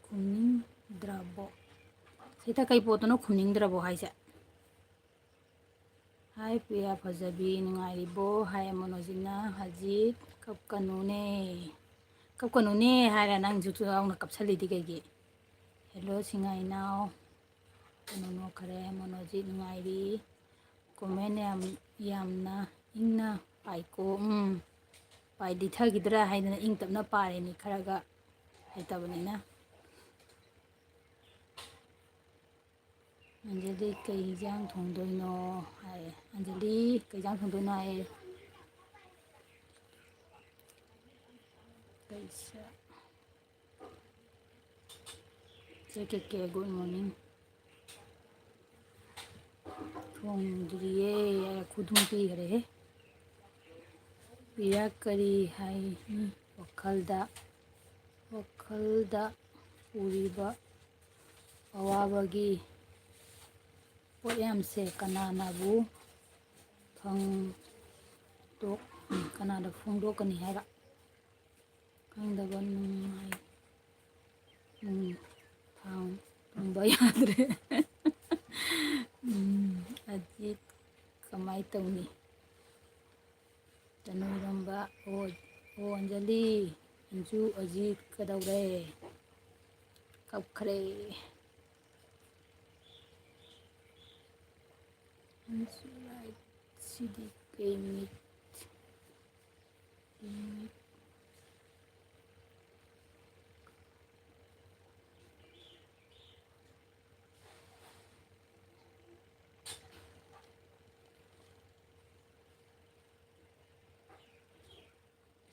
ꯈꯨꯝꯅꯤꯡꯗ꯭ꯔꯕꯣ? ꯁꯤꯗ ꯀꯩ ꯄꯣꯠꯇꯅꯣ ꯈꯨꯝꯅꯤꯡꯗ꯭ꯔꯕꯣ ꯍꯥꯏꯁꯦ? ꯍꯥꯏ ꯄ꯭ꯔꯤꯌꯥ ꯐꯖꯕꯤ, ꯅꯨꯡꯉꯥꯏꯔꯤꯕꯣ? ꯍꯥꯏ ꯃꯣꯅꯣꯖꯤꯠꯅ꯫ ꯍꯖꯤꯠ, ꯀꯞꯀꯅꯨꯅꯦ꯫ ꯀꯞꯀꯅꯨꯅꯦ ꯍꯥꯏꯔ ꯅꯪꯁꯨ ꯌꯥꯎꯅ ꯀꯞꯁꯜꯂꯤꯗꯤ ꯀꯩꯒꯤ? Hello ꯁꯤꯡꯍꯥ ꯏꯅꯥꯎ꯫ ꯀꯩꯅꯣ ꯅꯣꯛꯈꯔꯦ꯫ ꯃꯣꯅꯣꯖꯤꯠ ꯅꯨꯡꯉꯥꯏꯔꯤ꯫ Comment ꯌꯥꯝ, ꯌꯥꯝꯅ ꯏꯪꯅ ꯄꯥꯏꯀꯣ꯫ ꯎꯝ꯫ ꯄꯥꯏ ꯂꯤꯊꯈꯤꯗ꯭ꯔꯥ ꯍꯥꯏꯗꯅ ꯏꯪ ꯇꯞꯅ ꯄꯥꯔꯤꯅꯤ, ꯈꯔꯒ ꯍꯩꯇꯕꯅꯤꯅ꯫ ꯑꯟꯖꯂꯤ ꯀꯩ ꯍꯤꯟꯖꯥꯡ ꯊꯣꯡꯗꯣꯏꯅꯣ ꯍꯥꯏꯌꯦ꯫ ꯑꯟꯖꯂꯤ ꯀꯩ ꯍꯤꯟꯖꯥꯡ ꯊꯣꯡꯗꯣꯏꯅꯣ ꯍꯥꯏꯌꯦ꯫ ꯀꯩꯁꯦ꯫ ꯆꯦ ꯀꯦ ꯀꯦ, good morning꯫ ꯊꯣꯡꯗ꯭ꯔꯤꯌꯦ꯫ ꯈꯨꯗꯨꯝ ꯄꯤꯈ꯭ꯔꯦꯍꯦ꯫ ꯄꯤꯔꯛ ꯀꯔꯤ ꯍꯥꯏꯅꯤ? ꯋꯥꯈꯜꯗ, ꯋꯥꯈꯜꯗ ꯎꯔꯤꯕ ꯑꯋꯥꯕꯒꯤ ꯄꯣꯠꯌꯥꯝꯁꯦ ꯀꯅꯥꯅꯕꯨ ꯐꯣꯡꯗꯣꯛ-, ꯀꯅꯥꯗ ꯐꯣꯡꯗꯣꯛꯀꯅꯤ ꯍꯥꯏꯕ? ꯈꯪꯗꯕ ꯅꯨꯡꯉꯥꯏ꯫ ꯎꯝ, ꯊꯥꯎ ꯇꯨꯝꯕ ꯌꯥꯗ꯭ꯔꯦ꯫ ꯎꯝ, ꯑꯖꯤꯠ ꯀꯃꯥꯏ ꯇꯧꯅꯤ? ꯇꯅꯨꯔꯝꯕ, ꯑꯣ, ꯑꯣ, ꯑꯟꯖꯂꯤ, ꯑꯟꯖꯨ, ꯑꯖꯤꯠ ꯀꯗꯧꯔꯦ? ꯀꯞꯈ꯭ꯔꯦ꯫ ꯑꯟꯖꯨ, ꯁꯤꯗꯤ ꯀꯩ ꯃꯤꯠ?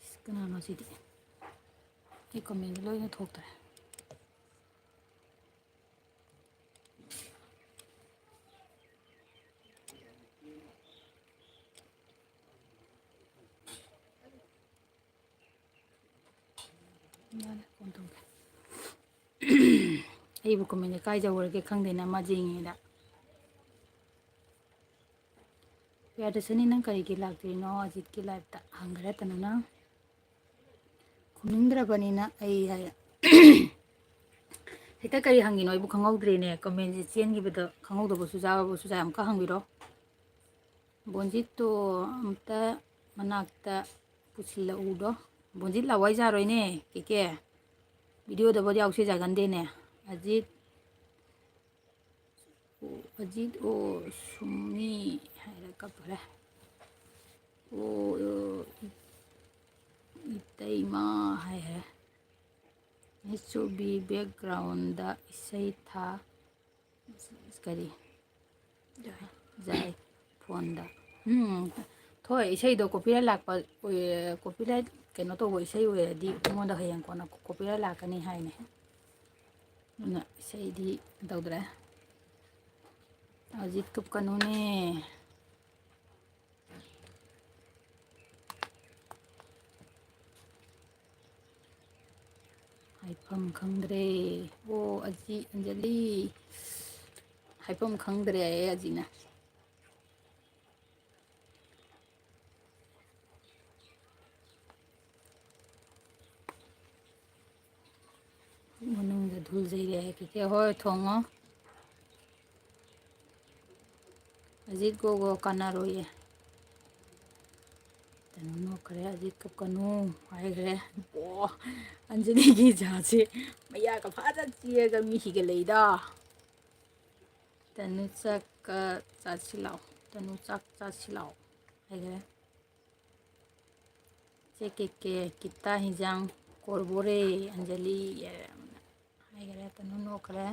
ꯏꯁ, ꯀꯅꯥꯅꯣ ꯁꯤꯗꯤ? ꯑꯩ ꯀꯃꯦꯟꯗ ꯂꯣꯏꯅ ꯊꯣꯛꯇ꯭ꯔꯦ꯫ ꯌꯥꯔꯦ, ꯐꯣꯟ ꯇꯧꯒꯦ꯫ ꯑꯩꯕꯨ ꯀꯃꯦꯟꯗ ꯀꯥꯏꯖꯧꯔꯒꯦ ꯈꯪꯗꯦꯅ ꯃꯥ ꯌꯦꯡꯉꯤꯉꯩꯗ꯫ ꯄ꯭ꯔꯤꯌꯥꯗꯔꯁꯅꯤ, ꯅꯪ ꯀꯔꯤꯒꯤ ꯂꯥꯛꯇ꯭ꯔꯤꯅꯣ ꯑꯖꯤꯠꯀꯤ ꯂꯥꯏꯐꯇ? ꯍꯪꯈ꯭ꯔꯦ ꯇꯅꯨꯅ꯫ ꯈꯨꯝꯅꯤꯡꯗ꯭ꯔꯕꯅꯤꯅ ꯑꯩ ꯍꯥꯏ-, ꯍꯦꯛꯇ ꯀꯔꯤ ꯍꯪꯉꯤꯅꯣ ꯑꯩꯕꯨ ꯈꯪꯍꯧꯗ꯭ꯔꯦꯅꯦ꯫ ꯀꯃꯦꯟꯁꯦ ꯆꯦꯟꯈꯤꯕꯗ ꯈꯪꯍꯧꯗꯕꯁꯨ ꯌꯥꯎꯔꯕꯁꯨ ꯌꯥꯏ, ꯑꯃꯨꯛꯀ ꯍꯪꯕꯤꯔꯣ꯫ ꯕꯣꯟꯖꯤꯠꯇꯣ ꯑꯝꯇ ꯃꯅꯥꯛꯇ ꯄꯨꯁꯤꯜꯂꯛꯎꯗꯣ꯫ ꯕꯣꯟꯖꯤꯠ ꯂꯋꯥꯏ ꯌꯥꯔꯣꯏꯅꯦ, ꯀꯦꯀꯦ꯫ ꯚꯤꯗꯤꯑꯣꯗꯕꯨꯗꯤ ꯌꯥꯎꯁꯦ ꯌꯥꯒꯟꯗꯦꯅꯦ꯫ ꯑꯖꯤꯠ, ꯑꯣ, ꯑꯖꯤꯠ, ꯑꯣ, ꯁꯨꯝꯃꯤ ꯍꯥꯏꯔ ꯀꯞꯄꯔꯦ꯫ ꯑꯣ, ꯑꯣ, ꯏ-, ꯏꯇꯩꯃ ꯍꯥꯏꯔꯦ꯫ ꯑꯩꯁꯨ ꯕꯤ ꯕꯦꯛꯒ꯭ꯔꯥꯎꯟꯗ ꯏꯁꯩ ꯊꯥ-, ꯀꯔꯤ? ꯌꯥꯏ꯫ ꯐꯣꯟꯗ꯫ ꯎꯝ, ꯊꯣꯏ, ꯏꯁꯩꯗꯣ copyright ꯂꯥꯛꯄ, copyright ꯀꯩꯅꯣ ꯇꯧꯕ ꯏꯁꯩ ꯑꯣꯏꯔꯗꯤ ꯑꯩꯉꯣꯟꯗ ꯍꯌꯦꯡ ꯀꯣꯟꯅ copyright ꯂꯥꯛꯀꯅꯤ ꯍꯥꯏꯅꯦ꯫ ꯑꯗꯨꯅ ꯏꯁꯩꯗꯤ ꯇꯧꯗ꯭ꯔꯦ꯫ ꯑꯖꯤꯠ ꯀꯞꯀꯅꯨꯅꯦ꯫ ꯍꯥꯏꯐꯝ ꯈꯪꯗ꯭ꯔꯦ꯫ ꯑꯣ, ꯑꯖꯤ, ꯑꯟꯖꯂꯤ꯫ ꯍꯥꯏꯐꯝ ꯈꯪꯗ꯭ꯔꯦ ꯍꯥꯏꯌꯦ ꯑꯖꯤꯅ꯫ ꯃꯅꯨꯡꯗ ꯙꯨꯜ ꯂꯩꯔꯦ ꯍꯥꯏ ꯀꯦꯀꯦ꯫ ꯍꯣꯏ, ꯊꯣꯡꯉꯣ꯫ ꯑꯖꯤꯠ ꯒꯣꯒꯣ ꯀꯥꯟꯅꯔꯣꯏꯌꯦ꯫ ꯇꯅꯨ ꯅꯣꯛꯈ꯭ꯔꯦ, "ꯑꯖꯤꯠ ꯀꯞꯀꯅꯨ" ꯍꯥꯏꯈ꯭ꯔꯦ꯫ ꯑꯣ, ꯑꯟꯖꯂꯤꯒꯤ ꯖꯥꯁꯦ ꯃꯌꯥꯒ ꯐꯥꯖ ꯆꯤꯔꯒ ꯃꯤ ꯍꯤꯒꯠꯂꯛꯏꯗ꯫ "ꯇꯅꯨ ꯆꯥꯛꯀ ꯆꯥꯁꯤ ꯂꯥꯛꯑꯣ, ꯇꯅꯨ ꯆꯥꯛ ꯆꯥꯁꯤ ꯂꯥꯛꯑꯣ" ꯍꯥꯏꯈ꯭ꯔꯦ꯫ ꯆꯦ ꯀꯦ ꯀꯦ, ꯀꯤꯇꯥ ꯍꯤꯟꯖꯥꯡ ꯀꯣꯔꯕꯣꯔꯦ, ꯑꯟꯖꯂꯤ ꯍꯥꯏꯈ꯭ꯔꯦ, ꯇꯅꯨ ꯅꯣꯛꯈ꯭ꯔꯦ꯫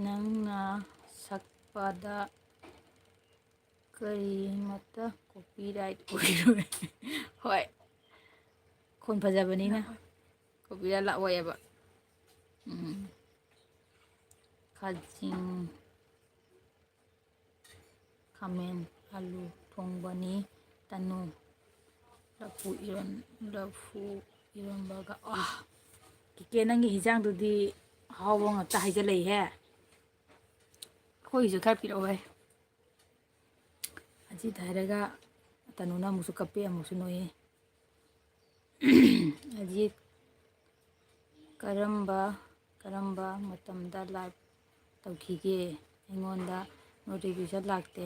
ꯅꯪꯅ ꯁꯛꯄꯗ ꯀꯔꯤꯃꯠꯇ copyright ꯑꯣꯏꯔꯣꯏ꯫ ꯍꯣꯏ, ꯈꯣꯟ ꯐꯖꯕꯅꯤꯅ copyright ꯂꯥꯛꯑꯣꯏꯌꯦꯕ꯫ ꯎꯝ꯫ ꯈꯥꯖꯤꯡ, ꯈꯥꯃꯦꯟ, ꯑꯂꯨ ꯊꯣꯡꯕꯅꯤ꯫ ꯇꯅꯨ, ꯂꯐꯨ ꯏꯔꯣꯟ-, ꯂꯐꯨ ꯏꯔꯣꯟꯕꯒ꯫ ꯑꯥ! ꯀꯤꯀꯦ, ꯅꯪꯒꯤ ꯍꯤꯟꯖꯥꯡꯗꯨꯗꯤ ꯑꯍꯥꯎꯕ ꯉꯥꯛꯇ ꯍꯥꯏꯖꯜꯂꯛꯏꯍꯦ꯫ ꯑꯩꯈꯣꯏꯒꯤꯁꯨ ꯈꯔ ꯄꯤꯔꯛꯎꯍꯦ꯫ ꯑꯖꯤꯠ ꯍꯥꯏꯔꯒ ꯇꯅꯨꯅ ꯑꯃꯨꯛꯁꯨ ꯀꯞꯄꯦ, ꯑꯃꯨꯛꯁꯨ ꯅꯣꯛꯑꯦ꯫ ꯑꯖꯤꯠ, ꯀꯔꯝꯕ, ꯀꯔꯝꯕ ꯃꯇꯝꯗ live ꯇꯧꯈꯤꯒꯦ? ꯑꯩꯉꯣꯟꯗ notification ꯂꯥꯛꯇꯦ꯫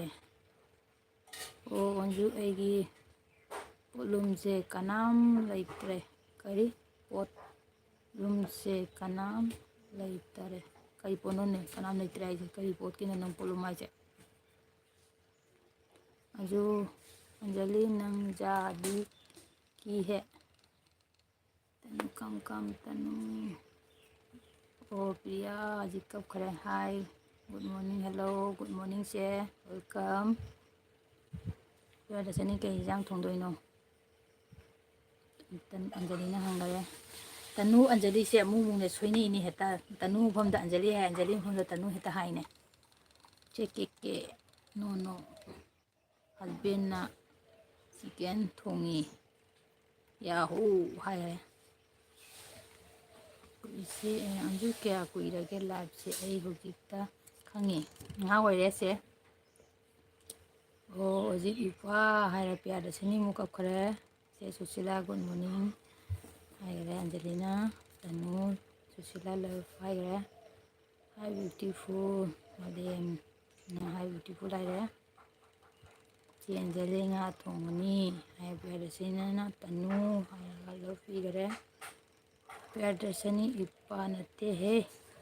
ꯑꯣ, ꯑꯣꯟꯖꯨ, ꯑꯩꯒꯤ ꯄꯣꯠꯂꯨꯝꯁꯦ ꯀꯅꯥꯝ ꯂꯩꯇ꯭ꯔꯦ꯫ ꯀꯔꯤ? ꯄꯣꯠ ꯂꯨꯝꯁꯦ ꯀꯅꯥꯝ ꯂꯩꯇꯔꯦ꯫ ꯀꯔꯤ ꯄꯣꯠꯅꯣꯅꯦ? ꯀꯅꯥꯝ ꯂꯩꯇ꯭ꯔꯦ ꯍꯥꯏꯁꯦ? ꯀꯔꯤ ꯄꯣꯠꯀꯤꯅꯣ ꯅꯪ ꯄꯣꯠꯂꯨꯝ ꯍꯥꯏꯁꯦ? ꯑꯖꯨ, ꯑꯟꯖꯂꯤ, ꯅꯪ ꯖꯥꯗꯤ ꯀꯤ ꯍꯦ꯫ ꯇꯅꯨ ꯀꯝ ꯀꯝ ꯇꯅꯨ꯫ ꯑꯣ, Priya, Ajit ꯀꯞꯈ꯭ꯔꯦ꯫ Hi, good morning, hello, good morning ꯁꯦ, welcome꯫ ꯄ꯭ꯔꯤꯌꯥ ꯂꯩꯁꯅꯤ, ꯀꯩ ꯏꯟꯖꯥꯡ ꯊꯣꯡꯗꯣꯏꯅꯣ? ꯇꯟ-, ꯑꯟꯖꯂꯤꯅ ꯍꯪꯂꯛꯑꯦ꯫ ꯇꯅꯨ ꯑꯟꯖꯂꯤꯁꯦ ꯑꯃꯨꯛ ꯑꯃꯨꯛꯅꯦ ꯁꯣꯏꯅꯩꯅꯦ ꯍꯦꯛꯇ꯫ ꯇꯅꯨ ꯃꯐꯝꯗ ꯑꯟꯖꯂꯤ ꯍꯥꯏ, ꯑꯟꯖꯂꯤ ꯃꯐꯝꯗ ꯇꯅꯨ ꯍꯦꯛꯇ ꯍꯥꯏꯅꯦ꯫ ꯆꯦ ꯀꯦ ꯀꯦ, ꯅꯣ ꯅꯣ, ꯍꯁꯕꯦꯟꯅ ꯆꯤꯀꯦꯟ ꯊꯣꯡꯉꯤ, ꯌꯥꯍꯨ ꯍꯥꯏꯔꯦ꯫ ꯏꯆꯦ ꯑꯟꯖꯨ, ꯀꯌꯥ ꯀꯨꯏꯔꯒꯦ ꯂꯥꯏꯞꯁꯦ? ꯑꯩ ꯍꯧꯖꯤꯛꯇ ꯈꯪꯉꯤ, ꯉꯍꯥ ꯑꯣꯏꯔꯦ ꯁꯦ꯫ ꯑꯣ, ꯍꯧꯖꯤꯛ ꯏꯄꯥ ꯍꯥꯏꯔꯦ, ꯄꯤꯌꯥꯗꯁꯤꯅꯤ ꯑꯃꯨꯛ ꯀꯞꯈ꯭ꯔꯦ꯫ ꯆꯦ ꯁꯨꯁꯤꯂꯥ, ꯒꯨꯗ ꯃꯣꯔꯅꯤꯡ ꯍꯥꯏꯈꯔꯦ꯫ ꯑꯟꯖꯂꯤꯅ, ꯇꯅꯨ, ꯁꯨꯁꯤꯂꯥ ꯂꯞ ꯍꯥꯏꯈꯔꯦ꯫ ꯍꯥꯏ ꯕ꯭ꯌꯨꯇꯤꯐꯨꯜ ꯃꯥꯂꯦꯝꯅ, ꯍꯥꯏ ꯕ꯭ꯌꯨꯇꯤꯐꯨꯜ ꯍꯥꯏꯔꯦ꯫ ꯆꯦ ꯑꯟꯖꯂꯤ, ꯉꯥ ꯊꯣꯡꯒꯅꯤ ꯍꯥꯏ ꯄꯤꯌꯥꯗꯁꯤꯅꯤꯅ꯫ ꯇꯅꯨ ꯍꯥꯏꯔꯒ ꯂꯞ ꯄꯤꯈꯔꯦ꯫ ꯄꯤꯌꯥꯗꯁꯤꯅꯤ ꯏꯄꯥ ꯅꯠꯇꯦꯍꯦ,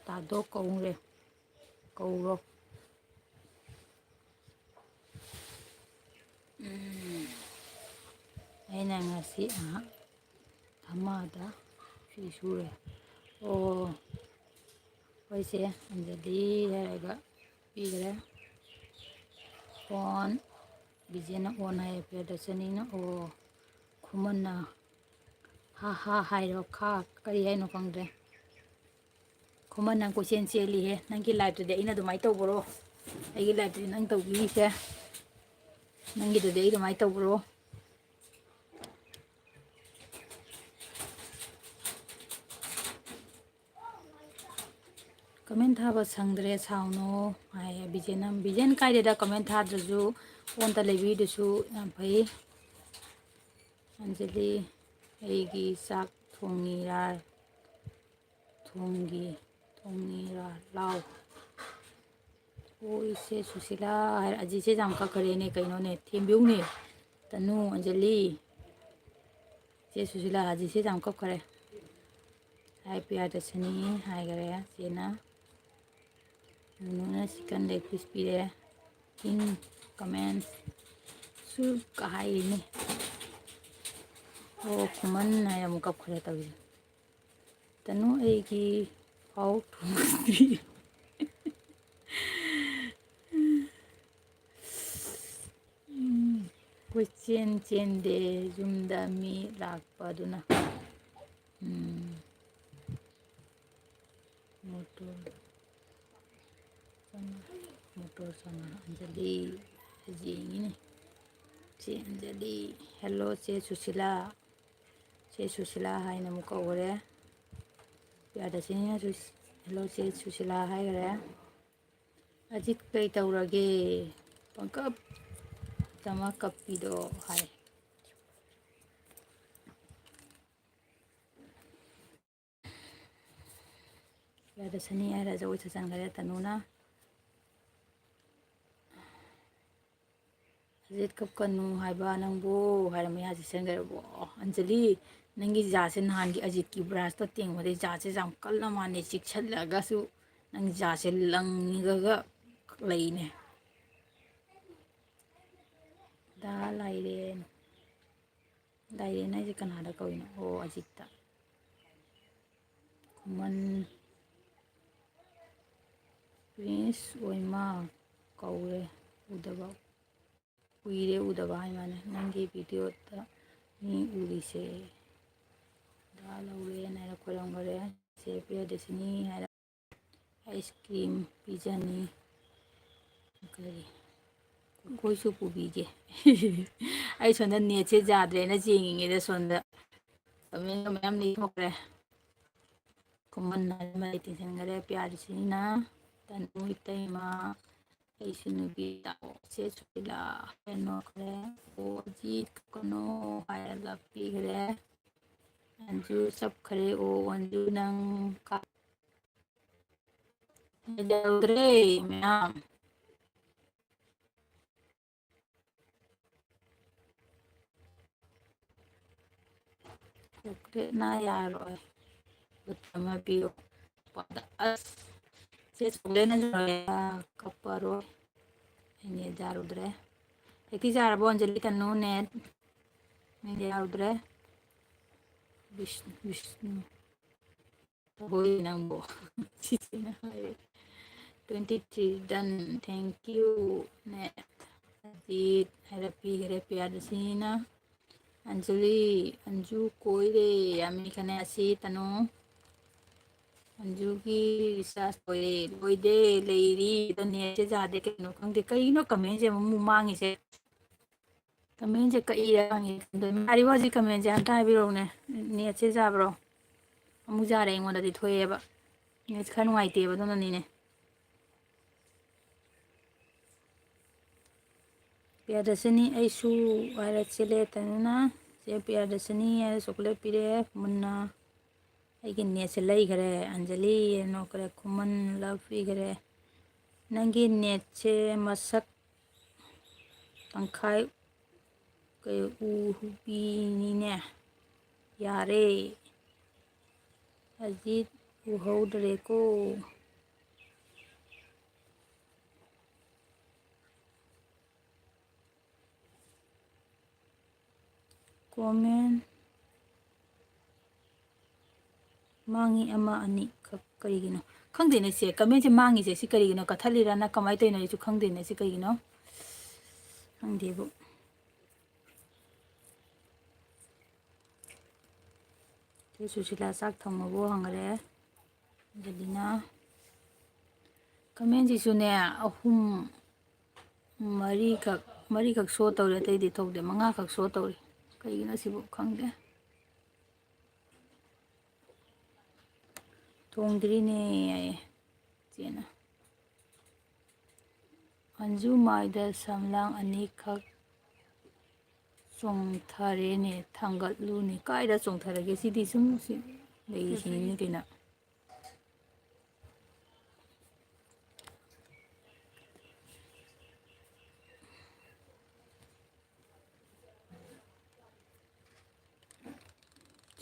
ꯇꯥꯗꯣ ꯀꯧꯔꯦ, ꯀꯧꯔꯣ꯫ ꯎꯝ꯫ ꯑꯩꯅ ꯉꯁꯤ ꯑꯍ-, ꯙꯃꯥꯗ ꯐꯤ ꯁꯨꯔꯦ꯫ ꯑꯣ, ꯍꯣꯏꯁꯦ, ꯑꯟꯖꯂꯤ ꯍꯥꯏꯔꯒ ꯄꯤꯈ꯭ꯔꯦ꯫ ꯑꯣꯟ, ꯕꯤꯖꯦꯅ ꯑꯣꯟ ꯍꯥꯏꯌꯦ, ꯄꯤꯌꯥꯗꯁꯤꯅꯤꯅ ꯑꯣ, ꯈꯨꯃꯟꯅ ꯍꯥ ꯍꯥ ꯍꯥꯏꯔꯣ, ꯈꯥ, ꯀꯔꯤ ꯍꯥꯏꯅꯣ ꯈꯪꯗ꯭ꯔꯦ꯫ ꯈꯨꯃꯟ, ꯅꯪ ꯀꯣꯏꯆꯦꯟ ꯆꯦꯜꯂꯤꯍꯦ꯫ ꯅꯪꯒꯤ ꯂꯥꯏꯐꯇꯨꯗꯤ ꯑꯩꯅ ꯑꯗꯨꯃꯥꯏꯅ ꯇꯧꯕ꯭ꯔꯣ? ꯑꯩꯒꯤ ꯂꯥꯏꯐꯇꯨꯗꯤ ꯅꯪ ꯇꯧꯕꯤꯔꯤꯁꯦ꯫ ꯅꯪꯒꯤꯗꯨꯗꯤ ꯑꯩ ꯑꯗꯨꯃꯥꯏꯅ ꯇꯧꯕ꯭ꯔꯣ? ꯀꯃꯦꯟ ꯊꯥꯕ ꯁꯪꯗ꯭ꯔꯦ, ꯁꯥꯎꯅꯣ ꯍꯥꯏꯌꯦ ꯕꯤꯖꯦꯟꯅ꯫ ꯕꯤꯖꯦꯟ ꯀꯥꯏꯗꯦꯗ, ꯀꯃꯦꯟ ꯊꯥꯗ꯭ꯔꯁꯨ ꯑꯣꯟꯇ ꯂꯩꯕꯤꯗꯨꯁꯨ ꯌꯥꯝ ꯐꯩ꯫ ꯑꯟꯖꯂꯤ, ꯑꯩꯒꯤ ꯆꯥꯛ ꯊꯣꯡꯉꯤꯔꯥ? ꯊꯣꯡꯒꯤ, ꯊꯣꯡꯉꯤꯔꯥ ꯂꯥꯎ꯫ ꯑꯣ, ꯏꯆꯦ ꯁꯨꯁꯤꯂꯥ ꯍꯥꯏꯔ, ꯑꯖꯤꯁꯦ ꯌꯥꯝ ꯀꯛꯈ꯭ꯔꯦꯅꯦ, ꯀꯩꯅꯣꯅꯦ, ꯊꯦꯝꯕꯤꯌꯨꯅꯦ꯫ ꯇꯅꯨ, ꯑꯟꯖꯂꯤ, ꯏꯆꯦ ꯁꯨꯁꯤꯂꯥ, ꯑꯖꯤꯁꯦ ꯌꯥꯝ ꯀꯛꯈ꯭ꯔꯦ꯫ ꯍꯥꯏ ꯄꯤꯌꯥꯗꯁꯤꯅꯤ ꯍꯥꯏꯈꯔꯦ ꯆꯦꯅ꯫ ꯅꯨꯅꯨꯅ ꯆꯤꯛꯀꯟ ꯂꯦꯒ ꯄꯤꯁ ꯄꯤꯔꯦ꯫ ꯏꯟ ꯀꯃꯦꯟ ꯁꯨ ꯀꯍꯥꯏꯔꯤꯅꯤ꯫ ꯑꯣ, ꯈꯨꯃꯟ ꯍꯥꯏꯅ ꯑꯃꯨꯛ ꯀꯞꯈ꯭ꯔꯦ ꯇꯧꯔꯤꯁꯦ꯫ ꯇꯅꯨ, ꯑꯩꯒꯤ ꯐꯥꯎ ꯊꯣꯡꯗ꯭ꯔꯤ꯫ ꯎꯝ, ꯀꯣꯏꯆꯦꯟ ꯆꯦꯟꯗꯦ, ꯌꯨꯝꯗ ꯃꯤ ꯂꯥꯛꯄꯗꯨꯅ꯫ ꯎꯝ꯫ ꯃꯣꯇꯣꯔ꯫ ꯃꯣꯇꯣꯔ ꯁꯣꯅꯥ ꯑꯟꯖꯂꯤ ꯌꯦꯡꯉꯤꯅꯦ꯫ ꯆꯦ ꯑꯟꯖꯂꯤ, hello ꯆꯦ ꯁꯨꯁꯤꯂꯥ꯫ ꯆꯦ ꯁꯨꯁꯤꯂꯥ ꯍꯥꯏꯅ ꯑꯃꯨꯛ ꯀꯧꯈꯔꯦ꯫ ꯄꯤꯌꯥꯗꯁꯤꯅꯤꯅꯁꯨ hello ꯆꯦ ꯁꯨꯁꯤꯂꯥ ꯍꯥꯏꯈꯔꯦ꯫ ꯑꯖꯤꯠ ꯀꯩ ꯇꯧꯔꯒꯦ? ꯄꯪꯀꯞꯇꯃꯛ ꯀꯞꯄꯤꯗꯣ ꯍꯥꯏ꯫ ꯄꯤꯌꯥꯗꯁꯤꯅꯤ ꯍꯥꯏꯔ ꯖꯒꯣꯏ ꯁꯥꯖꯟꯈꯔꯦ ꯇꯅꯨꯅ꯫ ꯑꯖꯤꯠ ꯀꯞꯀꯅꯨ ꯍꯥꯏꯕ ꯅꯪꯕꯨ ꯍꯥꯏꯔ ꯃꯌꯥꯁꯤ ꯁꯦꯝꯒꯠꯂꯕꯣ? ꯑꯟꯖꯂꯤ, ꯅꯪꯒꯤ ꯖꯥꯠꯁꯦ ꯅꯍꯥꯟꯒꯤ ꯑꯖꯤꯠꯀꯤ ꯕ꯭ꯔꯥꯁꯇꯣ ꯇꯦꯡꯕꯗꯩ ꯖꯥꯠꯁꯦ ꯌꯥꯝ ꯀꯜꯂ ꯃꯥꯜꯂꯦ, ꯆꯤꯛꯁꯜꯂꯒꯁꯨ ꯅꯪ ꯖꯥꯠꯁꯦ ꯂꯪꯉꯒ ꯂꯩꯅꯦ꯫ ꯗꯥ ꯂꯥꯏꯔꯦꯟ, ꯂꯥꯏꯔꯦꯟ ꯍꯥꯏꯁꯦ ꯀꯅꯥꯗ ꯀꯧꯏꯅꯣ? ꯑꯣ, ꯑꯖꯤꯠꯇ꯫ ꯈꯨꯃꯟ ꯄ꯭ꯔꯤꯟꯁ ꯑꯣꯏꯃ ꯀꯧꯔꯦ, ꯎꯗꯕ ꯀꯨꯏꯔꯦ, ꯎꯗꯕ ꯍꯥꯏ ꯃꯥꯅꯦ꯫ ꯅꯪꯒꯤ ꯚꯤꯗꯤꯑꯣꯗ ꯃꯤ ꯎꯔꯤꯁꯦ꯫ ꯗꯥ ꯂꯧꯔꯦꯟ ꯍꯥꯏꯔ ꯈꯣꯏꯔꯝꯈꯔꯦ꯫ ꯆꯦ ꯄ꯭ꯔꯤꯌꯗꯔꯁꯤꯅꯤ ꯍꯥꯏꯔ ꯑꯥꯏꯁ ꯀ꯭ꯔꯤꯝ ꯄꯤꯖꯅꯤ꯫ ꯀꯔꯤ? ꯑꯩꯈꯣꯏꯁꯨ ꯄꯨꯕꯤꯒꯦ꯫ ꯑꯩ ꯁꯣꯝꯗ ꯅꯦꯠꯁꯦ ꯌꯥꯗ꯭ꯔꯦꯅ ꯆꯦꯡꯉꯤꯉꯩꯗ ꯁꯣꯝꯗ ꯀꯃꯦꯟꯒ ꯃꯌꯥꯝ ꯂꯩꯊꯣꯛꯈ꯭ꯔꯦ꯫ ꯈꯨꯃꯟ ꯍꯥꯏꯕ ꯑꯃ ꯂꯩ ꯇꯤꯟꯁꯤꯟꯈꯔꯦ꯫ ꯄꯤꯌꯥꯔꯤꯁꯤꯅ ꯇꯅꯨ ꯏꯇꯩꯃ, ꯑꯩꯁꯨ ꯅꯨꯄꯤ ꯂꯥꯛꯑꯣ꯫ ꯆꯦ ꯁꯨꯀꯤꯂꯥ ꯀꯩꯅꯣꯈ꯭ꯔꯦ꯫ ꯑꯣ ꯑꯖꯤꯠ ꯀꯩꯅꯣ ꯍꯥꯏꯔꯒ ꯄꯤꯈ꯭ꯔꯦ꯫ ꯑꯟꯖꯨ ꯆꯞꯈ꯭ꯔꯦ꯫ ꯑꯣ ꯑꯟꯖꯨ ꯅꯪ ꯀꯥ-, ꯌꯥꯎꯗ꯭ꯔꯦ ꯃꯌꯥꯝ꯫ ꯆꯣꯀ꯭ꯂꯦꯠꯅ ꯌꯥꯔꯣꯏ꯫ ꯕꯨꯠ ꯑꯃ ꯄꯤꯌꯨ꯫ ꯑꯁ, ꯆꯦ ꯆꯣꯀ꯭ꯂꯦꯠꯅ ꯌꯥꯔꯣꯏ꯫ ꯀꯞꯄꯔꯣꯏ꯫ ꯑꯩ ꯅꯦꯠ ꯌꯥꯔꯨꯗ꯭ꯔꯦ꯫ ꯍꯦꯛꯇꯤ ꯌꯥꯔꯕꯣ ꯑꯟꯖꯂꯤ? ꯇꯅꯨ ꯅꯦꯠ꯫ ꯅꯦꯠ ꯌꯥꯔꯨꯗ꯭ꯔꯦ꯫ ꯕꯤꯁ-, ꯕꯤꯁꯅꯨ꯫ ꯍꯣꯏ ꯅꯪꯕꯨ꯫ ꯆꯤꯆꯦꯅ ꯍꯥꯏꯔꯦ꯫ Twenty three done, thank you꯫ ꯅꯦ꯫ ꯑꯖꯤꯠ ꯍꯥꯏꯔ ꯄꯤꯈ꯭ꯔꯦ ꯄꯤꯌꯥꯗꯁꯤꯅ꯫ ꯑꯟꯖꯂꯤ, ꯑꯟꯖꯨ ꯀꯣꯏꯔꯦ꯫ ꯌꯥꯝꯃꯤ ꯈꯅꯦ ꯑꯁꯤ ꯇꯅꯨ꯫ ꯑꯟꯖꯨꯒꯤ ꯔꯤꯆꯥꯔꯖ ꯂꯣꯏꯔꯦ, ꯂꯣꯏꯗꯦ, ꯂꯩꯔꯤ꯫ ꯑꯗꯣ ꯅꯦꯠꯁꯦ ꯌꯥꯗꯦ, ꯀꯩꯅꯣ ꯈꯪꯗꯦ꯫ ꯀꯩꯅꯣ ꯀꯃꯦꯟꯁꯦ ꯑꯃꯨꯛ ꯃꯨꯛ ꯃꯥꯡꯉꯤꯁꯦ? ꯀꯃꯦꯟꯁꯦ ꯀꯛꯏꯔ ꯈꯪꯉꯦ꯫ ꯌꯥꯔꯤꯕꯣ ꯍꯧꯖꯤꯛ ꯀꯃꯦꯟꯁꯦ ꯑꯝꯇ ꯍꯥꯏꯕꯤꯔꯛꯎꯅꯦ꯫ ꯅꯦꯠꯁꯦ ꯌꯥꯕ꯭ꯔꯣ? ꯑꯃꯨꯛ ꯌꯥꯔꯦ, ꯑꯩꯉꯣꯟꯗꯗꯤ ꯊꯣꯛꯑꯦꯕ꯫ ꯅꯦꯠꯁꯦ ꯈꯔ ꯅꯨꯡꯉꯥꯏꯇꯦꯕ, ꯑꯗꯨꯅꯅꯤꯅꯦ꯫ ꯄ꯭ꯔꯤꯌꯥꯗꯔꯁꯤꯅꯤ, ꯑꯩꯁꯨ ꯍꯥꯏꯔꯦ, ꯆꯦꯜꯂꯦ ꯇꯅꯨꯅ꯫ ꯆꯦ ꯄ꯭ꯔꯤꯌꯥꯗꯔꯁꯤꯅꯤ ꯍꯥꯏꯔꯦ, ꯆꯣꯀꯣꯂꯦꯠ ꯄꯤꯔꯛꯑꯦ꯫ ꯃꯨꯟꯅ ꯑꯩꯒꯤ ꯅꯦꯠꯁꯦ ꯂꯩꯈꯔꯦ꯫ ꯑꯟꯖꯂꯤ ꯅꯣꯛꯈꯔꯦ꯫ ꯈꯨꯃꯟ ꯂꯞ ꯄꯤꯈꯔꯦ꯫ ꯅꯪꯒꯤ ꯅꯦꯠꯁꯦ ꯃꯁꯛ ꯇꯪꯈꯥꯏ ꯀꯩ ꯎꯍꯧꯕꯤꯅꯤꯅꯦ꯫ ꯌꯥꯔꯦ꯫ ꯑꯖꯤꯠ ꯎꯍꯧꯗ꯭ꯔꯦꯀꯣ꯫ ꯀꯣꯃꯦꯟ ꯃꯥꯡꯉꯤ ꯑꯃ ꯑꯅꯤ ꯈꯛ ꯀꯔꯤꯒꯤꯅꯣ? ꯈꯪꯗꯦꯅꯦ ꯁꯦ, ꯀꯃꯦꯟꯁꯦ ꯃꯥꯡꯉꯤꯁꯦ ꯁꯤ ꯀꯔꯤꯒꯤꯅꯣ? ꯀꯠꯊꯠꯂꯤꯔꯅ ꯀꯃꯥꯏꯅ ꯇꯧꯔꯤꯅꯣ? ꯑꯩꯁꯨ ꯈꯪꯗꯦꯅꯦ ꯁꯤ ꯀꯩꯒꯤꯅꯣ? ꯈꯪꯗꯦꯕꯨ꯫ ꯆꯦ ꯁꯨꯁꯤꯂꯥ ꯆꯥꯛ ꯊꯣꯡꯉꯕꯣ ꯍꯪꯈꯔꯦ꯫ ꯑꯗꯨꯗꯤꯅ ꯀꯃꯦꯟꯁꯤꯁꯨꯅꯦ ꯑꯍꯨꯝ, ꯃꯔꯤꯈꯛ, ꯃꯔꯤꯈꯛ ꯁꯣ ꯇꯧꯔꯦ, ꯑꯇꯩꯗꯤ ꯊꯣꯛꯇꯦ꯫ ꯃꯉꯥꯈꯛ ꯁꯣ ꯇꯧꯔꯦ꯫ ꯀꯩꯒꯤꯅꯣ ꯁꯤꯕꯨ? ꯈꯪꯗꯦ꯫ ꯊꯣꯡꯗ꯭ꯔꯤꯅꯦ ꯍꯥꯏꯌꯦ ꯆꯦꯅ꯫ ꯑꯟꯖꯨ ꯃꯥꯏꯗ ꯁꯝꯂꯥꯡ ꯑꯅꯤꯈꯛ ꯆꯣꯡꯊꯔꯦꯅꯦ, ꯊꯥꯡꯒꯠꯂꯨꯅꯦ꯫ ꯀꯥꯏꯗ ꯆꯣꯡꯊꯔꯒꯦ? ꯁꯤꯗꯤ ꯁꯨꯝ ꯁꯤ ꯂꯩꯔꯤꯁꯤꯅꯤꯅꯦ ꯀꯩꯅꯣ꯫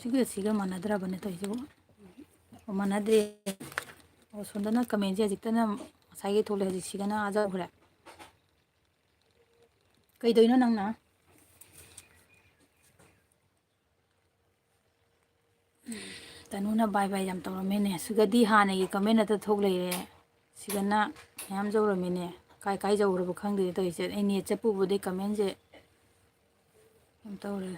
ꯁꯤꯒ ꯁꯤꯒ ꯃꯥꯟꯅꯗ꯭ꯔꯕꯅꯦ ꯇꯧꯔꯤꯁꯤꯕꯨ꯫ ꯑꯣ, ꯃꯥꯟꯅꯗ꯭ꯔꯦ꯫ ꯑꯣ, ꯁꯣꯝꯗꯅ ꯀꯃꯦꯟꯁꯦ ꯍꯧꯖꯤꯛꯇꯅ ꯉꯁꯥꯏꯒꯤ ꯊꯣꯛꯂꯦ, ꯍꯧꯖꯤꯛꯁꯤꯒꯅ ꯑꯥ ꯌꯧꯈ꯭ꯔꯦ꯫ ꯀꯩꯗꯧꯔꯤꯅꯣ ꯅꯪꯅ? ꯇꯅꯨꯅ ꯕꯥꯏ ꯕꯥꯏ ꯌꯥꯝ ꯇꯧꯔꯝꯃꯦꯅꯦ꯫ ꯁꯤꯒꯗꯤ ꯍꯥꯟꯅꯒꯤ ꯀꯃꯦꯟ ꯑꯇ ꯊꯣꯛ ꯂꯩꯔꯦ꯫ ꯁꯤꯒꯅ ꯃꯌꯥꯝ ꯌꯧꯔꯝꯃꯤꯅꯦ꯫ ꯀꯥꯏ ꯀꯥꯏ ꯌꯧꯈ꯭ꯔꯕ ꯈꯪꯗꯦ ꯇꯧꯔꯤꯁꯦ꯫ ꯑꯩ ꯅꯦꯠ ꯆꯠꯄ ꯎꯕꯗꯩ ꯀꯃꯦꯟꯁꯦ ꯀꯩꯅꯣ ꯇꯧꯔꯦ꯫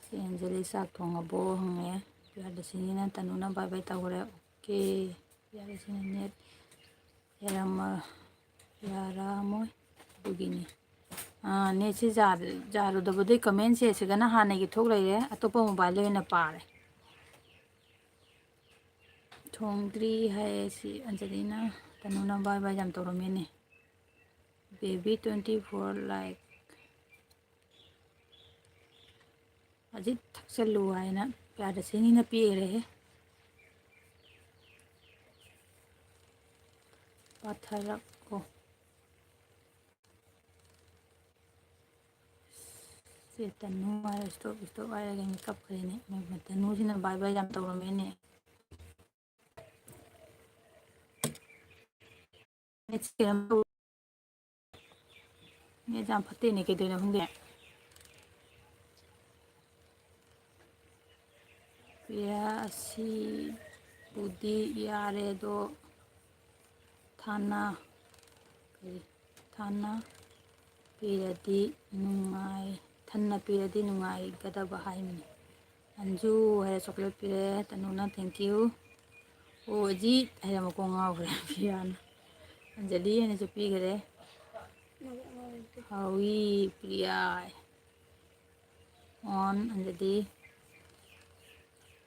ꯆꯦ ꯑꯟꯖꯂꯤ ꯆꯥꯛ ꯊꯣꯡꯉꯕꯣ ꯍꯪꯉꯦ꯫ ꯄꯤꯌꯥꯗꯁꯤꯅꯤꯅ ꯇꯅꯨꯅ bye bye ꯇꯧꯈ꯭ꯔꯦ꯫ ꯑꯣꯀꯦ꯫ ꯄꯤꯌꯥꯗꯁꯤꯅꯤ ꯅꯦꯠ ꯌꯥꯔꯝꯃ-, ꯌꯥꯔꯝꯃꯣꯏ꯫ ꯑꯗꯨꯒꯤꯅꯤ꯫ ꯑꯥ, ꯅꯦꯠꯁꯤ ꯌꯥ-, ꯌꯥꯔꯨꯗꯕꯗꯩ comment ꯁꯦ ꯁꯤꯗꯅ ꯍꯥꯟꯅꯒꯤ ꯊꯣꯛ ꯂꯩꯔꯦ꯫ ꯑꯇꯣꯞꯄ mobile ꯗ ꯑꯣꯏꯅ ꯄꯥꯔꯦ꯫ ꯊꯣꯡꯗ꯭ꯔꯤ ꯍꯥꯏꯌꯦ ꯁꯤ ꯑꯟꯖꯂꯤꯅ꯫ ꯇꯅꯨꯅ bye bye ꯌꯥꯝ ꯇꯧꯔꯝꯃꯦꯅꯦ꯫ Baby twenty four like꯫ Ajit ꯊꯛꯆꯜꯂꯨ ꯍꯥꯏꯅ ꯄ꯭ꯔꯤꯌꯥꯗꯔꯁꯤꯅꯤꯅ ꯄꯤꯈ꯭ꯔꯦꯍꯦ꯫ ꯄꯥꯊꯔꯛꯑꯣ꯫ ꯁꯦ ꯇꯅꯨ ꯍꯥꯏꯔ stop stop ꯍꯥꯏꯔꯒ ꯑꯩꯅ ꯀꯞꯈ꯭ꯔꯦꯅꯦ꯫ ꯃꯣꯏ ꯇꯅꯨꯁꯤꯅ bye bye ꯌꯥꯝ ꯇꯧꯔꯝꯃꯦꯅꯦ꯫ ꯅꯦꯠꯁꯦ ꯀꯩꯅꯣꯝ ꯇꯧ-, ꯅꯦꯠ ꯌꯥꯝ ꯐꯠꯇꯦꯅꯦ, ꯀꯩꯗꯧꯔꯤꯅꯣ ꯈꯪꯗꯦ꯫ ꯄ꯭ꯔꯤꯌꯥ, ꯑꯁꯤꯕꯨꯗꯤ ꯌꯥꯔꯦ, ꯑꯗꯣ ꯊꯥꯅ, ꯀꯔꯤ, ꯊꯥꯅ ꯄꯤꯔꯗꯤ ꯅꯨꯡꯉꯥꯏ-, ꯊꯟꯅ ꯄꯤꯔꯗꯤ ꯅꯨꯡꯉꯥꯏꯒꯗꯕ ꯍꯥꯏꯕꯅꯤ꯫ ꯑꯟꯖꯨ ꯍꯥꯏꯔꯦ, chocolate ꯄꯤꯔꯦ꯫ ꯇꯅꯨꯅ thank you꯫ ꯑꯣ, ꯑꯖꯤꯠ ꯍꯥꯏꯔꯦ, ꯃꯀꯣꯛ ꯉꯥꯎꯈ꯭ꯔꯦ ꯄ꯭ꯔꯤꯌꯥꯅ꯫ ꯑꯟꯖꯂꯤ ꯍꯥꯏꯅꯁꯨ ꯄꯤꯈꯔꯦ꯫ ꯍꯥꯎꯏ ꯄ꯭ꯔꯤꯌꯥ꯫ ꯑꯣꯟ ꯑꯟꯖꯂꯤ꯫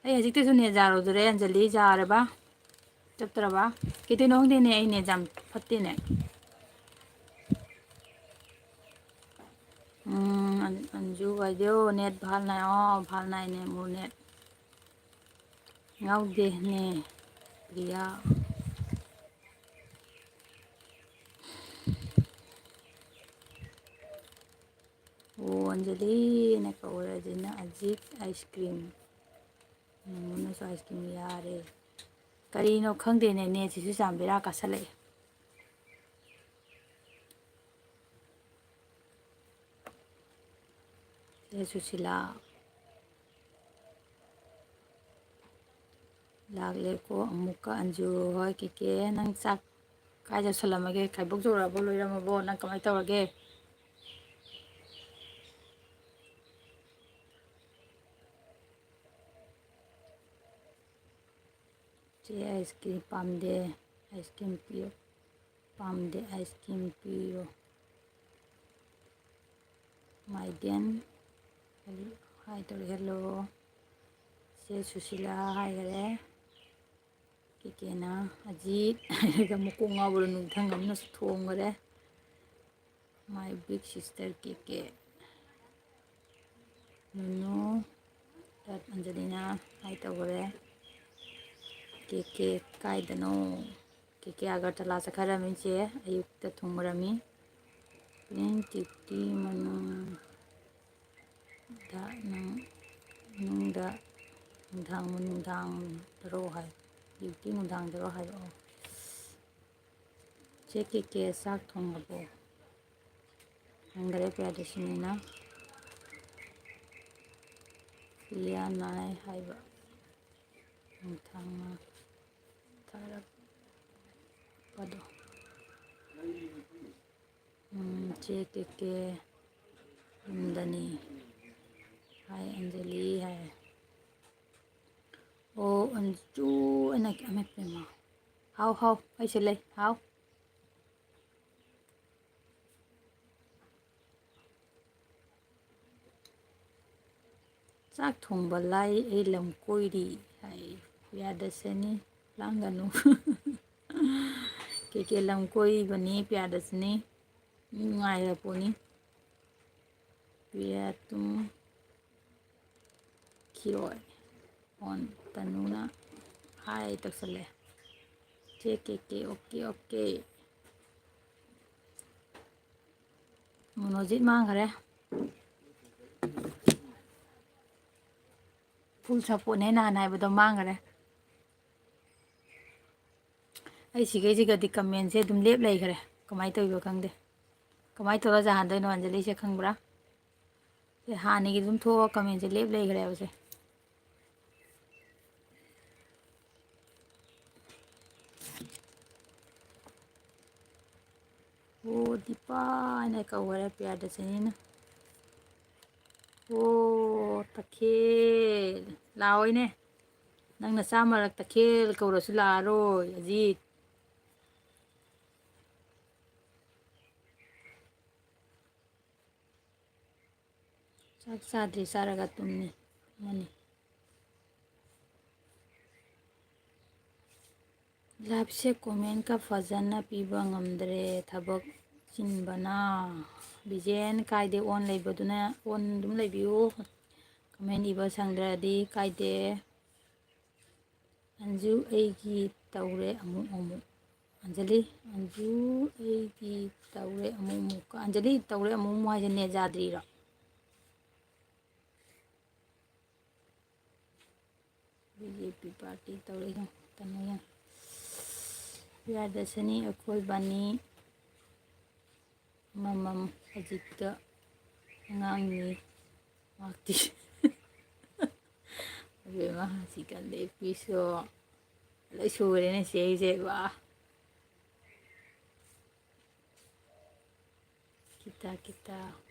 ꯑꯩ ꯍꯧꯖꯤꯛꯇꯁꯨ ꯅꯦꯠ ꯌꯥꯔꯨꯗ꯭ꯔꯦ, ꯑꯟꯖꯂꯤ, ꯌꯥꯔꯕ? ꯆꯠꯇ꯭ꯔꯕ? ꯀꯩꯗꯧꯅꯣ ꯈꯪꯗꯦꯅꯦ, ꯑꯩ ꯅꯦꯠ ꯌꯥꯝ ꯐꯠꯇꯦꯅꯦ꯫ ꯎꯝ, ꯑꯟ-, ꯑꯟꯖꯨ ꯚꯥꯏꯗꯤꯑꯣ ꯅꯦꯠ ꯚꯥꯜ ꯅꯥꯏ, ꯑꯣ, ꯚꯥꯜ ꯅꯥꯏꯅꯦ, ꯃꯨ ꯅꯦꯠ꯫ ꯉꯥꯎꯗꯦꯅꯦ, ꯄ꯭ꯔꯤꯌꯥ꯫ ꯑꯣ, ꯑꯟꯖꯂꯤꯅ ꯀꯧꯔꯦ, ꯑꯗꯨꯅ ꯑꯖꯤꯠ ice cream꯫ ꯅꯪꯉꯣꯟꯗꯁꯨ ice cream ꯌꯥꯔꯦ꯫ ꯀꯔꯤꯅꯣ ꯈꯪꯗꯦꯅꯦ, ꯅꯦꯠꯁꯤꯁꯨ ꯌꯥꯝ ꯕꯦꯔꯥ ꯀꯥꯁꯜꯂꯛꯑꯦ꯫ ꯁꯦ ꯁꯨꯁꯤꯂꯥ꯫ ꯂꯥꯛꯂꯦꯀꯣ ꯑꯃꯨꯛꯀ ꯑꯟꯖꯨ꯫ ꯍꯣꯏ ꯀꯦꯀꯦ, ꯅꯪ ꯆꯥꯛ ꯀꯥꯏ ꯆꯥꯁꯜꯂꯝꯃꯒꯦ? ꯈꯥꯏꯕꯣꯛ ꯆꯧꯔꯛꯑꯕꯣ, ꯂꯣꯏꯔꯝꯃꯕꯣ? ꯅꯪ ꯀꯃꯥꯏꯅ ꯇꯧꯔꯒꯦ? ꯆꯦ ꯑꯥꯏꯁ ꯀ꯭ꯔꯤꯝ ꯄꯥꯝꯗꯦ, ꯑꯥꯏꯁ ꯀ꯭ꯔꯤꯝ ꯄꯤꯌꯨ꯫ ꯄꯥꯝꯗꯦ, ꯑꯥꯏꯁ ꯀ꯭ꯔꯤꯝ ꯄꯤꯌꯨ꯫ ꯃꯥꯏꯕꯦꯟ ꯍꯥꯏ ꯇꯧꯔꯦ, hello꯫ ꯆꯦ ꯁꯨꯁꯤꯂꯥ ꯍꯥꯏꯈꯔꯦ꯫ ꯀꯦꯀꯦꯅ ꯑꯖꯤꯠ ꯍꯥꯏꯔꯒ ꯃꯀꯣꯛ ꯉꯥꯎꯕ꯭ꯔꯥ ꯅꯨꯡꯊꯪ ꯑꯃꯅꯁꯨ ꯊꯣꯡꯈꯔꯦ꯫ My big sister ꯀꯦꯀꯦ꯫ ꯅꯨꯅꯨ, ꯔꯠ ꯑꯟꯖꯂꯤꯅ ꯍꯥꯏ ꯇꯧꯈꯔꯦ꯫ ꯀꯦꯀꯦ ꯀꯥꯏꯗꯅꯣ? ꯀꯦꯀꯦ ꯑꯒꯔꯇꯂꯥ ꯆꯠꯈ꯭ꯔꯃꯤ ꯆꯦ, ꯑꯌꯨꯛꯇ ꯊꯨꯡꯕꯔꯝꯃꯤ꯫ ꯄ꯭ꯂꯦꯟ ꯇꯤꯛꯇꯤ ꯃꯅꯨꯡꯗ ꯅꯪ, ꯃꯅꯨꯡꯗ ꯅꯨꯡꯗꯥꯡ, ꯅꯨꯡꯗꯥꯡꯗꯔꯣ ꯍꯥꯏ꯫ ꯑꯌꯨꯛꯇꯤ ꯅꯨꯡꯗꯥꯡꯗꯔꯣ ꯍꯥꯏꯔꯛꯑꯣ꯫ ꯆꯦ ꯀꯦꯀꯦ ꯆꯥꯛ ꯊꯣꯡꯉꯕꯣ? ꯍꯪꯈꯔꯦ ꯄ꯭ꯔꯤꯌꯥꯗꯔꯁꯤꯅꯤꯅ꯫ ꯄ꯭ꯔꯤꯌꯥ ꯅꯥꯏ ꯍꯥꯏꯕ ꯅꯨꯡꯊꯥꯡꯅ ꯊꯥꯔꯛꯄꯗꯣ꯫ ꯎꯝ, ꯆꯦ ꯀꯦꯀꯦ ꯌꯨꯝꯗꯅꯤ ꯍꯥꯏ, ꯑꯟꯖꯂꯤ ꯍꯥꯏ꯫ ꯑꯣ, ꯑꯟꯖꯨ ꯑꯩꯅ ꯑꯃ ꯄꯦꯝꯃ꯫ ꯍꯥꯎ, ꯍꯥꯎ, ꯑꯩꯁꯨ ꯂꯩ, ꯍꯥꯎ꯫ ꯆꯥꯛ ꯊꯣꯡꯕ ꯂꯥꯏ, ꯑꯩ ꯂꯝ ꯀꯣꯏꯔꯤ ꯍꯥꯏ꯫ ꯄ꯭ꯔꯤꯌꯥꯗꯔꯁꯤꯅꯤ, ꯂꯥꯡꯒꯅꯨ꯫ ꯀꯦꯀꯦ ꯂꯝ ꯀꯣꯏꯕꯅꯤ ꯄ꯭ꯔꯤꯌꯥꯗꯔꯁꯤꯅꯤ꯫ ꯃꯤ ꯅꯨꯡꯉꯥꯏꯔ ꯄꯣꯠꯅꯤ꯫ ꯄ꯭ꯔꯤꯌꯥ ꯇꯨꯝ ꯈꯤꯔꯣꯏ꯫ ꯑꯣꯟ ꯇꯅꯨꯅ ꯍꯥꯏ ꯇꯧꯁꯜꯂꯦ꯫ ꯆꯦ ꯀꯦꯀꯦ, okay, okay꯫ ꯃꯣꯅꯣꯖꯤꯠ ꯃꯥꯡꯈꯔꯦ꯫ Full supportꯅꯦ ꯅꯍꯥꯟ ꯍꯥꯏꯕꯗꯣ, ꯃꯥꯡꯈꯔꯦ꯫ ꯑꯩ ꯁꯤꯈꯩꯁꯤꯒꯗꯤ commentꯁꯦ ꯑꯗꯨꯝ ꯂꯦꯞ ꯂꯩꯈ꯭ꯔꯦ꯫ ꯀꯃꯥꯏꯅ ꯇꯧꯔꯤꯅꯣ ꯈꯪꯗꯦ꯫ ꯀꯃꯥꯏꯅ ꯇꯧꯔ ꯖꯍꯥꯟꯗꯣꯏꯅꯣ ꯑꯟꯖꯂꯤꯁꯦ, ꯈꯪꯕ꯭ꯔꯥ? ꯑꯦ, ꯍꯥꯟꯅꯒꯤ ꯑꯗꯨꯝ ꯊꯣꯛꯑ commentꯁꯦ ꯂꯦꯞ ꯂꯩꯈ꯭ꯔꯦꯕꯁꯦ꯫ ꯑꯣ, ꯗꯤꯄꯥ ꯍꯥꯏꯅ ꯀꯧꯈꯔꯦ ꯄ꯭ꯔꯤꯌꯥꯗꯔꯁꯤꯅꯤꯅ꯫ ꯑꯣ, ꯇꯈꯦꯜ꯫ ꯂꯥꯛꯑꯣꯏꯅꯦ꯫ ꯅꯪ ꯅꯆꯥ ꯃꯔꯛꯇ ꯈꯦꯜ ꯀꯧꯔꯁꯨ ꯂꯥꯛꯑꯔꯣꯏ, ꯑꯖꯤꯠ꯫ ꯆꯥꯛ ꯆꯥꯗ꯭ꯔꯤ, ꯆꯥꯔꯒ ꯇꯨꯝꯅꯤ, ꯇꯨꯝꯃꯅꯤ꯫ Live ꯁꯦ comment ꯀ ꯐꯖꯅ ꯄꯤꯕ ꯉꯝꯗ꯭ꯔꯦ, ꯊꯕꯛ ꯆꯤꯟꯕꯅ꯫ ꯕꯤꯖꯦꯟ ꯀꯥꯏꯗꯦ, on ꯂꯩꯕꯗꯨꯅ on ꯑꯗꯨꯝ ꯂꯩꯕꯤꯌꯨ꯫ Comment ꯏꯕ ꯁꯪꯗ꯭ꯔꯗꯤ ꯀꯥꯏꯗꯦ꯫ ꯑꯟꯖꯨ ꯑꯩꯒꯤ ꯇꯧꯔꯦ ꯑꯃꯨꯛ ꯑꯃꯨꯛ꯫ ꯑꯟꯖꯂꯤ, ꯑꯟꯖꯨ ꯑꯩꯒꯤ ꯇꯧꯔꯦ ꯑꯃꯨꯛ ꯑꯃꯨꯛ꯫ ꯑꯟꯖꯂꯤ, ꯇꯧꯔꯦ ꯑꯃꯨꯛ ꯑꯃꯨꯛ ꯍꯥꯏꯁꯦ net ꯌꯥꯗ꯭ꯔꯤꯔꯣ? ꯕꯤ ꯖꯦ ꯄꯤ party ꯇꯧꯔꯛꯏꯗꯣ ꯇꯟꯅ ꯌꯥꯝ꯫ ꯄ꯭ꯔꯤꯌꯥꯗꯔꯁꯅꯤ, ꯑꯩꯈꯣꯏ ꯕꯥꯅꯤ ꯑꯃꯃꯝ ꯑꯖꯤꯠꯀ ꯑꯉꯥꯡꯅꯤ ꯃꯍꯥꯛꯇꯤ꯫ ꯑꯕꯦꯝꯃ, ꯍꯧꯖꯤꯛꯀꯥꯟꯗꯤ ꯄꯤꯁꯨ ꯂꯣꯏ ꯁꯨꯔꯦꯅꯦ ꯆꯦ ꯑꯩꯁꯦ, ꯋꯥ꯫ ꯈꯤꯇ ꯈꯤꯇ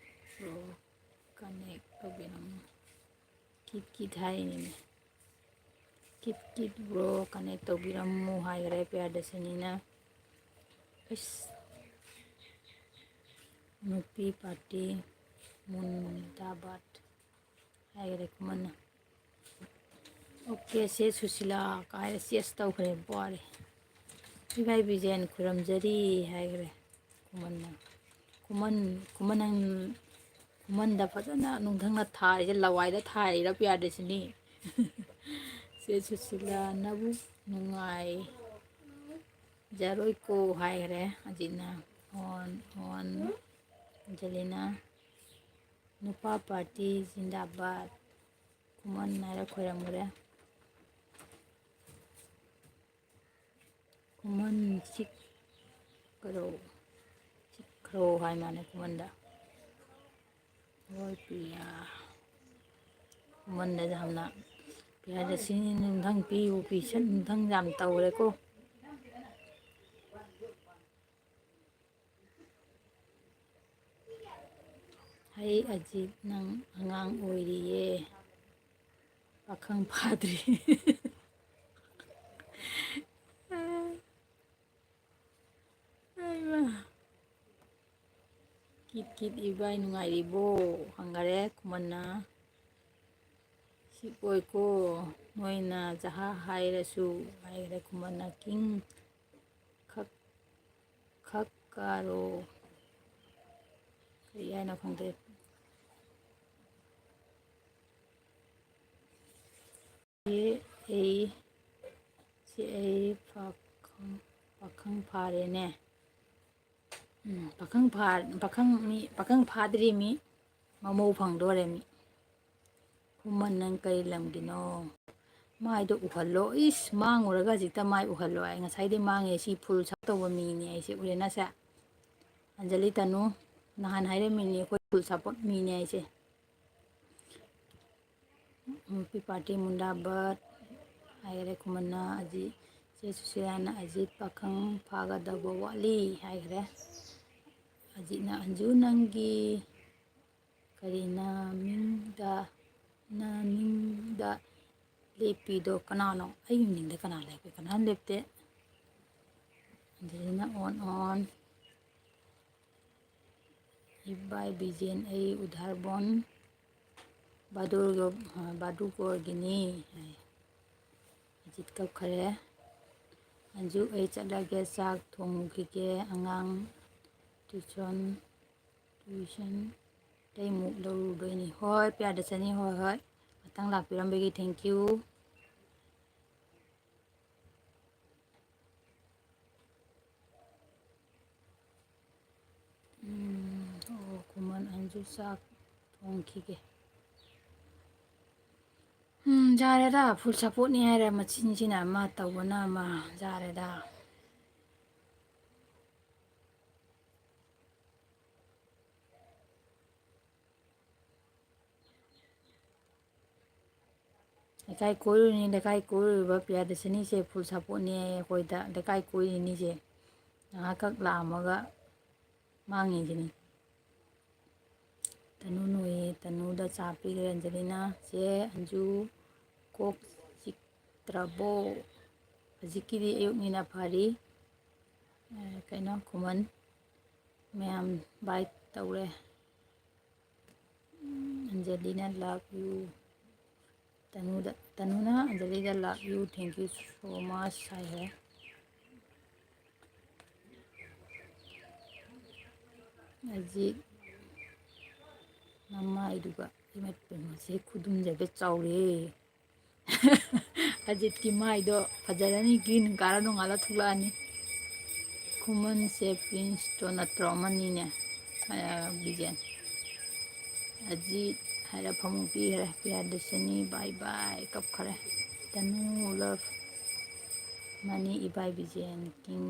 bro connect ꯇꯧꯕꯤꯔꯝꯃꯨ꯫ ꯀꯤꯠ ꯀꯤꯠ ꯍꯥꯏꯔꯤꯅꯤꯅꯦ꯫ ꯀꯤꯠ ꯀꯤꯠ bro connect ꯇꯧꯕꯤꯔꯝꯃꯨ ꯍꯥꯏꯈ꯭ꯔꯦ ꯄ꯭ꯔꯤꯌꯥꯗꯔꯁꯅꯤꯅ꯫ ꯑꯁ, ꯅꯨꯄꯤ party ꯃꯨꯟꯗꯥꯕꯥꯗ ꯍꯥꯏꯈ꯭ꯔꯦ ꯈꯨꯃꯟꯅ꯫ Okay ꯆꯦ ꯁꯨꯁꯤꯂꯥ ꯀꯥꯏꯔꯦ, ꯆꯦꯁ ꯇꯧꯈ꯭ꯔꯦ, ꯋꯥꯔꯦ꯫ ꯏꯕꯥꯏ ꯕꯤꯖꯦꯟ ꯈꯨꯔꯨꯝꯖꯔꯤ ꯍꯥꯏꯈ꯭ꯔꯦ ꯈꯨꯃꯟꯅ꯫ ꯈꯨꯃꯟ, ꯈꯨꯃꯟ ꯅꯪ, ꯈꯨꯃꯟꯗ ꯐꯖꯅ ꯅꯨꯡꯊꯪꯅ ꯊꯥꯔꯤꯁꯦ, ꯂꯋꯥꯏꯗ ꯊꯥꯔꯤꯔ ꯄꯤꯌꯥꯗ꯭ꯔꯤꯁꯤꯅꯤ꯫ ꯆꯦ ꯁꯨꯁꯤꯂꯥ ꯅꯕꯨꯛ ꯅꯨꯡꯉꯥꯏꯖꯔꯣꯏꯀꯣ ꯍꯥꯏꯈ꯭ꯔꯦ ꯑꯖꯤꯠꯅ꯫ ꯑꯣꯟ, ꯑꯣꯟ, ꯑꯟꯖꯂꯤꯅ ꯅꯨꯄꯥ party ꯖꯤꯟꯗꯥꯕꯥꯗ꯫ ꯈꯨꯃꯟ ꯍꯥꯏꯔ ꯈꯣꯏꯔꯝꯈ꯭ꯔꯦ꯫ ꯈꯨꯃꯟ ꯆꯤꯛꯈ꯭ꯔꯣ, ꯆꯤꯛꯈ꯭ꯔꯣ ꯍꯥꯏ ꯃꯥꯅꯦ ꯈꯨꯃꯟꯗ꯫ ꯍꯣꯏ ꯄ꯭ꯔꯤꯌꯥ, ꯈꯨꯃꯟꯗ ꯌꯥꯝꯅ, ꯄ꯭ꯔꯤꯌꯥꯗꯔꯁꯅꯤ ꯅꯨꯡꯊꯪ ꯄꯤꯕꯨ ꯄꯤꯁꯟ, ꯅꯨꯡꯊꯪ ꯌꯥꯝ ꯇꯧꯔꯦꯀꯣ꯫ ꯍꯩ ꯑꯖꯤꯠ, ꯅꯪ ꯑꯉꯥꯡ ꯑꯣꯏꯔꯤꯌꯦ, ꯄꯥꯈꯪ ꯐꯥꯗ꯭ꯔꯤ꯫ ꯀꯤꯠ ꯀꯤꯠ ꯏꯕꯥꯏ ꯅꯨꯡꯉꯥꯏꯔꯤꯕꯣ? ꯍꯪꯒꯔꯦ ꯈꯨꯃꯟꯅ꯫ ꯁꯤꯞ ꯑꯣꯏꯀꯣ, ꯅꯣꯏꯅ ꯖꯍꯥ ꯍꯥꯏꯔꯁꯨ꯫ ꯍꯥꯏꯈꯔꯦ ꯈꯨꯃꯟꯅ꯫ ꯀꯤꯡ ꯈꯛ ꯈꯛ ꯀꯥꯔꯣ꯫ ꯀꯔꯤ ꯍꯥꯏꯅꯣ ꯈꯪꯗꯦ꯫ ꯁꯤ ꯑꯩ, ꯁꯤ ꯑꯩ ꯄꯥꯈꯪ, ꯄꯥꯈꯪ ꯐꯥꯔꯦꯅꯦ꯫ ꯎꯝ, ꯄꯥꯈꯪ ꯐꯥ-, ꯄꯥꯈꯪ ꯃꯤ, ꯄꯥꯈꯪ ꯐꯥꯗ꯭ꯔꯤ ꯃꯤ, ꯃꯃꯧ ꯐꯪꯗꯣꯔꯦ ꯃꯤ꯫ ꯈꯨꯃꯟ, ꯅꯪ ꯀꯔꯤ ꯂꯝꯒꯤꯅꯣ? ꯃꯥꯏꯗꯣ ꯎꯍꯜꯂꯣ꯫ ꯏꯁ, ꯃꯥꯡꯉꯨꯔꯒ ꯍꯧꯖꯤꯛꯇ ꯃꯥꯏ ꯎꯍꯜꯂꯣ ꯍꯥꯏ꯫ ꯉꯁꯥꯏꯗꯤ ꯃꯥꯡꯉꯦ꯫ ꯁꯤ full support ꯇꯧꯕ ꯃꯤꯅꯦ ꯑꯩꯁꯦ, ꯎꯔꯦꯅꯁꯦ꯫ ꯑꯟꯖꯂꯤ ꯇꯅꯨ, ꯅꯍꯥꯟ ꯍꯥꯏꯔꯝꯃꯤꯅꯦ ꯑꯩꯈꯣꯏ full support ꯃꯤꯅꯦ ꯑꯩꯁꯦ꯫ ꯅꯨꯄꯤ party ꯃꯨꯟꯗꯥ ꯕꯠ ꯍꯥꯏꯈꯔꯦ ꯈꯨꯃꯟꯅ꯫ ꯑꯖꯤ-, ꯆꯦ ꯁꯨꯁꯤꯂꯥꯅ ꯑꯖꯤꯠ ꯄꯥꯈꯪ ꯐꯥꯒꯗꯕ ꯋꯥꯠꯂꯤ ꯍꯥꯏꯈꯔꯦ꯫ ꯑꯖꯤꯠꯅ, "ꯑꯟꯖꯨ, ꯅꯪꯒꯤ ꯀꯔꯤ ꯅꯃꯤꯡꯗ, ꯅꯃꯤꯡꯗ ꯂꯦꯞꯄꯤꯗꯣ ꯀꯅꯥꯅꯣ?" ꯑꯩꯒꯤ ꯃꯅꯤꯡꯗ ꯀꯅꯥ ꯂꯦꯞꯀꯦ? ꯀꯅꯥꯝ ꯂꯦꯞꯇꯦ꯫ ꯑꯟꯖꯂꯤꯅ ꯑꯣꯟ ꯑꯣꯟ꯫ ꯏꯕꯥꯏ ꯕꯤꯖꯦꯟ, ꯑꯩ ꯎꯙꯥꯔꯕꯣꯟ ꯕꯥꯗꯨꯔꯒ-, ꯕꯥꯗꯨꯒꯣꯔꯒꯤꯅꯤ ꯍꯥꯏ꯫ ꯑꯖꯤꯠ ꯀꯞꯈꯔꯦ꯫ ꯑꯟꯖꯨ, ꯑꯩ ꯆꯠꯂꯒꯦ, ꯆꯥꯛ ꯊꯣꯡꯉꯨꯈꯤꯒꯦ, ꯑꯉꯥꯡ tuition, tuition ꯑꯇꯩꯃꯨꯛ ꯂꯧꯔꯨꯗꯣꯏꯅꯤ꯫ ꯍꯣꯏ, ꯄꯤꯌꯥꯗꯁꯅꯤ, ꯍꯣꯏ, ꯍꯣꯏ꯫ ꯃꯊꯪ ꯂꯥꯛꯄꯤꯔꯝꯕꯒꯤ thank you꯫ ꯎꯝ, ꯑꯣ, ꯈꯨꯃꯟ, ꯑꯟꯖꯨ ꯆꯥꯛ ꯊꯣꯡꯈꯤꯒꯦ꯫ ꯎꯝ, ꯌꯥꯔꯦꯗ, full support ꯅꯤ ꯍꯥꯏꯔꯦ, ꯃꯆꯤꯟꯁꯤꯅ ꯑꯃ, ꯇꯧꯕꯅ ꯑꯃ, ꯌꯥꯔꯦꯗ꯫ ꯂꯩꯀꯥꯏ ꯀꯣꯏꯔꯨꯅꯤ, ꯂꯩꯀꯥꯏ ꯀꯣꯏꯔꯨꯔꯤꯕ ꯄ꯭ꯔꯤꯌꯥꯗꯔꯁꯤꯅꯤꯁꯦ full support ꯅꯦ ꯑꯩꯈꯣꯏꯗ, ꯂꯩꯀꯥꯏ ꯀꯣꯏꯔꯤꯅꯤꯁꯦ꯫ ꯉꯥꯏꯍꯥꯛꯈꯛ ꯂꯥꯛꯑꯝꯃꯒ ꯃꯥꯡꯉꯤꯁꯤꯅꯤ꯫ ꯇꯅꯨ ꯅꯣꯏꯌꯦ, ꯇꯅꯨꯗ ꯆꯥ ꯄꯤꯈ꯭ꯔꯦ ꯑꯟꯖꯂꯤꯅ꯫ ꯆꯦ ꯑꯟꯖꯨ, ꯀꯣꯛ ꯆꯤꯛꯇ꯭ꯔꯕꯣ? ꯍꯧꯖꯤꯛꯀꯤꯗꯤ ꯑꯌꯨꯛꯅꯤꯅ ꯐꯔꯤ꯫ ꯑꯦ, ꯀꯩꯅꯣ, ꯈꯨꯃꯟ ꯃꯌꯥꯝ ꯕꯥꯏ ꯇꯧꯔꯦ꯫ ꯑꯟꯖꯂꯤꯅ love you꯫ ꯇꯅꯨꯗ, ꯇꯅꯨꯅ ꯑꯟꯖꯂꯤꯗ love you, thank you so much ꯍꯥꯏꯈ꯭ꯔꯦ꯫ ꯑꯖꯤꯠ ꯃꯃꯥꯏꯗꯨꯒ, ꯏꯃꯥ ꯄꯦꯝꯃ, ꯁꯤ ꯈꯨꯗꯨꯝꯁꯦ ꯍꯥꯏꯐꯦꯠ ꯆꯥꯎꯔꯦ꯫ ꯑꯖꯤꯠꯀꯤ ꯃꯥꯏꯗꯣ ꯐꯖꯔꯅꯤ, green ꯀꯥꯔ ꯅꯣꯡꯉꯥꯜꯂ ꯊꯣꯛꯂꯛꯑꯅꯤ꯫ ꯈꯨꯃꯟꯁꯦ ꯄ꯭ꯔꯤꯟꯁꯇꯣ ꯅꯠꯇ꯭ꯔꯣ? ꯑꯃꯅꯤꯅꯦ, ꯑ, ꯕꯤꯖꯦꯟ꯫ ꯑꯖꯤꯠ ꯍꯥꯏꯔ ꯐꯃꯨꯡ ꯄꯤꯈ꯭ꯔꯦ꯫ ꯄ꯭ꯔꯤꯌꯥꯗꯔꯁꯤꯅꯤ bye bye ꯀꯞꯈ꯭ꯔꯦ꯫ ꯇꯅꯨ love ꯃꯅꯤ ꯏꯕꯥꯏ ꯕꯤꯖꯦꯟ ꯀꯤꯡ꯫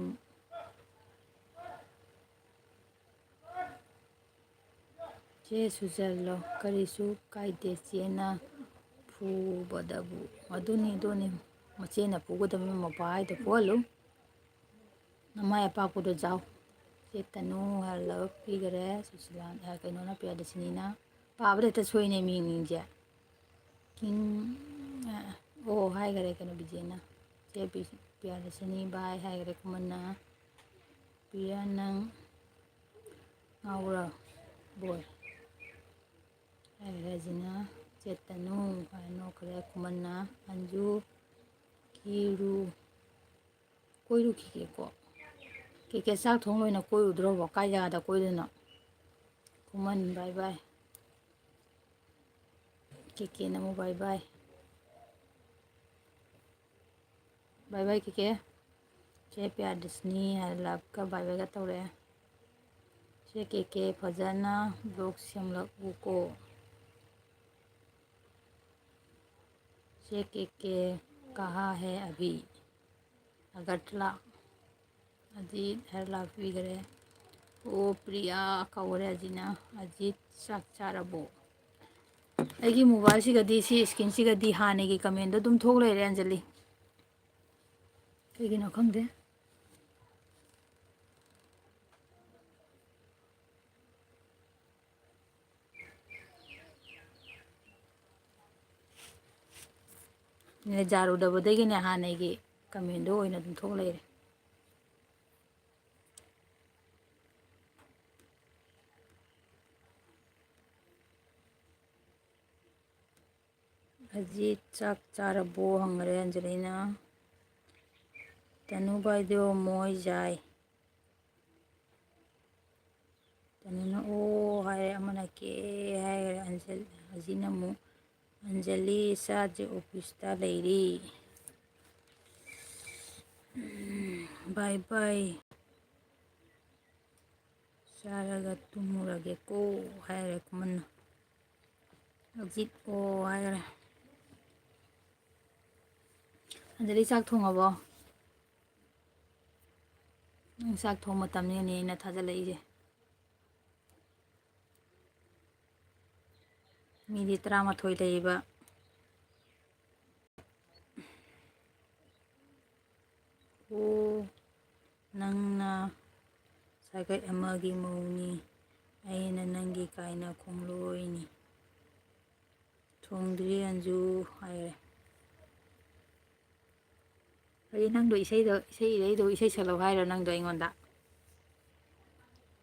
ꯆꯦ ꯁꯨꯖꯜꯂꯣ, ꯀꯔꯤꯁꯨ ꯀꯥꯏꯗꯦ ꯆꯦꯅ ꯐꯨꯕꯗꯕꯨ꯫ ꯑꯗꯨꯅꯤ, ꯑꯗꯨꯅꯤ, ꯃꯆꯦꯅ ꯐꯨꯒꯗꯕꯅꯤ, ꯃꯄꯥ ꯍꯥꯏꯗꯣ ꯐꯨꯍꯜꯂꯨ꯫ ꯅꯃꯥꯏ ꯑꯄꯥꯛꯄꯗꯣ ꯆꯥꯎ꯫ ꯆꯦ ꯇꯅꯨ ꯍꯥꯏꯔ love ꯄꯤꯈꯔꯦ꯫ ꯁꯨꯁꯤꯂꯥ, ꯑ, ꯀꯩꯅꯣꯅ, ꯄ꯭ꯔꯤꯌꯥꯗꯔꯁꯤꯅꯤꯅ꯫ ꯄꯥꯕꯗ ꯍꯦꯛꯇ ꯁꯣꯏꯅꯦ ꯃꯤ ꯃꯤꯡꯁꯦ꯫ ꯀꯤꯡ, ꯑ, ꯑꯣ ꯍꯥꯏꯈꯔꯦ ꯀꯩꯅꯣ ꯕꯤꯖꯦꯅ꯫ ꯆꯦ ꯄꯤ-, ꯄ꯭ꯔꯤꯌꯥꯗꯔꯁꯤꯅꯤ bye ꯍꯥꯏꯈꯔꯦ ꯈꯨꯃꯟꯅ꯫ ꯄ꯭ꯔꯤꯌꯥ ꯅꯪ ꯉꯥꯎꯔꯕꯣꯏ ꯍꯥꯏꯈꯔꯦ ꯖꯤꯅ꯫ ꯆꯦ ꯇꯅꯨ ꯍꯥꯏꯔ ꯅꯣꯛꯈ꯭ꯔꯦ ꯈꯨꯃꯟꯅ꯫ ꯑꯟꯖꯨ ꯀꯤꯔꯨ ꯀꯣꯏꯔꯨꯈꯤꯒꯦꯀꯣ꯫ ꯀꯦ ꯀꯦ ꯆꯥꯛ ꯊꯣꯡ ꯂꯣꯏꯅ ꯀꯣꯏꯔꯨꯗ꯭ꯔꯣꯕꯣ? ꯀꯥꯏ ꯖꯒꯥꯗ ꯀꯣꯏꯗꯣꯏꯅꯣ? ꯈꯨꯃꯟ bye bye꯫ ꯀꯦ ꯀꯦꯅ ꯑꯃꯨꯛ bye bye꯫ Bye bye ꯀꯦ ꯀꯦ꯫ ꯆꯦ ꯄ꯭ꯔꯤꯌꯥꯗꯔꯁꯤꯅꯤ ꯍꯥꯏꯔ loveꯀ bye byeꯒ ꯇꯧꯔꯛꯑꯦ꯫ ꯆꯦ ꯀꯦ ꯀꯦ ꯐꯖꯅ vlog ꯁꯦꯝꯂꯛꯎꯀꯣ꯫ ꯆꯦ ꯀꯦ ꯀꯦ ꯀꯍꯥ ꯍꯦ ꯑꯚꯤ? ꯑꯒꯔꯇꯂꯥ꯫ ꯑꯖꯤꯠ ꯍꯥꯏꯔ ꯂꯥꯛꯄꯤꯈꯔꯦ꯫ ꯑꯣ ꯄ꯭ꯔꯤꯌꯥ ꯀꯧꯔꯦ ꯑꯖꯤꯠꯅ꯫ ꯑꯖꯤꯠ ꯆꯥꯛ ꯆꯥꯔꯕꯣ? ꯑꯩꯒꯤ mobileꯁꯤꯒꯗꯤ, ꯁꯤ screenꯁꯤꯒꯗꯤ ꯍꯥꯟꯅꯒꯤ commentꯗꯣ ꯑꯗꯨꯝ ꯊꯣꯛ ꯂꯩꯔꯦ ꯑꯟꯖꯂꯤ꯫ ꯀꯩꯒꯤꯅꯣ ꯈꯪꯗꯦ꯫ ꯅꯦꯖꯥꯔꯨꯗꯕꯗꯒꯤꯅꯦ ꯍꯥꯟꯅꯒꯤ commentꯗꯣ ꯑꯣꯏꯅ ꯑꯗꯨꯝ ꯊꯣꯛ ꯂꯩꯔꯦ꯫ ꯑꯖꯤꯠ ꯆꯥꯛ ꯆꯥꯔꯕꯣ ꯍꯪꯉꯔꯦ ꯑꯟꯖꯂꯤꯅ꯫ ꯇꯅꯨꯕꯥꯏꯗꯣ ꯃꯣꯏ ꯌꯥꯏ꯫ ꯇꯅꯨꯅ "ꯑꯣ" ꯍꯥꯏꯔꯦ, ꯑꯃꯅ "ꯀꯦ" ꯍꯥꯏꯔꯦ꯫ ꯑꯟꯖꯜ-, ꯑꯖꯤꯠꯅ ꯑꯃꯨꯛ, "ꯑꯟꯖꯂꯤ, ꯏꯆꯥꯁꯦ ꯑꯣꯐꯤꯁꯇ ꯂꯩꯔꯤ꯫ ꯕꯥꯏ ꯕꯥꯏ꯫ ꯆꯥꯔꯒ ꯇꯨꯝꯃꯨꯔꯒꯦꯀꯣ" ꯍꯥꯏꯔꯦ ꯈꯨꯃꯟꯅ꯫ ꯑꯖꯤꯠ "ꯑꯣ" ꯍꯥꯏꯔꯦ꯫ ꯑꯟꯖꯂꯤ, ꯆꯥꯛ ꯊꯣꯡꯉꯕꯣ? ꯅꯪ ꯆꯥꯛ ꯊꯣꯡ ꯃꯇꯝꯅꯤꯅꯦ ꯑꯩꯅ ꯊꯥꯖꯤꯜꯂꯛꯏꯁꯦ꯫ ꯃꯤꯗꯤ ꯇꯔꯥꯃꯥꯊꯣꯏ ꯂꯩꯌꯦꯕ꯫ "ꯑꯣ, ꯅꯪꯅ ꯁꯥꯒꯩ ꯑꯃꯒꯤ ꯃꯧꯅꯤ, ꯑꯩꯅ ꯅꯪꯒꯤ ꯀꯥꯏꯅ ꯈꯣꯡꯂꯣꯏꯅꯤ꯫ ꯊꯣꯡꯗ꯭ꯔꯤ ꯑꯟꯖꯨ" ꯍꯥꯏꯔꯦ꯫ ꯀꯔꯤ, ꯅꯪꯗꯣ ꯏꯁꯩꯗꯣ, ꯏꯁꯩ ꯏꯔꯩꯗꯣ ꯏꯁꯩ ꯁꯛꯂꯛꯑꯣ ꯍꯥꯏꯔꯣ ꯅꯪꯗꯣ ꯑꯩꯉꯣꯟꯗ?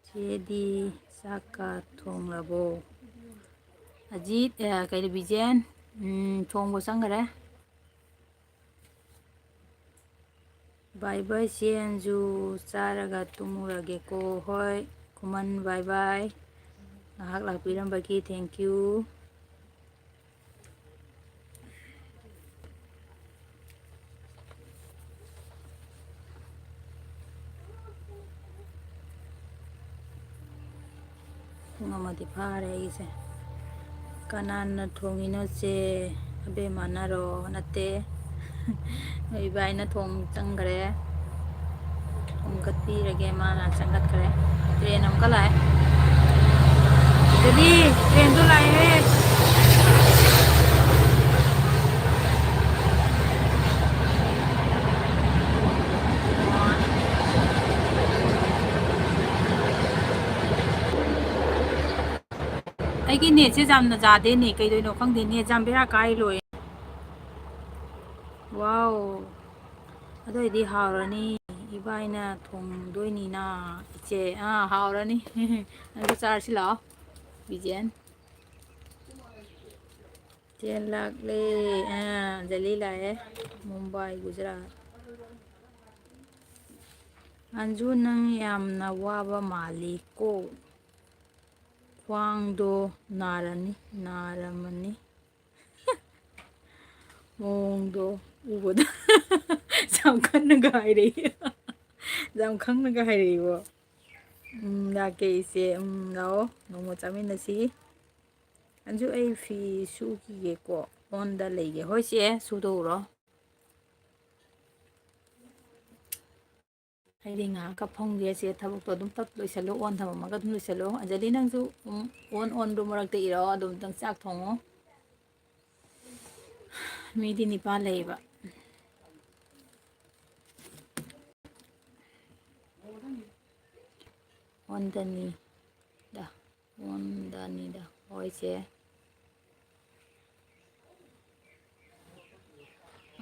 "ꯆꯦꯗꯤ ꯆꯥꯛꯀ ꯊꯣꯡꯂꯕꯣ?" ꯑꯖꯤꯠ, ꯑ, ꯀꯩꯅꯣ, ꯕꯤꯖꯦꯟ, ꯎꯝ, ꯊꯣꯡꯕ ꯆꯪꯈꯔꯦ꯫ "ꯕꯥꯏ ꯕꯥꯏ ꯆꯦ ꯑꯟꯖꯨ, ꯆꯥꯔꯒ ꯇꯨꯝꯃꯨꯔꯒꯦꯀꯣ"꯫ "ꯍꯣꯏ ꯈꯨꯃꯟ, ꯕꯥꯏ ꯕꯥꯏ꯫ ꯉꯥꯏꯍꯥꯛ ꯂꯥꯛꯄꯤꯔꯝꯕꯒꯤ thank you"꯫ ꯄꯨꯡ ꯑꯃꯗꯤ ꯐꯥꯔꯦ ꯑꯩꯒꯤꯁꯦ꯫ "ꯀꯅꯥꯅ ꯊꯣꯡꯉꯤꯅꯣ ꯆꯦ?" "ꯑꯕꯦꯝꯃꯅꯔꯣ?" "ꯅꯠꯇꯦ, ꯅꯣꯏ ꯏꯕꯥꯏꯅ ꯊꯣꯡ ꯆꯪꯈ꯭ꯔꯦ꯫ ꯊꯣꯡꯒꯠꯄꯤꯔꯒꯦ, ꯃꯥꯅ ꯆꯪꯒꯠꯈ꯭ꯔꯦ꯫" ꯇ꯭ꯔꯦꯟ ꯑꯃꯨꯛꯀ ꯂꯥꯛꯑꯦ꯫ ꯑꯗꯨꯗꯤ ꯇ꯭ꯔꯦꯟꯗꯣ ꯂꯥꯛꯑꯦ꯫ ꯑꯩꯒꯤ ꯅꯦꯠꯁꯦ ꯌꯥꯝꯅ ꯌꯥꯗꯦꯅꯦ, ꯀꯩꯗꯧꯅꯣ ꯈꯪꯗꯦ, ꯅꯦꯠ ꯌꯥꯝ ꯕꯦꯔꯥ ꯀꯥꯏ ꯂꯣꯏꯔꯦ꯫ ꯋꯥꯎ, ꯑꯗꯨ ꯑꯣꯏꯗꯤ ꯍꯥꯎꯔꯅꯤ, ꯏꯕꯥꯏꯅ ꯊꯣꯡꯗꯣꯏꯅꯤꯅ꯫ ꯏꯆꯦ, ꯑꯥ, ꯍꯥꯎꯔꯅꯤ꯫ ꯅꯪꯁꯨ ꯆꯥꯔꯁꯤ ꯂꯥꯛꯑꯣ, ꯕꯤꯖꯦꯟ꯫ ꯆꯦꯟ ꯂꯥꯛꯂꯦ꯫ ꯑꯥ, ꯑꯟꯖꯂꯤ ꯂꯥꯛꯑꯦ꯫ ꯃꯨꯝꯕꯥꯏ, ꯒꯨꯖꯔꯥꯠ꯫ ꯑꯟꯖꯨ, ꯅꯪ ꯌꯥꯝꯅ ꯋꯥꯕ ꯃꯥꯜꯂꯤꯀꯣ꯫ ꯈ꯭ꯋꯥꯡꯗꯣ ꯅꯥꯔꯅꯤ, ꯅꯥꯔꯝꯃꯅꯤ꯫ ꯃꯑꯣꯡꯗꯣ ꯎꯕꯗ꯫ ꯌꯥꯝ ꯀꯟꯅꯒ ꯍꯥꯏꯔꯛꯏ꯫ ꯌꯥꯝ ꯈꯪꯅꯒ ꯍꯥꯏꯔꯛꯏꯕꯣ꯫ ꯎꯝ, ꯂꯥꯛꯀꯦ ꯏꯆꯦ꯫ ꯎꯝ, ꯂꯥꯛꯑꯣ꯫ ꯅꯣꯡꯃ ꯆꯥꯃꯤꯟꯅꯁꯤ꯫ ꯑꯟꯖꯨ, ꯑꯩ ꯐꯤ ꯁꯨꯈꯤꯒꯦꯀꯣ꯫ ꯑꯣꯟꯗ ꯂꯩꯒꯦ꯫ ꯍꯣꯏ ꯆꯦ, ꯁꯨꯗꯣꯛꯎꯔꯣ꯫ ꯑꯩꯗꯤ ꯉꯥꯏꯍꯥꯛꯀ ꯐꯝꯒꯦ ꯆꯦ, ꯊꯕꯛꯇꯣ ꯑꯗꯨꯝ ꯇꯞ ꯂꯣꯏꯁꯜꯂꯣ, ꯑꯣꯟ ꯊꯝꯃꯝꯃꯒ ꯑꯗꯨꯝ ꯂꯣꯏꯁꯜꯂꯣ꯫ ꯑꯟꯖꯂꯤ, ꯅꯪꯁꯨ, ꯎꯝ, ꯑꯣꯟ ꯑꯣꯟꯗꯣ ꯃꯔꯛꯇ ꯏꯔꯛꯑꯣ, ꯑꯗꯨꯝꯇꯪ ꯆꯥꯛ ꯊꯣꯡꯉꯣ꯫ ꯃꯤꯗꯤ ꯅꯤꯄꯥꯟ ꯂꯩꯌꯦꯕ꯫ ꯑꯣꯟꯗꯅꯤꯗ, ꯑꯣꯟꯗꯅꯤꯗ꯫ ꯍꯣꯏ ꯆꯦ꯫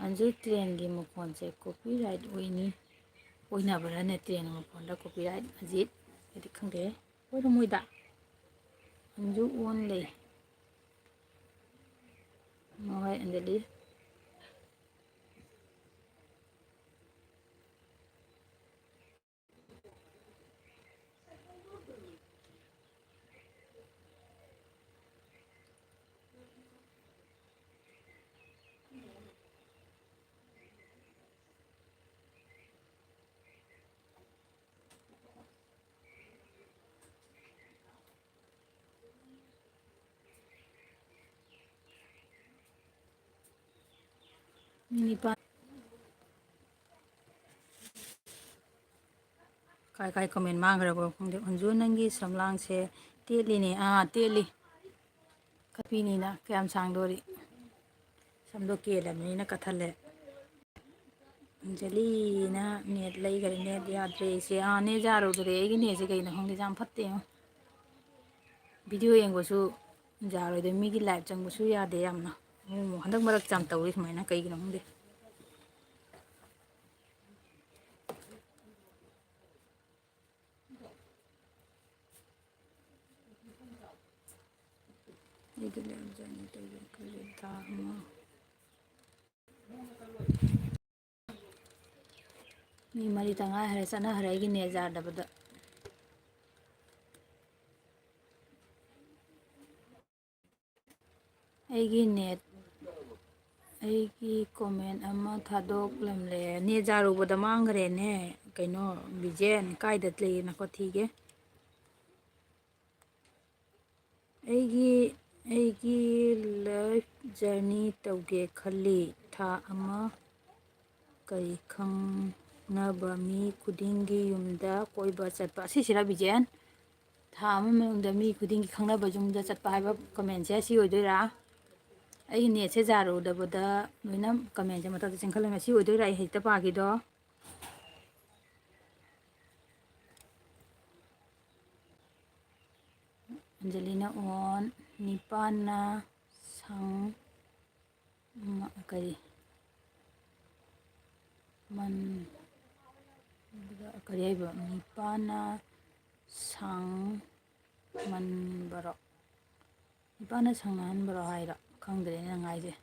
ꯑꯟꯖꯨ, ꯇ꯭ꯔꯦꯟꯒꯤ ꯃꯈꯣꯟꯁꯦ ꯀꯣꯄꯤꯔꯥꯏꯠ ꯑꯣꯏꯅꯤ꯫ ꯑꯣꯏꯅꯕ꯭ꯔꯥꯅꯦ ꯇ꯭ꯔꯦꯟꯒꯤ ꯃꯈꯣꯟꯗ ꯀꯣꯄꯤꯔꯥꯏꯠ? ꯑꯖꯤꯠ, ꯑꯩꯗꯤ ꯈꯪꯗꯦ꯫ ꯑꯣꯏꯔꯝꯃꯣꯏꯗ꯫ ꯑꯟꯖꯨ ꯑꯣꯟ ꯂꯩ꯫ ꯍꯣꯏ, ꯑꯟꯖꯂꯤ꯫ ꯅꯤꯄꯥꯟ꯫ ꯀꯥꯏ ꯀꯥꯏ comment ꯃꯥꯡꯈ꯭ꯔꯕ ꯈꯪꯗꯦ꯫ ꯑꯟꯖꯨ, ꯅꯪꯒꯤ ꯁꯝꯂꯥꯡꯁꯦ ꯇꯦꯜꯂꯤꯅꯦ꯫ ꯑꯥ, ꯇꯦꯜꯂꯤ꯫ ꯀꯠꯄꯤꯅꯤꯅ ꯀꯌꯥꯝ ꯁꯥꯡꯗꯣꯔꯤ? ꯁꯝꯗꯣ ꯀꯦꯜꯂꯕꯅꯤꯅ ꯀꯠꯊꯠꯂꯦ꯫ ꯑꯟꯖꯂꯤꯅ net ꯂꯩꯈꯔꯦ꯫ Net ꯌꯥꯗ꯭ꯔꯦ ꯏꯆꯦ꯫ ꯑꯥ, net ꯌꯥꯔꯨꯗ꯭ꯔꯦ꯫ ꯑꯩꯒꯤ netꯁꯦ ꯀꯩꯅꯣ ꯈꯪꯗꯦ, ꯌꯥꯝ ꯐꯠꯇꯦꯉꯣ꯫ Video ꯌꯦꯡꯕꯁꯨ ꯌꯥꯔꯣꯏꯗꯣꯏ, ꯃꯤꯒꯤ live ꯆꯪꯕꯁꯨ ꯌꯥꯗꯦ ꯌꯥꯝꯅ꯫ ꯑꯃꯨꯛ ꯑꯃꯨꯛ ꯍꯟꯗꯛ ꯃꯔꯛꯁꯦ ꯌꯥꯝ ꯇꯧꯏ ꯁꯨꯃꯥꯏꯅ, ꯀꯩꯒꯤꯅꯣ ꯈꯪꯗꯦ꯫ ꯑꯩꯒꯤ ꯂꯦꯞ ꯖꯔꯅꯤ ꯇꯧꯒꯦ ꯈꯜꯂꯤ ꯊꯥ ꯑꯃ꯫ ꯃꯤ ꯃꯔꯤꯇ ꯉꯥꯏꯈ꯭ꯔꯦ, ꯆꯠꯅꯈ꯭ꯔꯦ ꯑꯩꯒꯤ ꯅꯦꯠ ꯌꯥꯗꯕꯗ꯫ ꯑꯩꯒꯤ ꯅꯦꯠ, ꯑꯩꯒꯤ ꯀꯣꯃꯦꯟ ꯑꯃ ꯊꯥꯗꯣꯛꯂꯝꯂꯦ꯫ ꯅꯦꯠ ꯌꯥꯔꯨꯕꯗ ꯃꯥꯡꯈ꯭ꯔꯦꯅꯦ꯫ ꯀꯩꯅꯣ, ꯕꯤꯖꯦꯟ, ꯀꯥꯏꯗ ꯂꯩꯌꯦ? ꯉꯥꯏꯈꯣ ꯊꯤꯒꯦ꯫ ꯑꯩꯒꯤ, ꯑꯩꯒꯤ ꯂꯥꯏꯐ ꯖꯔꯅꯤ ꯇꯧꯒꯦ ꯈꯜꯂꯤ꯫ ꯊꯥ ꯑꯃ ꯀꯔꯤ ꯈꯪꯅꯕ ꯃꯤ ꯈꯨꯗꯤꯡꯒꯤ ꯌꯨꯝꯗ ꯀꯣꯏꯕ ꯆꯠꯄ꯫ ꯑꯁꯤꯁꯤꯔꯥ, ꯕꯤꯖꯦꯟ? ꯊꯥ ꯑꯃ ꯃꯅꯨꯡꯗ ꯃꯤ ꯈꯨꯗꯤꯡꯒꯤ ꯈꯪꯅꯕ ꯌꯨꯝꯗ ꯆꯠꯄ ꯍꯥꯏꯕ ꯀꯃꯦꯟꯁꯦ ꯑꯁꯤ ꯑꯣꯏꯗꯣꯏꯔꯥ? ꯑꯩꯒꯤ ꯅꯦꯠꯁꯦ ꯌꯥꯔꯨꯗꯕꯗ ꯂꯣꯏꯅ ꯀꯃꯦꯟꯁꯦ ꯃꯊꯛꯇ ꯆꯦꯟꯈꯠꯂꯝꯃꯦ꯫ ꯑꯁꯤ ꯑꯣꯏꯗꯣꯏꯔꯥ ꯑꯩ ꯍꯦꯛꯇ ꯄꯥꯈꯤꯗꯣ? ꯑꯟꯖꯂꯤꯅ ꯑꯣꯟ, ꯅꯤꯄꯥꯟꯅ ꯁꯪ, ꯃ-, ꯀꯔꯤ? ꯃꯟ-, ꯀꯔꯤ ꯍꯥꯏꯕ? ꯅꯤꯄꯥꯟꯅ ꯁꯪ ꯃꯟꯕꯔꯣ? ꯅꯤꯄꯥꯟꯅ ꯁꯪꯅꯍꯟꯕꯔꯣ ꯍꯥꯏꯔꯣ? ꯈꯪꯗ꯭ꯔꯦꯅꯦ ꯅꯪ ꯍꯥꯏꯁꯦ꯫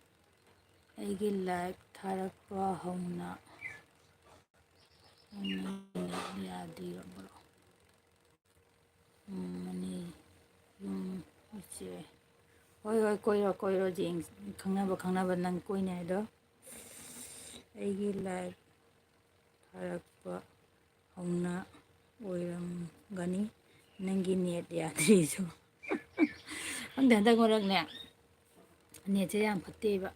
ꯑꯩꯒꯤ ꯂꯥꯏꯐ ꯊꯥꯔꯛꯄ ꯍꯧꯅ ꯌꯥꯗ꯭ꯔꯤꯕ꯭ꯔꯣ? ꯎꯝ, ꯃꯅꯤ, ꯌꯨꯝ, ꯏꯆꯦ꯫ ꯍꯣꯏ, ꯍꯣꯏ, ꯀꯣꯏꯔꯣ, ꯀꯣꯏꯔꯣ, ꯌꯦꯡ-, ꯈꯪꯅꯕ, ꯈꯪꯅꯕ ꯅꯪ ꯀꯣꯏꯅꯤ ꯍꯥꯏꯗꯣ꯫ ꯑꯩꯒꯤ ꯂꯥꯏꯐ ꯊꯥꯔꯛꯄ ꯍꯧꯅ ꯑꯣꯏꯔꯝꯒꯅꯤ ꯅꯪꯒꯤ ꯅꯦꯠ ꯌꯥꯗ꯭ꯔꯤꯁꯨ꯫ ꯈꯪꯗꯦ, ꯍꯟꯗꯛ ꯃꯔꯛꯅꯦ, ꯅꯦꯠꯁꯦ ꯌꯥꯝ ꯐꯠꯇꯦꯕ꯫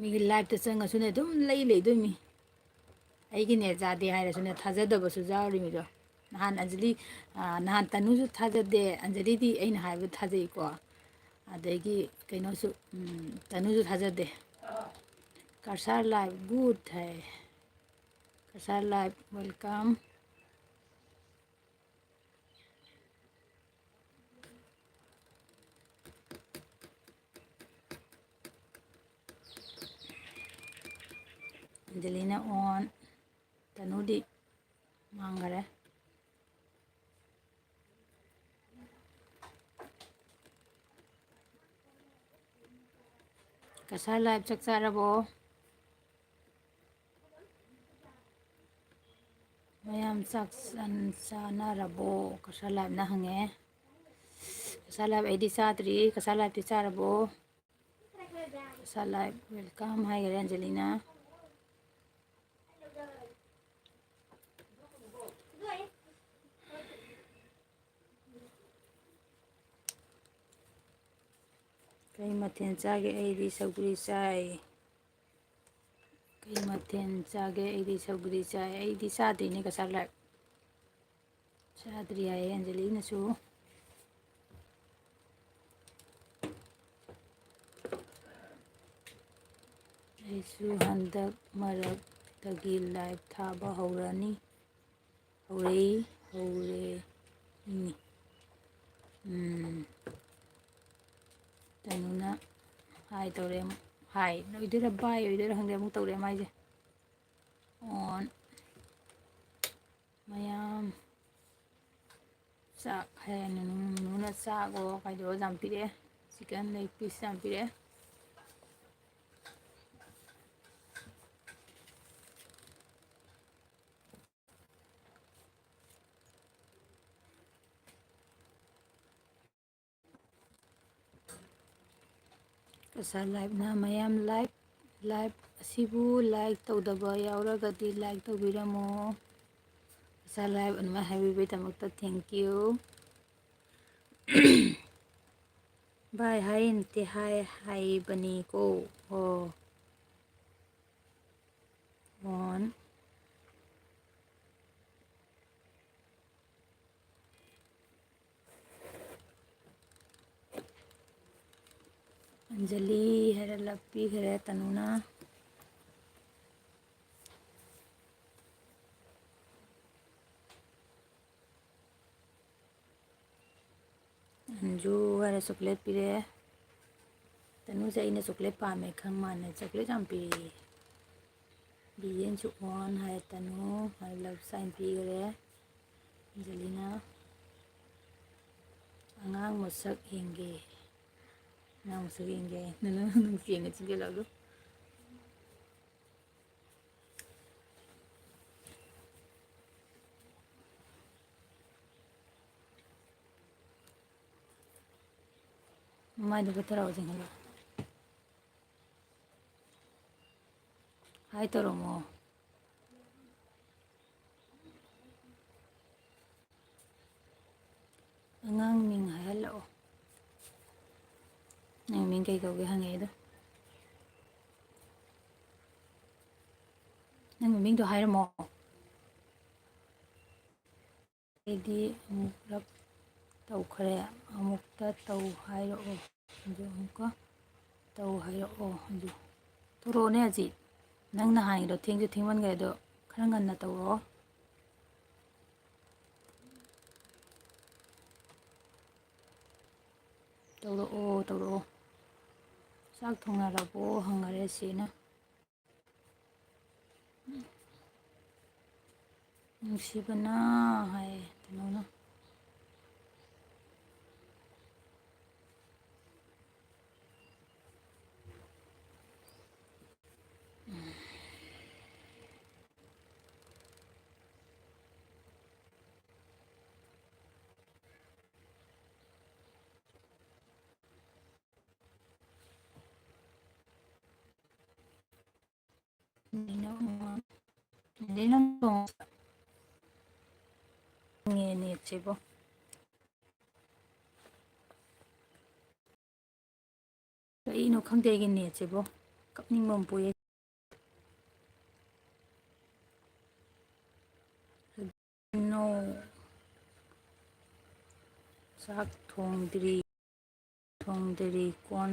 ꯃꯤꯒꯤ ꯂꯥꯏꯐꯇ ꯆꯪꯉꯁꯨꯅꯦ, ꯑꯗꯨꯝ ꯂꯩ ꯂꯩꯗꯣꯏꯃꯤ꯫ ꯑꯩꯒꯤ ꯅꯦꯠ ꯌꯥꯗꯦ ꯍꯥꯏꯔꯁꯨꯅꯦ, ꯊꯥꯖꯗꯕꯁꯨ ꯌꯥꯎꯔꯤꯃꯤꯗꯣ꯫ ꯅꯍꯥꯟ ꯑꯟꯖꯂꯤ, ꯑ, ꯅꯍꯥꯟ ꯇꯅꯨꯁꯨ ꯊꯥꯖꯗꯦ, ꯑꯟꯖꯂꯤꯗꯤ ꯑꯩꯅ ꯍꯥꯏꯕ ꯊꯥꯖꯩꯀꯣ꯫ ꯑꯗꯒꯤ ꯀꯩꯅꯣꯁꯨ, ꯎꯝ, ꯇꯅꯨꯁꯨ ꯊꯥꯖꯗꯦ꯫ ꯀꯁꯥꯔ ꯂꯥꯏꯐ ꯒꯨꯗ ꯍꯥꯏ꯫ ꯀꯁꯥꯔ ꯂꯥꯏꯐ, welcome꯫ ꯑꯟꯖꯂꯤꯅ ꯑꯣꯟ, ꯇꯅꯨꯗꯤ ꯃꯥꯡꯈꯔꯦ꯫ ꯀꯁꯥꯔ ꯂꯥꯏꯐ ꯆꯥꯛ ꯆꯥꯔꯕꯣ? ꯃꯌꯥꯝ ꯆꯥꯛ ꯆꯥꯟ-, ꯆꯥꯅꯔꯕꯣ? ꯀꯁꯥꯔ ꯂꯥꯏꯐꯅ ꯍꯪꯉꯦ꯫ ꯀꯁꯥꯔ ꯂꯥꯏꯐ ꯑꯩꯗꯤ ꯆꯥꯗ꯭ꯔꯤ꯫ ꯀꯁꯥꯔ ꯂꯥꯏꯐꯇꯤ ꯆꯥꯔꯕꯣ? Cachar life welcome ꯍꯥꯏꯈꯔꯦ ꯑꯟꯖꯂꯤꯅ꯫ ꯀꯩ ꯃꯊꯦꯜ ꯆꯥꯒꯦ? ꯑꯩꯗꯤ ꯁꯧꯒ꯭ꯔꯤ ꯆꯥꯏ꯫ ꯀꯩ ꯃꯊꯦꯜ ꯆꯥꯒꯦ? ꯑꯩꯗꯤ ꯁꯧꯒ꯭ꯔꯤ ꯆꯥꯏ꯫ ꯑꯩꯗꯤ ꯆꯥꯗ꯭ꯔꯤꯅꯦ ꯀꯁꯥꯔ ꯂꯥꯏꯐ꯫ ꯆꯥꯗ꯭ꯔꯤ ꯍꯥꯏꯌꯦ ꯑꯟꯖꯂꯤꯅꯁꯨ꯫ ꯑꯩꯁꯨ ꯍꯟꯗꯛ ꯃꯔꯛꯇꯒꯤ ꯂꯥꯏꯐ ꯊꯥꯕ ꯍꯧꯔꯅꯤ꯫ ꯍꯧꯔꯦ, ꯍꯧꯔꯦ꯫ ꯏꯅꯤ꯫ ꯎꯝ꯫ ꯇꯅꯨꯅ ꯍꯥꯏ ꯇꯧꯔꯦ ꯑꯃꯨꯛ꯫ ꯍꯥꯏ ꯑꯣꯏꯗꯣꯏꯔꯥ ꯕꯥꯏ ꯑꯣꯏꯗꯣꯏꯔꯥ ꯈꯪꯗꯦ, ꯑꯃꯨꯛ ꯇꯧꯔꯦ ꯃꯥꯏꯁꯦ꯫ On꯫ ꯃꯌꯥꯝ ꯆꯥꯛ ꯍꯥꯏꯔꯦ, ꯅꯨꯅꯨꯅ ꯆꯥꯛ ꯑꯣ ꯀꯥꯏꯗꯣ ꯌꯥꯝ ꯄꯤꯔꯛꯑꯦ꯫ Chicken leg piece ꯌꯥꯝ ꯄꯤꯔꯛꯑꯦ꯫ ꯀꯁꯥꯔ ꯂꯥꯏꯐꯅ ꯃꯌꯥꯝ ꯂꯥꯏꯐ, ꯂꯥꯏꯐ ꯑꯁꯤꯕꯨ ꯂꯥꯏꯛ ꯇꯧꯗꯕ ꯌꯥꯎꯔꯒꯗꯤ ꯂꯥꯏꯛ ꯇꯧꯕꯤꯔꯝꯃꯣ꯫ ꯀꯁꯥꯔ ꯂꯥꯏꯐ ꯑꯗꯨꯃꯥꯏꯅ ꯍꯥꯏꯕꯤꯕꯒꯤꯗꯃꯛꯇ thank you꯫ ꯚꯥꯏ ꯍꯥꯏ ꯅꯠꯇꯦ, ꯍꯥꯏ ꯍꯥꯏꯕꯅꯤꯀꯣ꯫ ꯑꯣ꯫ On꯫ ꯑꯟꯖꯂꯤ ꯍꯥꯏꯔ ꯂꯞꯄꯤꯈ꯭ꯔꯦ ꯇꯅꯨꯅ꯫ ꯑꯟꯖꯨ ꯍꯥꯏꯔ ꯆꯣꯀ꯭ꯂꯦꯠ ꯄꯤꯔꯛꯑꯦ꯫ ꯇꯅꯨꯁꯦ ꯑꯩꯅ ꯆꯣꯀ꯭ꯂꯦꯠ ꯄꯥꯝꯃꯦ ꯈꯪ ꯃꯥꯟꯅꯦ, ꯆꯣꯀ꯭ꯂꯦꯠ ꯌꯥꯝ ꯄꯤꯔꯛꯑꯦ꯫ ꯕꯤꯖꯦꯟꯁꯨ on ꯍꯥꯏꯔꯦ ꯇꯅꯨ ꯍꯥꯏꯔ love sign ꯄꯤꯈ꯭ꯔꯦ꯫ ꯑꯟꯖꯂꯤꯅ ꯑꯉꯥꯡ ꯃꯁꯛ ꯌꯦꯡꯒꯦ꯫ ꯅꯪꯁꯨ ꯌꯦꯡꯒꯦ꯫ ꯅꯪ ꯅꯨꯡꯁꯤ ꯌꯦꯡꯉ ꯆꯤꯡꯁꯤꯜꯂꯛꯑꯒ꯫ ꯃꯃꯥꯏꯗꯨ ꯄꯨꯊꯔꯛꯑꯣ, ꯆꯤꯡꯈꯠꯂꯣ꯫ ꯍꯥꯏ ꯇꯧꯔꯝꯃꯣ꯫ ꯑꯉꯥꯡ ꯃꯤꯡ ꯍꯥꯏꯍꯜꯂꯛꯑꯣ꯫ ꯅꯪ ꯃꯤꯡ ꯀꯩ ꯀꯧꯒꯦ ꯍꯪꯉꯛꯑꯦꯗꯣ꯫ ꯅꯪ ꯃꯃꯤꯡꯗꯣ ꯍꯥꯏꯔꯝꯃꯣ꯫ ꯑꯩꯗꯤ ꯑꯃꯨꯛꯂꯛ ꯇꯧꯈ꯭ꯔꯦ꯫ ꯑꯃꯨꯛꯇ ꯇꯧ ꯍꯥꯏꯔꯛꯑꯣ꯫ ꯑꯗꯨ ꯑꯃꯨꯛꯀ ꯇꯧ ꯍꯥꯏꯔꯛꯑꯣ꯫ ꯑꯗꯨ ꯇꯧꯔꯛꯑꯣꯅꯦ ꯍꯧꯖꯤꯛ꯫ ꯅꯪ ꯅꯍꯥꯟꯒꯤꯗꯣ ꯊꯦꯡꯁꯨ ꯊꯦꯡꯃꯟꯈ꯭ꯔꯦ꯫ ꯑꯗꯣ ꯈꯔ ꯉꯟꯅ ꯇꯧꯔꯛꯑꯣ꯫ ꯇꯧꯔꯛꯑꯣ, ꯇꯧꯔꯛꯑꯣ꯫ ꯆꯥꯛ ꯊꯣꯡꯅꯔꯕꯣ ꯍꯪꯉꯔꯦ ꯁꯤꯅ꯫ ꯅꯨꯡꯁꯤꯕꯅ ꯍꯥꯏ ꯀꯩꯅꯣꯅ꯫ ꯅꯦꯠꯁꯤꯕꯣ꯫ ꯀꯩꯅꯣ ꯈꯪꯗꯦ ꯑꯩꯒꯤ ꯅꯦꯠꯁꯤꯕꯣ꯫ ꯀꯞꯅꯤꯡꯕ ꯑꯃ ꯄꯣꯛꯑꯦ꯫ ꯅꯣ꯫ ꯆꯥꯛ ꯊꯣꯡꯗ꯭ꯔꯤ꯫ ꯊꯣꯡꯗ꯭ꯔꯤ꯫ ꯀꯣꯟ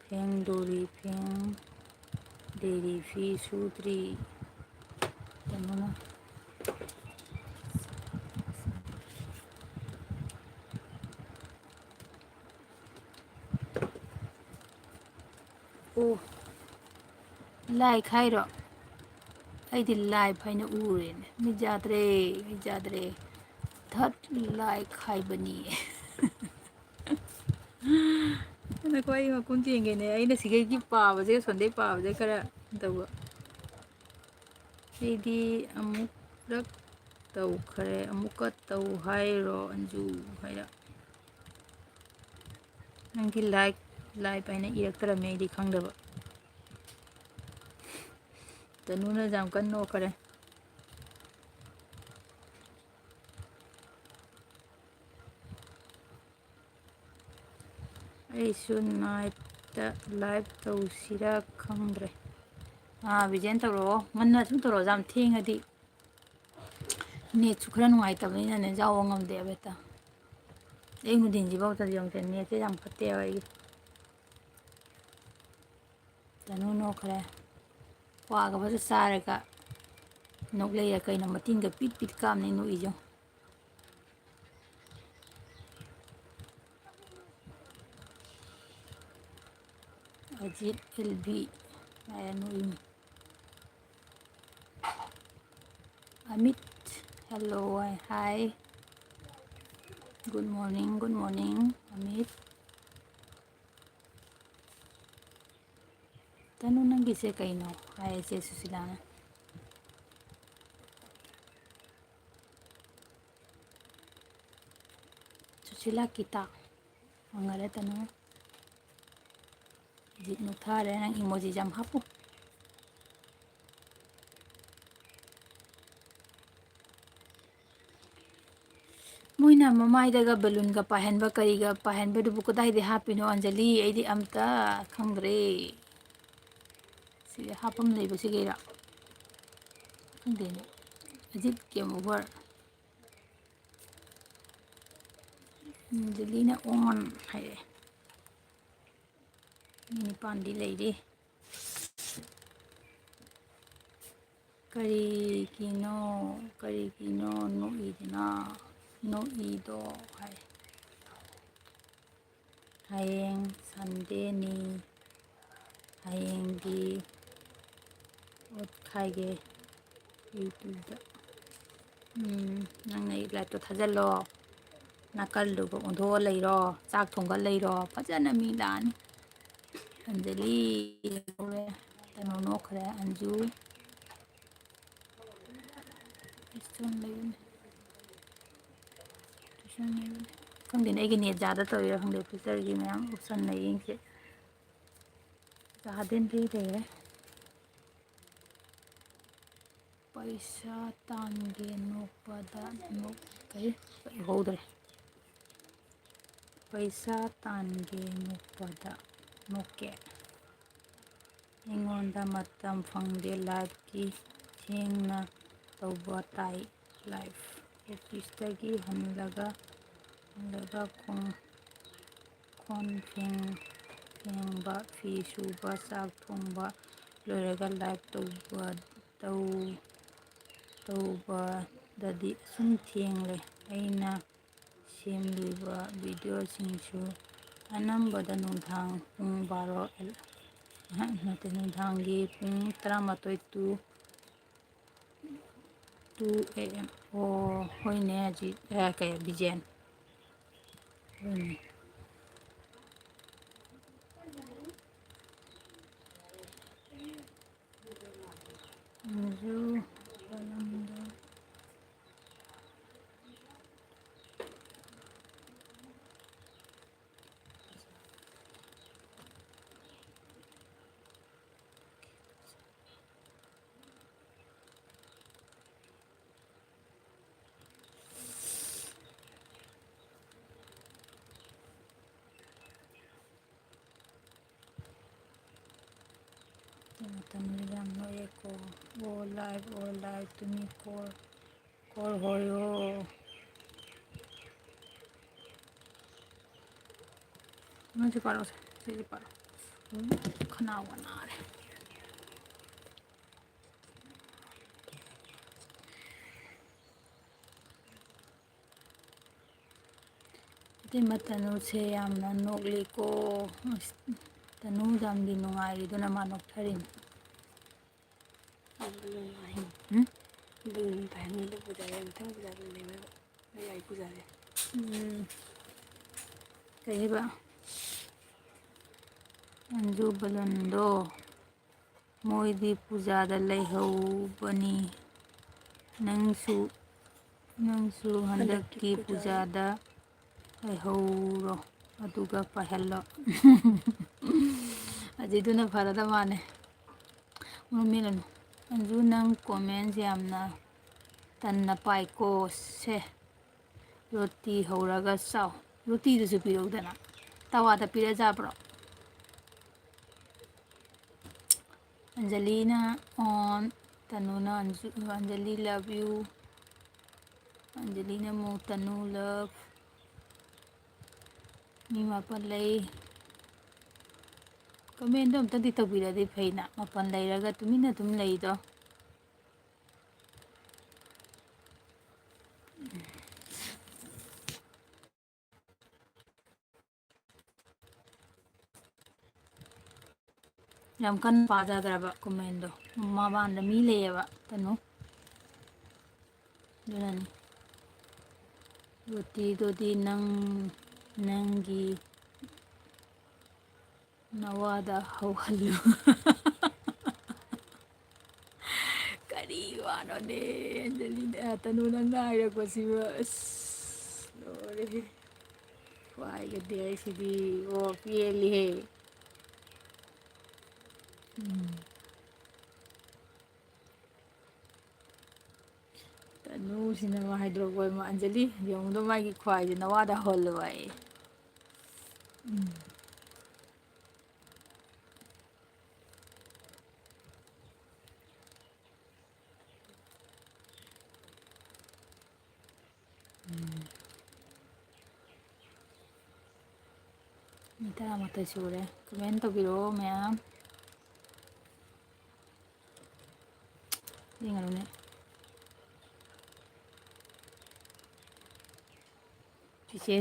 ꯐꯦꯡꯗꯣꯔꯤ꯫ ꯐꯦꯡꯗ꯭ꯔꯤ꯫ ꯐꯤ ꯁꯨꯗ꯭ꯔꯤ꯫ ꯀꯩꯅꯣꯅ꯫ ꯑꯣ꯫ ꯂꯥꯏ ꯈꯥꯏꯔꯣ? ꯑꯩꯗꯤ ꯂꯥꯏ ꯐꯩꯅ ꯎꯔꯦꯅꯦ꯫ ꯃꯤꯠ ꯌꯥꯗ꯭ꯔꯦ, ꯃꯤꯠ ꯌꯥꯗ꯭ꯔꯦ꯫ ꯙꯠ ꯂꯥꯏ ꯈꯥꯏꯕꯅꯤ꯫ ꯅꯈꯣꯏ ꯑꯩ ꯃꯈꯨꯟ ꯆꯦꯡꯒꯦꯅꯦ꯫ ꯑꯩꯅ ꯁꯤꯈꯩꯒꯤ ꯄꯥꯕꯁꯦ, ꯁꯣꯟꯗꯩ ꯄꯥꯕꯁꯦ ꯈꯔ ꯇꯧꯕ꯫ ꯑꯩꯗꯤ ꯑꯃꯨꯛꯂꯛ ꯇꯧꯈ꯭ꯔꯦ, ꯑꯃꯨꯛꯀ ꯇꯧ ꯍꯥꯏꯔꯣ ꯑꯟꯖꯨ ꯍꯥꯏꯔ꯫ ꯅꯪꯒꯤ ꯂꯥꯏꯛ, ꯂꯥꯏꯞ ꯍꯥꯏꯅ ꯏꯔꯛꯇ꯭ꯔꯕꯅꯦ, ꯑꯩꯗꯤ ꯈꯪꯗꯕ꯫ ꯇꯅꯨꯅ ꯌꯥꯝ ꯀꯟꯅ ꯅꯣꯛꯈꯔꯦ꯫ ꯑꯩꯁꯨ ꯅꯥꯏꯠꯇ ꯂꯥꯏꯚ ꯇꯧꯁꯤꯔꯥ ꯈꯪꯗ꯭ꯔꯦ꯫ ꯑꯥ, ꯕꯤꯖꯦꯟ ꯇꯧꯔꯛꯑꯣ, ꯉꯟꯅ ꯁꯨꯝ ꯇꯧꯔꯛꯑꯣ, ꯌꯥꯝ ꯊꯦꯡꯉꯗꯤ꯫ ꯅꯦꯠꯁꯨ ꯈꯔ ꯅꯨꯡꯉꯥꯏꯇꯕꯅꯤꯅꯅꯦ, ꯌꯥꯎꯕ ꯉꯝꯗꯦꯕ ꯍꯦꯛꯇ꯫ ꯑꯌꯨꯛ ꯅꯨꯡꯊꯤꯟꯁꯤꯐꯥꯎꯗꯗꯤ ꯌꯦꯡꯉꯨꯁꯦ, ꯅꯦꯠꯁꯦ ꯌꯥꯝ ꯐꯠꯇꯦꯕ ꯑꯩꯒꯤ꯫ ꯇꯅꯨ ꯅꯣꯛꯈ꯭ꯔꯦ꯫ ꯀ꯭ꯋꯥꯒ ꯐꯖ ꯆꯥꯔꯒ ꯅꯣꯛꯂꯛꯏꯔꯥ ꯀꯩꯅꯣ, ꯃꯇꯤꯟꯒ ꯄꯤꯠ ꯄꯤꯠ ꯀꯥꯝꯅꯤ ꯅꯣꯛꯏꯁꯦ꯫ ꯑꯖꯤꯠ ꯑꯦꯜ ꯕꯤ ꯍꯥꯏꯔ ꯅꯣꯛꯏꯅꯤ꯫ Amit, hello, hi. Good morning, good morning, Amit. ꯇꯅꯨ, ꯅꯪꯒꯤꯁꯦ ꯀꯩꯅꯣ? ꯍꯥꯏꯌꯦ ꯆꯦ ꯁꯨꯁꯤꯂꯥꯅ꯫ ꯁꯨꯁꯤꯂꯥ ꯀꯤꯇꯥ꯫ ꯍꯪꯒꯔꯦ ꯇꯅꯨ꯫ ꯖꯤꯠ ꯃꯨꯠꯊꯔꯦ, ꯅꯪ ꯏꯃꯣꯖꯤꯁꯦ ꯌꯥꯝ ꯍꯥꯞꯄꯨ꯫ ꯃꯣꯏꯅ ꯃꯃꯥꯏꯗꯒ ꯕꯦꯂꯨꯟꯒ ꯄꯥꯏꯍꯟꯕ, ꯀꯔꯤꯒ ꯄꯥꯏꯍꯟꯕꯗꯨꯕꯨ ꯀꯗꯥꯏꯗꯩ ꯍꯥꯞꯄꯤꯅꯣ, ꯑꯟꯖꯂꯤ? ꯑꯩꯗꯤ ꯑꯝꯇ ꯈꯪꯗ꯭ꯔꯦ꯫ ꯁꯤꯒꯤ ꯍꯥꯞꯐꯝ ꯂꯩꯕꯁꯤꯒꯤꯔ? ꯈꯪꯗꯦꯅꯦ꯫ Ajit game over꯫ ꯑꯟꯖꯂꯤꯅ on ꯍꯥꯏꯔꯛꯑꯦ꯫ ꯃꯤ ꯅꯤꯄꯥꯟꯗꯤ ꯂꯩꯔꯤ꯫ ꯀꯔꯤꯒꯤꯅꯣ, ꯀꯔꯤꯒꯤꯅꯣ ꯅꯣꯛꯏꯗꯨꯅ? ꯅꯣꯛꯏꯗꯣ ꯍꯥꯏ꯫ ꯍꯌꯦꯡ ꯁꯟꯗꯦꯅꯤ, ꯍꯌꯦꯡꯗꯤ ꯑꯣꯠꯈꯥꯏꯒꯦ ꯌꯨꯇ꯭ꯌꯨꯕꯇ꯫ ꯎꯝ, ꯅꯪꯅ ꯑꯩ ꯂꯥꯏꯞꯇꯣ ꯊꯥꯖꯤꯜꯂꯣ꯫ ꯅꯥꯀꯜꯗꯨꯒ ꯑꯣꯟꯊꯣꯛꯑ ꯂꯩꯔꯣ, ꯆꯥꯛ ꯊꯣꯡꯒꯠ ꯂꯩꯔꯣ, ꯐꯖꯅ ꯃꯤ ꯂꯥꯛꯑꯅꯤ꯫ ꯑꯟꯖꯂꯤ ꯂꯩꯍꯧꯔꯦ, ꯇꯅꯨ ꯅꯣꯛꯈ꯭ꯔꯦ, ꯑꯟꯖꯨ꯫ ꯏꯁꯇꯣꯟ ꯂꯩꯕꯅꯦ꯫ ꯇꯨꯏꯁꯟ ꯂꯩꯕꯅꯦ꯫ ꯈꯪꯗꯦꯅꯦ, ꯑꯩꯒꯤ ꯅꯦꯠ ꯌꯥꯗ ꯇꯧꯔꯤꯔꯥ ꯈꯪꯗꯦ, ꯐ꯭ꯌꯨꯆꯔꯒꯤ ꯃꯌꯥꯝ ꯑꯣꯞꯁꯟ ꯂꯩ ꯌꯦꯡꯁꯦ꯫ ꯒꯥꯔꯗꯦꯟꯗꯤ ꯂꯩꯔꯦ꯫ ꯄꯩꯁꯥ ꯇꯥꯟꯒꯦ ꯅꯣꯛꯄꯗ ꯅꯣꯛ-, ꯀꯔꯤ? ꯎꯍꯧꯗ꯭ꯔꯦ꯫ ꯄꯩꯁꯥ ꯇꯥꯟꯒꯦ ꯅꯣꯛꯄꯗ ꯅꯣꯛꯀꯦ꯫ ꯑꯩꯉꯣꯟꯗ ꯃꯇꯝ ꯐꯪꯗꯦ ꯂꯥꯏꯐꯀꯤ, ꯊꯦꯡꯅ ꯇꯧꯕ ꯇꯥꯏ ꯂꯥꯏꯐ꯫ ꯑꯣꯐꯤꯁꯇꯒꯤ ꯍꯜꯂꯒ, ꯍꯜꯂꯒ ꯈꯣꯡ-, ꯀꯣꯟ ꯐꯦꯡ-, ꯐꯦꯡꯕ, ꯐꯤ ꯁꯨꯕ, ꯆꯥꯛ ꯊꯣꯡꯕ ꯂꯣꯏꯔꯒ ꯂꯥꯏꯐ ꯇꯧꯕ, ꯇꯧ-, ꯇꯧꯕꯗꯗꯤ ꯑꯁꯨꯝ ꯊꯦꯡꯂꯦ꯫ ꯑꯩꯅ ꯁꯦꯝꯂꯤꯕ ꯚꯤꯗꯤꯑꯣꯁꯤꯡꯁꯨ ꯑꯅꯝꯕꯗ ꯅꯨꯡꯗꯥꯡ ꯄꯨꯡ ꯕꯥꯔꯣ ꯑꯦꯜ-, ꯑꯍ, ꯅꯠꯇꯦ, ꯅꯨꯡꯗꯥꯡꯒꯤ ꯄꯨꯡ ꯇꯔꯥꯃꯥꯊꯣꯏ to two A M꯫ ꯑꯣ, ꯍꯣꯏꯅꯦ, ꯑꯖꯤꯠ, ꯑ, ꯀꯩ, ꯕꯤꯖꯦꯟ꯫ ꯍꯣꯏꯅꯦ꯫ ꯑꯃꯁꯨ ꯄꯥꯜꯂꯝꯗ꯫ ꯃꯇꯝꯁꯤꯗ ꯌꯥꯝ ꯅꯣꯛꯑꯦꯀꯣ꯫ ꯑꯣ ꯂꯥꯏꯐ, ꯑꯣ ꯂꯥꯏꯐ ꯇꯨꯃꯤ ꯀꯣꯜ, ꯀꯣꯜ ꯍꯣꯏꯌꯣ꯫ ꯅꯪꯁꯨ ꯄꯥꯔꯛꯑꯣꯁꯦ, ꯁꯤꯁꯦ ꯄꯥꯔꯛꯑꯣ꯫ ꯎꯝ, ꯈꯅꯥꯎꯒ ꯅꯥꯔꯦ꯫ ꯏꯇꯩꯃ ꯇꯅꯨꯁꯦ ꯌꯥꯝꯅ ꯅꯣꯛꯂꯤꯀꯣ꯫ ꯑꯁ, ꯇꯅꯨ ꯌꯥꯝꯗꯤ ꯅꯨꯡꯉꯥꯏꯔꯤꯗꯨꯅ ꯃꯥ ꯅꯣꯛꯊꯔꯤꯅꯤ꯫ ꯕꯂꯨꯟ ꯍꯥꯏꯅꯤ꯫ ꯎꯝ? ꯕꯂꯨꯟ ꯄꯥꯏꯍꯟꯕꯗ ꯄꯨꯖꯥꯔꯤ ꯃꯊꯪ ꯄꯨꯖꯥꯔꯤ ꯂꯩꯕ ꯃꯌꯥꯏ ꯄꯨꯖꯥꯔꯤ꯫ ꯎꯝ, ꯀꯩ ꯍꯥꯏꯕ? ꯑꯟꯖꯨ ꯕꯂꯨꯟꯗꯣ, ꯃꯣꯏꯗꯤ ꯄꯨꯖꯥꯗ ꯂꯩꯍꯧꯕꯅꯤ꯫ ꯅꯪꯁꯨ, ꯅꯪꯁꯨ ꯍꯟꯗꯛꯀꯤ ꯍꯟꯗꯛꯀꯤ ꯄꯨꯖꯥ- ꯄꯨꯖꯥꯗ ꯂꯩꯍꯧꯔꯣ, ꯑꯗꯨꯒ ꯄꯥꯏꯍꯜꯂꯣ꯫ ꯑꯗꯨꯏꯗꯨꯅ ꯐꯔꯗ ꯃꯥꯜꯂꯦ꯫ ꯃꯣꯔꯣꯛ ꯃꯦꯠꯂꯅꯨ꯫ ꯑꯟꯖꯨ, ꯅꯪ comments ꯌꯥꯝꯅ ꯇꯟꯅ ꯄꯥꯏꯀꯣ꯫ ꯁꯦ, ꯔꯣꯇꯤ ꯍꯧꯔꯒ ꯆꯥꯎ꯫ ꯔꯣꯇꯤꯗꯨꯁꯨ ꯄꯤꯔꯛꯎꯗꯅ꯫ ꯇꯋꯥꯗ ꯄꯤꯔꯛꯑ ꯆꯥꯕ꯭ꯔꯣ? ꯑꯟꯖꯂꯤꯅ on, ꯇꯅꯨꯅ Anju-, Anjali love you꯫ ꯑꯟꯖꯂꯤꯅ ꯑꯃꯨꯛ ꯇꯅꯨ love꯫ ꯃꯤ ꯃꯥꯄꯜ ꯂꯩ꯫ Commentꯗꯣ ꯑꯝꯇꯗꯤ ꯇꯧꯕꯤꯔꯗꯤ ꯐꯩꯅ, ꯃꯥꯄꯜ ꯂꯩꯔꯒ ꯇꯨꯃꯤꯟꯅ ꯑꯗꯨꯝ ꯂꯩꯗꯣ꯫ ꯌꯥꯝ ꯀꯟꯅ ꯄꯥꯖꯗ꯭ꯔꯕ commentꯗꯣ꯫ ꯃꯃꯥꯡꯗ ꯃꯤ ꯂꯩꯌꯦꯕ, ꯇꯅꯨ꯫ ꯑꯗꯨꯅꯅꯤ꯫ ꯔꯣꯇꯤꯗꯨꯗꯤ ꯅꯪ, ꯅꯪꯒꯤ ꯅꯋꯥꯗ ꯍꯧꯍꯜꯂꯨ꯫ ꯀꯔꯤ ꯋꯥꯅꯣꯅꯦ, ꯑꯟꯖꯂꯤꯅ, ꯇꯅꯨ, ꯅꯪꯅ ꯍꯥꯏꯔꯛꯄꯁꯤꯕꯨ? ꯑꯁ, ꯂꯣꯏꯔꯦꯍꯦ꯫ ꯈ꯭ꯋꯥꯏꯒꯗꯤ ꯑꯩꯁꯤꯗꯤ, ꯑꯣ, ꯄꯦꯜꯂꯤꯍꯦ꯫ ꯎꯝ꯫ ꯇꯅꯨꯁꯤꯅ ꯃꯥ ꯍꯥꯏꯗꯣꯔꯛꯄ ꯑꯃ, "ꯑꯟꯖꯂꯤ, ꯌꯦꯡꯉꯨꯗꯣ ꯃꯥꯒꯤ ꯈ꯭ꯋꯥꯏꯁꯦ ꯅꯋꯥꯗ ꯍꯣꯜꯂꯨ" ꯍꯥꯏꯌꯦ꯫ ꯎꯝ꯫ ꯎꯝ꯫ ꯃꯤ ꯇꯔꯥꯃꯥꯊꯣꯏ ꯁꯨꯔꯦ꯫ Comment ꯇꯧꯕꯤꯔꯛꯑꯣ ꯃꯌꯥꯝ꯫ ꯌꯦꯡꯉꯔꯨꯅꯦ꯫ ꯆꯤꯆꯦ,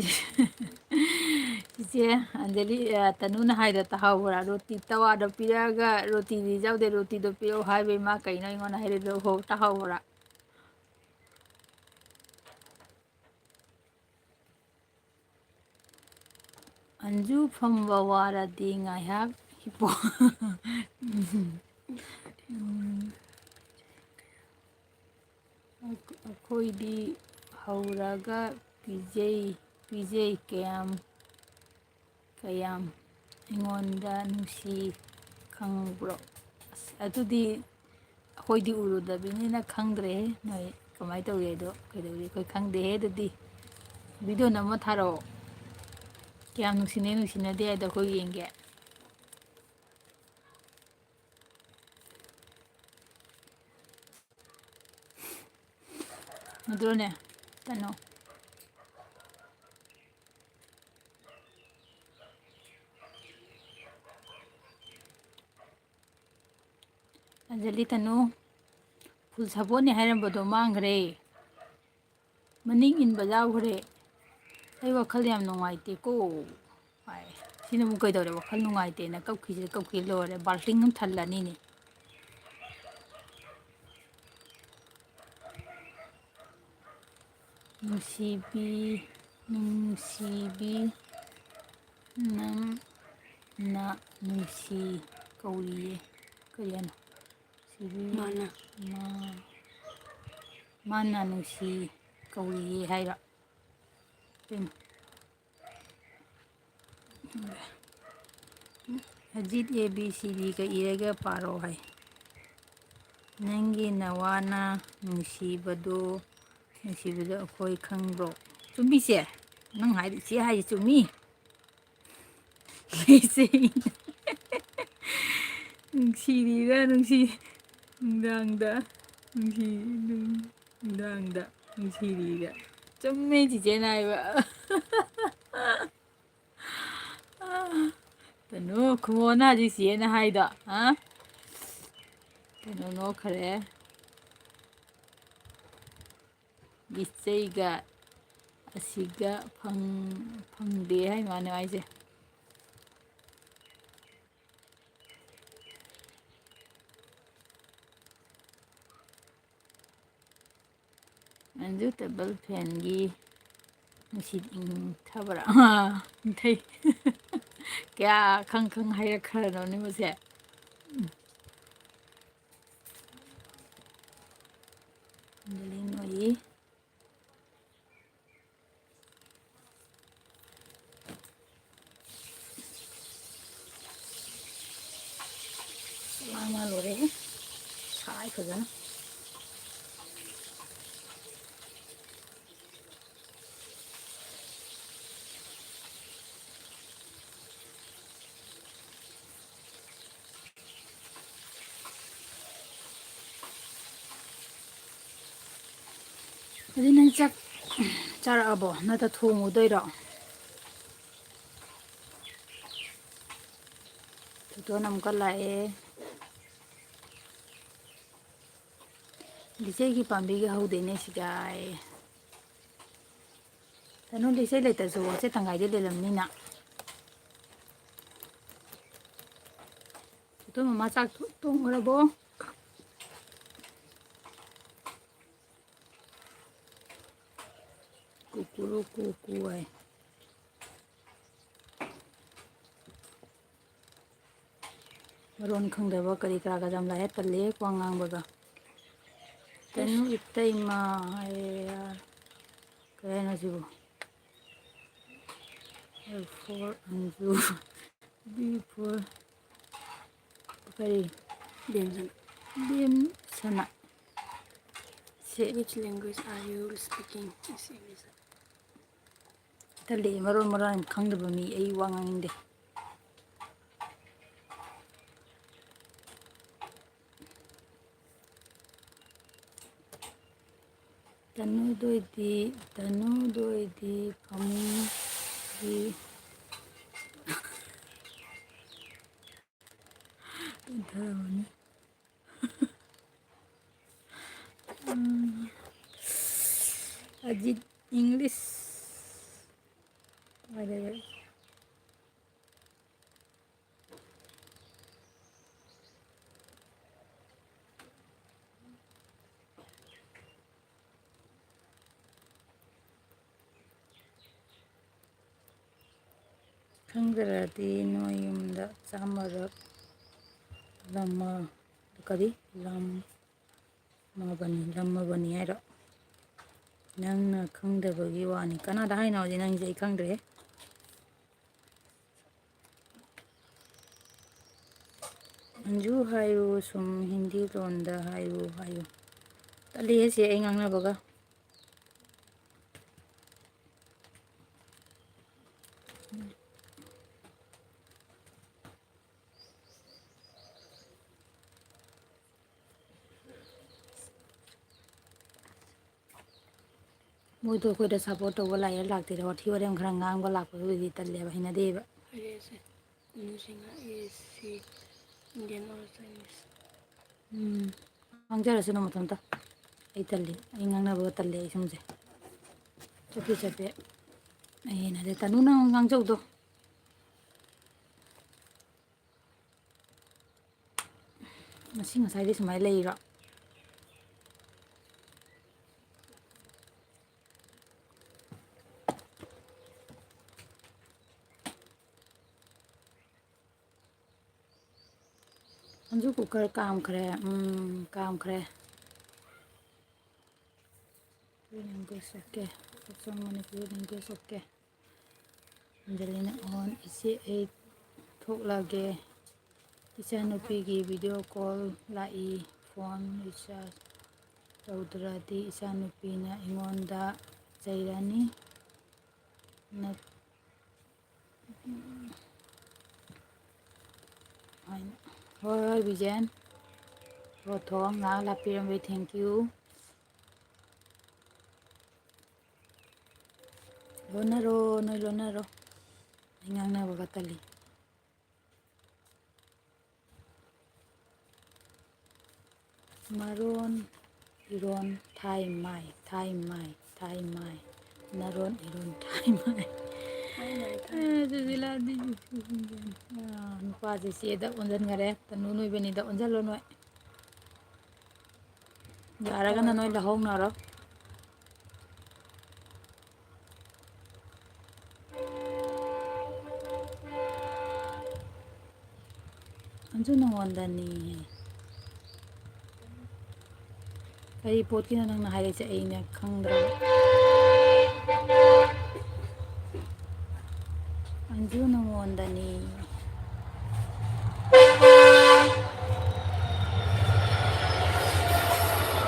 ꯆꯤꯆꯦ ꯑꯟꯖꯂꯤ, ꯑ, ꯇꯅꯨꯅ ꯍꯥꯏꯗꯣ ꯇꯥꯍꯧꯕ꯭ꯔꯥ? ꯔꯣꯇꯤ ꯇꯋꯥꯗꯣ ꯄꯤꯔꯛꯑꯒ ꯔꯣꯇꯤꯗꯤ ꯌꯥꯎꯗꯦ, ꯔꯣꯇꯤꯗꯣ ꯄꯤꯔꯛꯑꯣ ꯍꯥꯏꯕꯩ ꯃꯥ ꯀꯩꯅꯣ ꯑꯩꯉꯣꯟꯗ ꯍꯥꯏꯔꯤꯗꯣ ꯍꯣ ꯇꯥꯍꯧꯕ꯭ꯔꯥ? ꯑꯟꯖꯨ ꯐꯝꯕ ꯋꯥꯔꯗꯤ ꯉꯥꯏꯍꯥꯛ ꯍꯤꯞꯄꯣ꯫ ꯎꯝ꯫ ꯑꯩꯈ-, ꯑꯩꯈꯣꯏꯗꯤ ꯍꯧꯔꯒ ꯄꯤꯖꯩ, ꯄꯤꯖꯩ꯫ ꯀꯌꯥꯝ, ꯀꯌꯥꯝ ꯑꯩꯉꯣꯟꯗ ꯅꯨꯡꯁꯤ ꯈꯪꯕ꯭ꯔꯣ? ꯑꯁ, ꯑꯗꯨꯗꯤ ꯑꯩꯈꯣꯏꯗꯤ ꯎꯔꯨꯗꯕꯅꯤꯅ ꯈꯪꯗ꯭ꯔꯦꯍꯦ꯫ ꯅꯣꯏ ꯀꯃꯥꯏꯅ ꯇꯧꯒꯦꯗꯣ, ꯀꯩꯗꯧꯔꯤ ꯑꯩꯈꯣꯏ ꯈꯪꯗꯦꯍꯦ꯫ ꯑꯗꯨꯗꯤ video ꯅꯝꯃ ꯊꯥꯔꯛꯑꯣ꯫ ꯀꯌꯥꯝ ꯅꯨꯡꯁꯤꯅꯩ, ꯅꯨꯡꯁꯤꯅꯗꯦ ꯍꯥꯏꯗꯣ ꯑꯩꯈꯣꯏ ꯌꯦꯡꯒꯦ꯫ ꯑꯗꯨꯅꯦ, ꯀꯩꯅꯣ꯫ ꯑꯟꯖꯂꯤ ꯇꯅꯨ, ꯐꯨꯜ ꯁꯄꯣꯔꯠꯅꯦ ꯍꯥꯏꯔꯝꯕꯗꯣ ꯃꯥꯡꯈ꯭ꯔꯦ꯫ ꯃꯅꯤꯡ ꯏꯟꯕ ꯌꯥꯎꯈ꯭ꯔꯦ꯫ ꯑꯩ ꯋꯥꯈꯜ ꯌꯥꯝ ꯅꯨꯡꯉꯥꯏꯇꯦꯀꯣ꯫ ꯍꯥꯏ꯫ ꯁꯤꯅ ꯑꯃꯨꯛ ꯀꯩꯗꯧꯔꯦ? ꯋꯥꯈꯜ ꯅꯨꯡꯉꯥꯏꯇꯦꯅ ꯀꯞꯈꯤꯁꯤꯗ ꯀꯞꯈꯤ ꯂꯣꯏꯔꯦ꯫ ꯕꯥꯜꯇꯤꯟ ꯑꯃ ꯊꯜꯂꯅꯤꯅꯦ꯫ ꯅꯨꯡꯁꯤꯕꯤ, ꯅꯨꯡꯁꯤꯕꯤ, ꯅꯪꯅ ꯅꯨꯡꯁꯤ ꯀꯧꯔꯤꯌꯦ꯫ ꯀꯔꯤ ꯍꯥꯏꯅꯣ? ꯅꯨꯡꯁꯤꯕꯤ, ꯃꯥꯅ꯫ ꯃꯥ-, ꯃꯥꯅ ꯅꯨꯡꯁꯤ ꯀꯧꯔꯤꯌꯦ ꯍꯥꯏꯕ꯫ ꯎꯝ꯫ Ajit A B C D ꯒ ꯏꯔꯒ ꯄꯥꯔꯣ ꯍꯥꯏ꯫ ꯅꯪꯒꯤ ꯅꯋꯥꯅ ꯅꯨꯡꯁꯤꯕꯗꯣ, ꯅꯨꯡꯁꯤꯕꯗꯣ ꯑꯩꯈꯣꯏ ꯈꯪꯕ꯭ꯔꯣ? ꯆꯨꯝꯃꯤꯁꯦ? ꯅꯪ ꯍꯥꯏꯗꯤ ꯏꯆꯦ ꯍꯥꯏꯁꯦ ꯆꯨꯝꯃꯤ? ꯏꯆꯦ, ꯅꯨꯡꯁꯤꯔꯤꯔꯥ ꯅꯨꯡꯁꯤ-, ꯅꯨꯡꯗꯥꯡꯗ ꯅꯨꯡꯁꯤ-, ꯅꯨꯡ-, ꯅꯨꯡꯗꯥꯡꯗ ꯅꯨꯡꯁꯤꯔꯤꯔꯥ? ꯆꯨꯝꯃꯦ ꯆꯤꯆꯦꯅ ꯍꯥꯏꯕ꯫ ꯀꯩꯅꯣ, ꯈꯨꯃꯣꯅ ꯍꯧꯖꯤꯛ ꯆꯦꯅ ꯍꯥꯏꯗꯣ, ꯍꯥ? ꯀꯩꯅꯣ ꯅꯣꯛꯈ꯭ꯔꯦ꯫ ꯂꯤꯆꯩꯒ ꯑꯁꯤꯒ ꯐꯪ-, ꯐꯪꯗꯦ ꯍꯥꯏ ꯃꯥꯅꯦ ꯍꯥꯏꯁꯦ꯫ ꯑꯟꯖꯨ ꯇꯦꯕꯜ ꯐꯦꯟꯒꯤ ꯅꯨꯡꯁꯤ, ꯎꯝ, ꯊꯕ꯭ꯔꯥ? ꯑꯥ, ꯊꯩ꯫ ꯀꯌꯥ ꯈꯪ ꯈꯪ ꯍꯥꯏꯔꯛꯈ꯭ꯔꯅꯣꯅꯦ ꯃꯁꯦ? ꯎꯝ꯫ ꯂꯤꯟ ꯑꯣꯏꯌꯦ꯫ ꯂꯥꯡ ꯃꯥ ꯂꯣꯏꯔꯦꯍꯦ꯫ ꯁꯥꯏ ꯐꯖꯅ꯫ ꯑꯗꯨ ꯅꯪ ꯆꯥꯛ ꯆꯥꯔꯛꯑꯕꯣ? ꯅꯠꯇ꯭ꯔ ꯊꯣꯡꯉꯨꯗꯣꯏꯔꯣ? ꯇꯣꯇꯣꯟ ꯑꯃꯨꯛꯀ ꯂꯥꯛꯑꯦ꯫ ꯂꯤꯆꯩꯒꯤ ꯄꯥꯝꯕꯤꯒ ꯍꯧꯗꯦꯅꯦ ꯁꯤꯗ꯫ ꯇꯅꯨ, ꯂꯤꯆꯩ ꯂꯩꯇ꯭ꯔꯁꯨ ꯋꯥꯆꯦꯠ ꯇꯪꯈꯥꯏꯗꯤ ꯂꯩꯔꯝꯅꯤꯅ꯫ ꯇꯣꯇꯣꯟ ꯃꯃꯥ ꯆꯥꯛ ꯊꯣ-, ꯊꯣꯡꯈ꯭ꯔꯕꯣ? ꯀꯨꯀꯨꯔꯨ ꯀꯨꯀꯨ ꯍꯥꯏ꯫ ꯃꯔꯣꯟ ꯈꯪꯗꯕ ꯀꯔꯤ ꯀꯔꯥꯒ ꯌꯥꯝ ꯂꯥꯛꯑꯦ, ꯇꯜꯂꯦ ꯋꯥ ꯉꯥꯡꯕꯒ꯫ ꯇꯅꯨ ꯏꯇꯩꯃ ꯍꯥꯏꯌꯦ꯫ ꯀꯩ ꯍꯥꯏꯅꯣ ꯁꯤꯕꯨ? L for Anju, B for ꯀꯔꯤ? ꯕꯦꯝꯁꯅꯥ꯫ ꯕꯦꯝꯁꯅꯥ꯫ ꯁꯦ꯫ Which language are you speaking? Is English. ꯇꯜꯂꯤ, ꯃꯔꯣꯟ ꯃꯔꯥꯡ ꯈꯪꯗꯕ ꯃꯤ ꯑꯩ ꯋꯥ ꯉꯥꯡꯅꯤꯡꯗꯦ꯫ ꯇꯅꯨꯗꯣꯏꯗꯤ, ꯇꯅꯨꯗꯣꯏꯗꯤ ꯐꯃꯨꯡꯒꯤ ꯇꯨꯝꯊꯔꯝꯃꯅꯤ꯫ ꯎꯝ꯫ ꯑꯖꯤꯠ English꯫ ꯀꯥꯏꯗꯒꯤ? ꯈꯪꯗ꯭ꯔꯗꯤ ꯅꯣꯏ ꯌꯨꯝꯗ ꯆꯥꯝꯃꯔꯛ ꯂꯝꯃ-, ꯀꯔꯤ? ꯂꯝꯃꯕꯅꯤ, ꯂꯝꯃꯕꯅꯤ ꯍꯥꯏꯔꯣ? ꯅꯪꯅ ꯈꯪꯗꯕꯒꯤ ꯋꯥꯅꯤ꯫ ꯀꯅꯥꯗ ꯍꯥꯏꯅꯣ ꯍꯧꯖꯤꯛ ꯅꯪꯁꯦ? ꯑꯩ ꯈꯪꯗ꯭ꯔꯦ꯫ ꯑꯟꯖꯨ ꯍꯥꯏꯌꯨ, ꯁꯨꯝ ꯍꯤꯟꯗꯤ ꯂꯣꯟꯗ ꯍꯥꯏꯌꯨ, ꯍꯥꯏꯌꯨ꯫ ꯇꯜꯂꯤꯍꯦ ꯁꯤ ꯑꯩ ꯉꯥꯡꯅꯕꯒ꯫ ꯃꯣꯏꯗꯣ ꯑꯩꯈꯣꯏꯗ support ꯇꯧꯕ ꯂꯥꯛꯑꯦ ꯂꯥꯛꯇꯦꯗ ꯋꯥꯊꯤ ꯋꯥꯔꯦꯝ ꯈꯔ ꯉꯥꯡꯕ ꯂꯥꯛꯄꯗꯨꯗꯤ ꯇꯜꯂꯦꯕ, ꯍꯩꯅꯗꯦꯕ꯫ ꯍꯥꯏꯔꯛꯑꯁꯦ꯫ ꯅꯨꯡꯁꯤꯡꯉꯛꯑꯦ ꯁꯤ Indian or Chinese꯫ ꯎꯝ꯫ ꯉꯥꯡꯖꯔꯁꯅꯨ ꯃꯊꯟꯇ꯫ ꯑꯩ ꯇꯜꯂꯤ꯫ ꯑꯩ ꯉꯥꯡꯅꯕꯒ ꯇꯜꯂꯤ ꯑꯩ ꯁꯨꯝꯁꯦ꯫ ꯆꯠꯄꯤ ꯆꯠꯄꯤ꯫ ꯑꯩ ꯍꯩꯅꯗꯦ꯫ ꯇꯅꯨ ꯅꯪ ꯉꯥꯡꯖꯧꯗꯣ꯫ ꯉꯁꯤ ꯉꯁꯥꯏꯗꯤ ꯁꯨꯃꯥꯏꯅ ꯂꯩꯔꯣ? Anju cooker ꯀꯥꯝꯈ꯭ꯔꯦ꯫ Um, ꯀꯥꯝꯈ꯭ꯔꯦ꯫ Language, okay. Manipuri language, okay. ꯑꯟꯖꯂꯤꯅ on꯫ ꯏꯆꯦ, ꯑꯩ ꯊꯣꯛꯂꯒꯦ꯫ ꯏꯆꯥꯅꯨꯄꯤꯒꯤ video call ꯂꯥꯛꯏ꯫ Phone recharge ꯇꯧꯗ꯭ꯔꯗꯤ ꯏꯆꯥꯅꯨꯄꯤꯅ ꯑꯩꯉꯣꯟꯗ ꯆꯩꯔꯅꯤ꯫ ꯅꯠ-, ꯍꯣꯏ, ꯍꯣꯏ, ꯕꯤꯖꯦꯟ꯫ ꯔꯣꯊꯣꯡ ꯉꯥꯏꯍꯥꯛ ꯂꯥꯛꯄꯤꯔꯝꯕꯩ thank you꯫ ꯂꯣꯟꯅꯔꯣ, ꯅꯣꯏ ꯂꯣꯟꯅꯔꯣ꯫ ꯑꯩ ꯉꯥꯡꯅꯕꯒ ꯇꯜꯂꯤ꯫ ꯃꯔꯣꯟ ꯏꯔꯣꯟ ꯊꯥꯏ ꯃꯥꯏ, ꯊꯥꯏ ꯃꯥꯏ, ꯊꯥꯏ ꯃꯥꯏ꯫ ꯅꯔꯣꯟ ꯏꯔꯣꯟ ꯊꯥꯏ ꯃꯥꯏ꯫ ꯊꯥꯏ ꯃꯥꯏ, ꯊꯥꯏ ꯃꯥꯏ꯫ ꯑꯦ, ꯁꯨꯁꯤꯂꯥꯗꯤ, ꯑꯥ, ꯅꯨꯄꯥꯁꯦ ꯆꯦꯗ ꯑꯣꯟꯁꯤꯟꯈꯔꯦ꯫ ꯇꯅꯨ ꯅꯣꯏꯕꯅꯤꯗ ꯑꯣꯟꯁꯤꯜꯂꯣ ꯅꯣꯏ꯫ ꯌꯥꯔꯒꯅ ꯅꯣꯏ ꯂꯧꯍꯧꯅꯔꯣ꯫ ꯑꯟꯖꯨ ꯅꯉꯣꯟꯗꯅꯤ꯫ ꯀꯔꯤ ꯄꯣꯠꯀꯤꯅꯣ ꯅꯪꯅ ꯍꯥꯏꯔꯛꯏꯁꯦ? ꯑꯩꯅ ꯈꯪꯗ꯭ꯔꯕ꯫ ꯑꯟꯖꯨ ꯅꯉꯣꯟꯗꯅꯤ꯫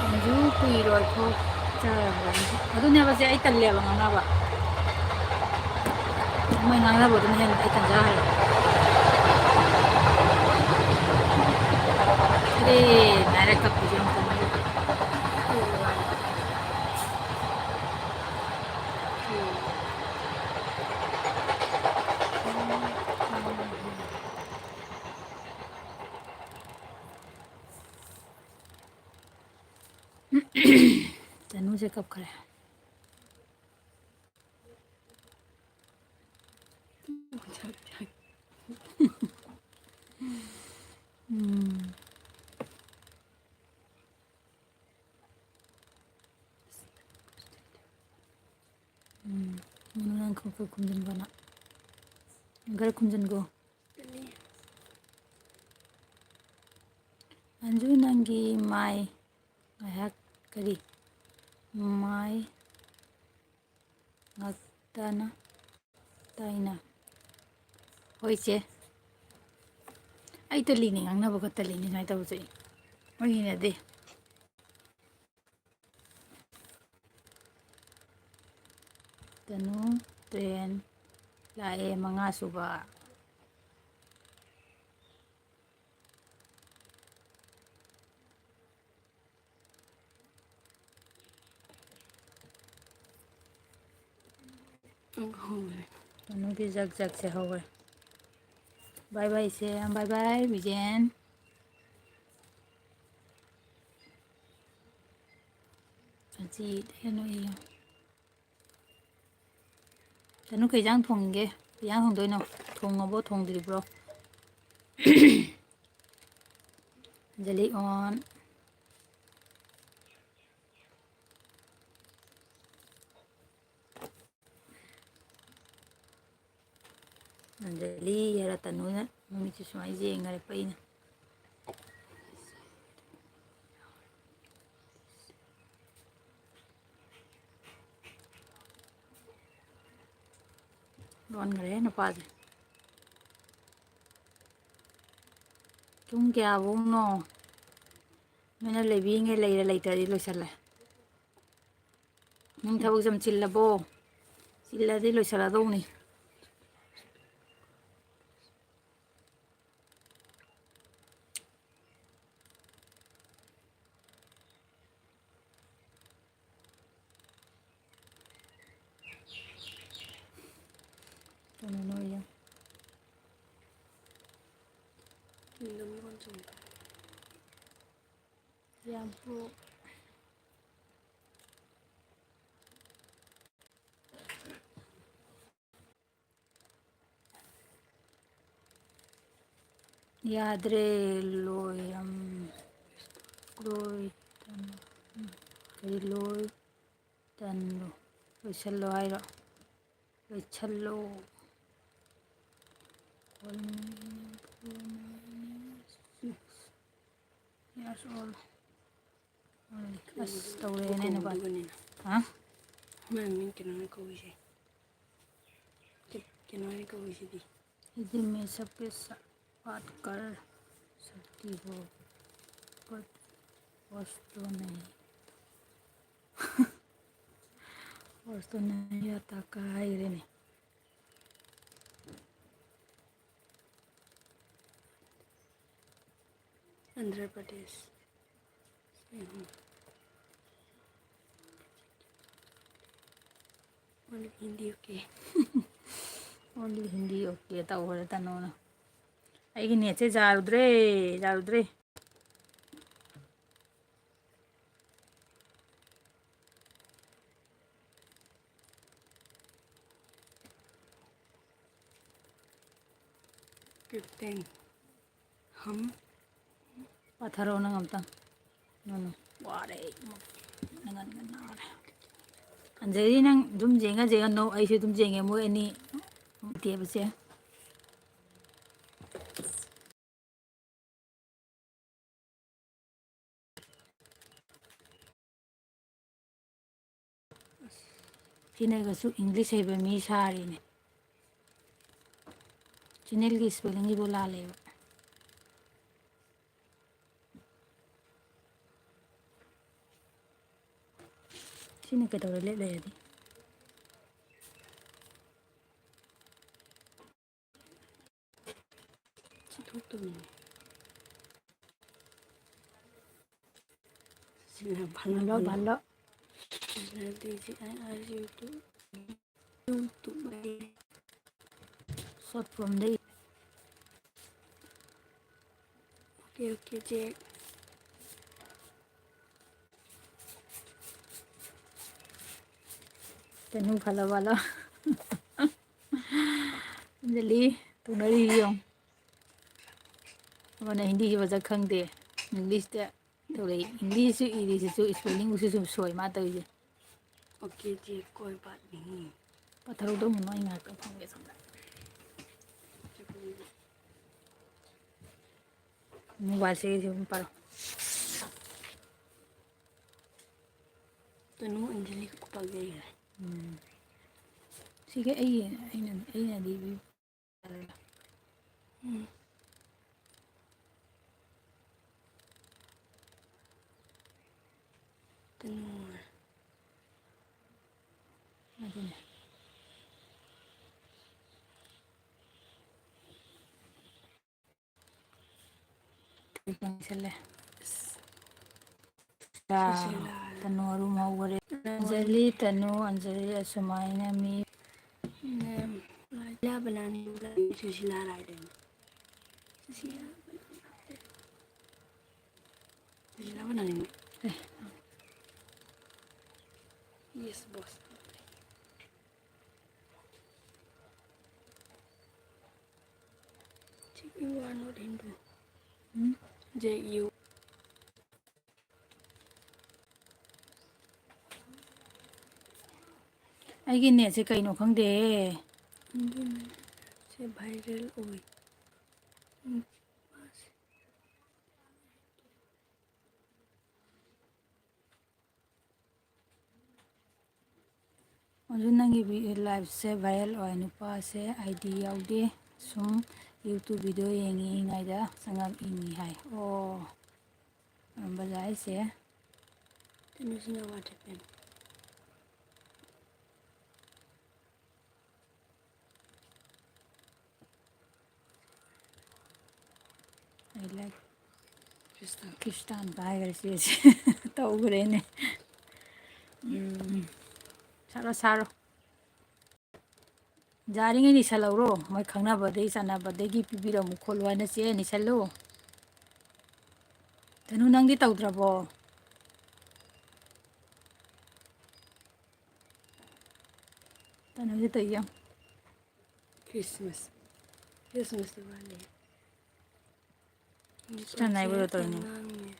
ꯑꯟꯖꯨ ꯀꯨꯏꯔꯣꯏ ꯊꯣꯛꯆꯔꯛꯑꯅꯤ꯫ ꯑꯗꯨꯅꯦꯕ ꯁꯦ, ꯑꯩ ꯇꯜꯂꯦꯕ ꯉꯥꯡꯅꯕ꯫ ꯃꯣꯏ ꯉꯥꯡꯅꯕꯗꯨꯅ ꯍꯦꯟꯅ ꯑꯩ ꯇꯟꯖꯈ꯭ꯔꯦ꯫ ꯑꯦ, ꯅꯥꯏꯔ ꯀꯞꯄꯤꯁꯦ ꯑꯃꯨꯛꯇꯪ꯫ ꯇꯅꯨꯁꯦ ꯀꯞꯈ꯭ꯔꯦ꯫ ꯎꯝ꯫ ꯎꯝ꯫ ꯃꯣꯅꯨ, ꯅꯪ ꯈꯔ ꯈꯔ ꯈꯨꯝꯖꯤꯟꯒꯣ ꯅꯪ꯫ ꯈꯔ ꯈꯨꯝꯖꯤꯟꯒꯣ꯫ ꯑꯟꯖꯨ, ꯅꯪꯒꯤ ꯃꯥꯏ ꯉꯥꯏꯍꯥꯛ ꯀꯔꯤ? ꯃꯥꯏ ꯉꯥꯛꯇꯅ ꯇꯥꯏꯅ꯫ ꯍꯣꯏ, ꯆꯦ꯫ ꯑꯩ ꯇꯜꯂꯤꯅꯦ, ꯉꯥꯡꯅꯕꯒ ꯇꯜꯂꯤꯅꯦ ꯁꯨꯃꯥꯏꯅ ꯇꯧꯕꯁꯦ꯫ ꯑꯩ ꯌꯥꯝ ꯍꯩꯅꯗꯦ꯫ ꯇꯅꯨ, ꯇ꯭ꯔꯦꯟ ꯂꯥꯛꯑꯦ, ꯃꯉꯥ ꯁꯨꯕ꯫ ꯇꯅꯨꯒꯤ ꯖꯛ ꯖꯛꯁꯦ ꯍꯧꯔꯦ꯫ ꯕꯥꯏ ꯕꯥꯏ ꯁꯦ, ꯕꯥꯏ ꯕꯥꯏ ꯕꯤꯖꯦꯟ꯫ ꯑꯁꯤ ꯀꯩꯅꯣ ꯏꯌꯣ꯫ ꯇꯅꯨ, ꯀꯩ ꯏꯟꯖꯥꯡ ꯊꯣꯡꯒꯦ? ꯀꯩ ꯏꯟꯖꯥꯡ ꯊꯣꯡꯗꯣꯏꯅꯣ? ꯊꯣꯡꯉꯕꯣ, ꯊꯣꯡꯗ꯭ꯔꯤꯕ꯭ꯔꯣ? ꯑꯟꯖꯂꯤ on꯫ ꯑꯟꯖꯂꯤ ꯍꯥꯏꯔ ꯇꯅꯨꯅ ꯃꯃꯤꯠꯁꯦ ꯁꯨꯃꯥꯏꯅ ꯌꯦꯡꯈꯔꯦ ꯄꯩꯅ꯫ ꯂꯣꯟꯈ꯭ꯔꯦ ꯅꯨꯄꯥꯁꯦ꯫ ꯄꯨꯡ ꯀꯌꯥꯐꯧꯅꯣ? ꯅꯣꯏꯅ ꯂꯩꯕꯤꯉꯩ ꯂꯩꯔꯦ, ꯂꯩꯇ꯭ꯔꯗꯤ ꯂꯣꯏꯁꯜꯂꯦ꯫ ꯅꯪ ꯊꯕꯛꯁꯦ ꯌꯥꯝ ꯆꯤꯜꯂꯕꯣ? ꯆꯤꯜꯂꯗꯤ ꯂꯣꯏꯁꯜꯂꯗꯧꯅꯤ꯫ ꯀꯩꯅꯣ ꯅꯣꯏ ꯌꯥꯝ꯫ ꯌꯦꯡꯗꯕ ꯃꯤꯉꯣꯟꯗ ꯆꯨꯝꯕ꯫ ꯌꯥꯝ ꯄ꯭ꯔꯣ꯫ ꯌꯥꯗ꯭ꯔꯦ꯫ ꯂꯣꯏꯔꯝ-, ꯂꯣꯏ-, ꯀꯔꯤ ꯂꯣꯏ-, ꯇꯟꯂꯣ꯫ ꯂꯣꯏꯁꯜꯂꯣ ꯍꯥꯏꯔꯣ? ꯂꯣꯏꯁꯜꯂꯣ꯫ Yes, all. ꯑꯁ, ꯇꯧꯔꯦꯅꯦ ꯅꯨꯄꯥ꯫ ꯀꯧꯗꯕꯅꯤꯅ꯫ ꯍꯥ? ꯃꯥꯏ ꯃꯤꯡ ꯀꯩꯅꯣꯅ ꯀꯧꯏꯁꯦ꯫ ꯀꯩ-, ꯀꯩꯅꯣꯅ ꯀꯧꯏꯁꯤꯗꯤ꯫ ꯏꯗꯤꯃꯦ ꯁꯕꯀꯦ ꯁꯥꯊ ꯕꯥꯠ ꯀꯔ ꯁꯛꯇꯤ ꯍꯣ, ꯕꯠ ꯋꯥꯁꯇꯣ ꯅꯍꯤ꯫ ꯋꯥꯁꯇꯣ ꯅꯍꯤ ꯑꯥꯇꯥ ꯀꯥ ꯍꯥꯏꯈ꯭ꯔꯦꯅꯦ꯫ Andhra Pradesh. Only Hindi okay꯫ Only Hindi okay ꯇꯧꯈ꯭ꯔꯦ ꯇꯅꯨꯅ꯫ ꯑꯩꯒꯤ ꯅꯦꯠꯁꯦ ꯌꯥꯔꯨꯗ꯭ꯔꯦ, ꯌꯥꯔꯨꯗ꯭ꯔꯦ꯫ Fifteen꯫ ꯍꯝ꯫ ꯄꯥꯊꯔꯛꯑꯣ ꯅꯪ ꯑꯝꯇꯪ꯫ ꯅꯪ ꯋꯥꯔꯦ ꯑꯩ꯫ ꯅꯪ ꯉꯟ ꯉꯟ ꯅꯥꯔꯦ꯫ ꯑꯟꯖꯂꯤ, ꯅꯪ ꯑꯗꯨꯝ ꯌꯦꯡꯉ ꯌꯦꯡꯉ ꯅꯣꯛ, ꯑꯩꯁꯨ ꯑꯗꯨꯝ ꯌꯦꯡꯉꯦ꯫ ꯃꯣꯏ ꯑꯅꯤ ꯇꯦꯕꯁꯦ꯫ ꯁꯤꯅꯒꯁꯨ English ꯍꯩꯕ ꯃꯤ ꯁꯥꯔꯤꯅꯦ꯫ Channelꯒꯤ spellingꯒꯤꯕꯨ ꯂꯥꯜꯂꯦꯕ꯫ ꯁꯤꯅ ꯀꯩꯗꯧꯔ ꯂꯦꯞ ꯂꯩꯔꯗꯤ? ꯁꯤ ꯊꯣꯛꯇꯕꯅꯤ꯫ ꯁꯤꯅ ꯐꯅ ꯐꯅ꯫ ꯐꯅ꯫ ꯑꯗꯨꯗꯤ ꯁꯤ ꯑꯩ ꯑꯩꯁꯨ YouTube, YouTube ꯑꯩ꯫ Short formꯗꯩ꯫ Okay, okay, ꯆꯦ꯫ ꯇꯅꯨ ꯐꯜꯂꯕ ꯂꯣ? ꯑꯟꯖꯂꯤ, ꯇꯧꯅꯔꯤ ꯌꯦꯡꯉꯨ꯫ ꯑꯃꯅ ꯍꯤꯟꯗꯤꯁꯨ ꯐꯖ ꯈꯪꯗꯦ, Englishꯇ ꯇꯧꯔꯛꯏ꯫ Englishꯁꯨ ꯏꯔꯤꯁꯤꯁꯨ spellingꯁꯨ ꯁꯨꯝ ꯁꯣꯏ ꯃꯥ ꯇꯧꯔꯤꯁꯦ꯫ Okay, ꯆꯦ, ꯀꯣꯏ ꯕꯥꯠ ꯅꯍꯤ꯫ ꯄꯥꯊꯔꯧꯗꯧꯅꯨ, ꯑꯩ ꯉꯥꯏꯍꯥꯛꯇꯪ ꯐꯝꯒꯦ ꯁꯣꯝꯗ꯫ Mobileꯁꯦ ꯁꯨꯝ ꯄꯥꯏꯔꯣ꯫ ꯇꯅꯨ ꯑꯟꯖꯂꯤ ꯈꯛꯇ ꯄꯥꯖꯩ ꯍꯥꯏ꯫ ꯎꯝ꯫ ꯁꯤꯒ ꯑꯩꯒꯤ, ꯑꯩꯅ, ꯑꯩꯅꯗꯤ ꯎꯝ꯫ ꯇꯅꯨ꯫ ꯑꯗꯨꯅꯦ꯫ ꯆꯪꯁꯤꯜꯂꯦ꯫ ꯁꯨꯁꯤꯂꯥ꯫ ꯇꯅꯨ ꯑꯔꯨꯝ ꯍꯧꯈꯔꯦ꯫ ꯑꯔꯨꯝ꯫ ꯑꯟꯖꯂꯤ, ꯇꯅꯨ, ꯑꯟꯖꯂꯤ ꯑꯁꯨꯃꯥꯏꯅ ꯃꯤ꯫ ꯅꯦꯝ꯫ ꯁꯨꯁꯤꯂꯥ ꯕꯅꯥꯅꯤ꯫ ꯁꯨꯁꯤꯂꯥ ꯔꯥꯏꯗꯦꯟ꯫ ꯁꯨꯁꯤꯂꯥ ꯕꯅꯥꯅꯤ꯫ ꯁꯨꯁꯤꯂꯥ ꯕꯅꯥꯅꯤ꯫ ꯑꯦ꯫ Yes, boss꯫ You are not Hindu. Um? J U꯫ ꯑꯩꯒꯤ netꯁꯦ ꯀꯩꯅꯣ ꯈꯪꯗꯦ꯫ ꯑꯗꯨꯅꯦ ꯁꯦ viral ꯑꯣꯏ꯫ ꯎꯝ꯫ ꯑꯗꯨ ꯅꯪꯒꯤ ꯚꯤ-, liveꯁꯦ viral ꯑꯣꯏ, ꯅꯨꯄꯥꯁꯦ ID ꯌꯥꯎꯗꯦ, ꯁꯨꯝ YouTube video ꯌꯦꯡꯉꯤꯉꯩꯗ ꯆꯪꯉꯛꯏꯅꯤ ꯍꯥꯏ꯫ ꯑꯣ, ꯑꯣꯏꯔꯝꯕ ꯌꯥꯏꯁꯦ꯫ ꯀꯩꯅꯣꯁꯤꯅ ꯋꯥꯆꯦꯞꯇꯅꯤ꯫ ꯑꯩ ꯂꯥꯏꯛ ꯈ꯭ꯔꯤꯁꯇꯥꯟ꯫ ꯈ꯭ꯔꯤꯁꯇꯥꯟ ꯄꯥꯏꯈ꯭ꯔꯦ ꯁꯤꯁꯦ꯫ ꯇꯧꯈ꯭ꯔꯦꯅꯦ꯫ ꯎꯝ꯫ ꯁꯥꯔꯣ, ꯁꯥꯔꯣ꯫ ꯌꯥꯔꯤꯉꯩ ꯅꯤꯁꯜꯍꯧꯔꯣ꯫ ꯃꯣꯏ ꯈꯪꯅꯕꯗꯒꯤ ꯆꯥꯟꯅꯕꯗꯒꯤ ꯄꯤꯕꯤꯔꯝꯃꯨ ꯈꯣꯠꯂꯨ ꯍꯥꯏꯅ ꯆꯦ ꯅꯤꯁꯜꯂꯨ꯫ ꯇꯅꯨ, ꯅꯪꯗꯤ ꯇꯧꯗ꯭ꯔꯕꯣ? ꯇꯅꯨꯁꯦ ꯇꯧꯏ ꯌꯦꯡꯉꯨ꯫ ꯈ꯭ꯔꯤꯁꯃꯥꯁ꯫ ꯈ꯭ꯔꯤꯁꯃꯥꯁꯇꯤ ꯋꯥꯠꯂꯤ꯫ ꯈ꯭ꯔꯤꯁꯇꯥꯟ ꯍꯥꯏꯕꯗꯣ ꯇꯧꯔꯤꯅꯦ꯫ ꯑꯉꯥꯡꯅꯦ꯫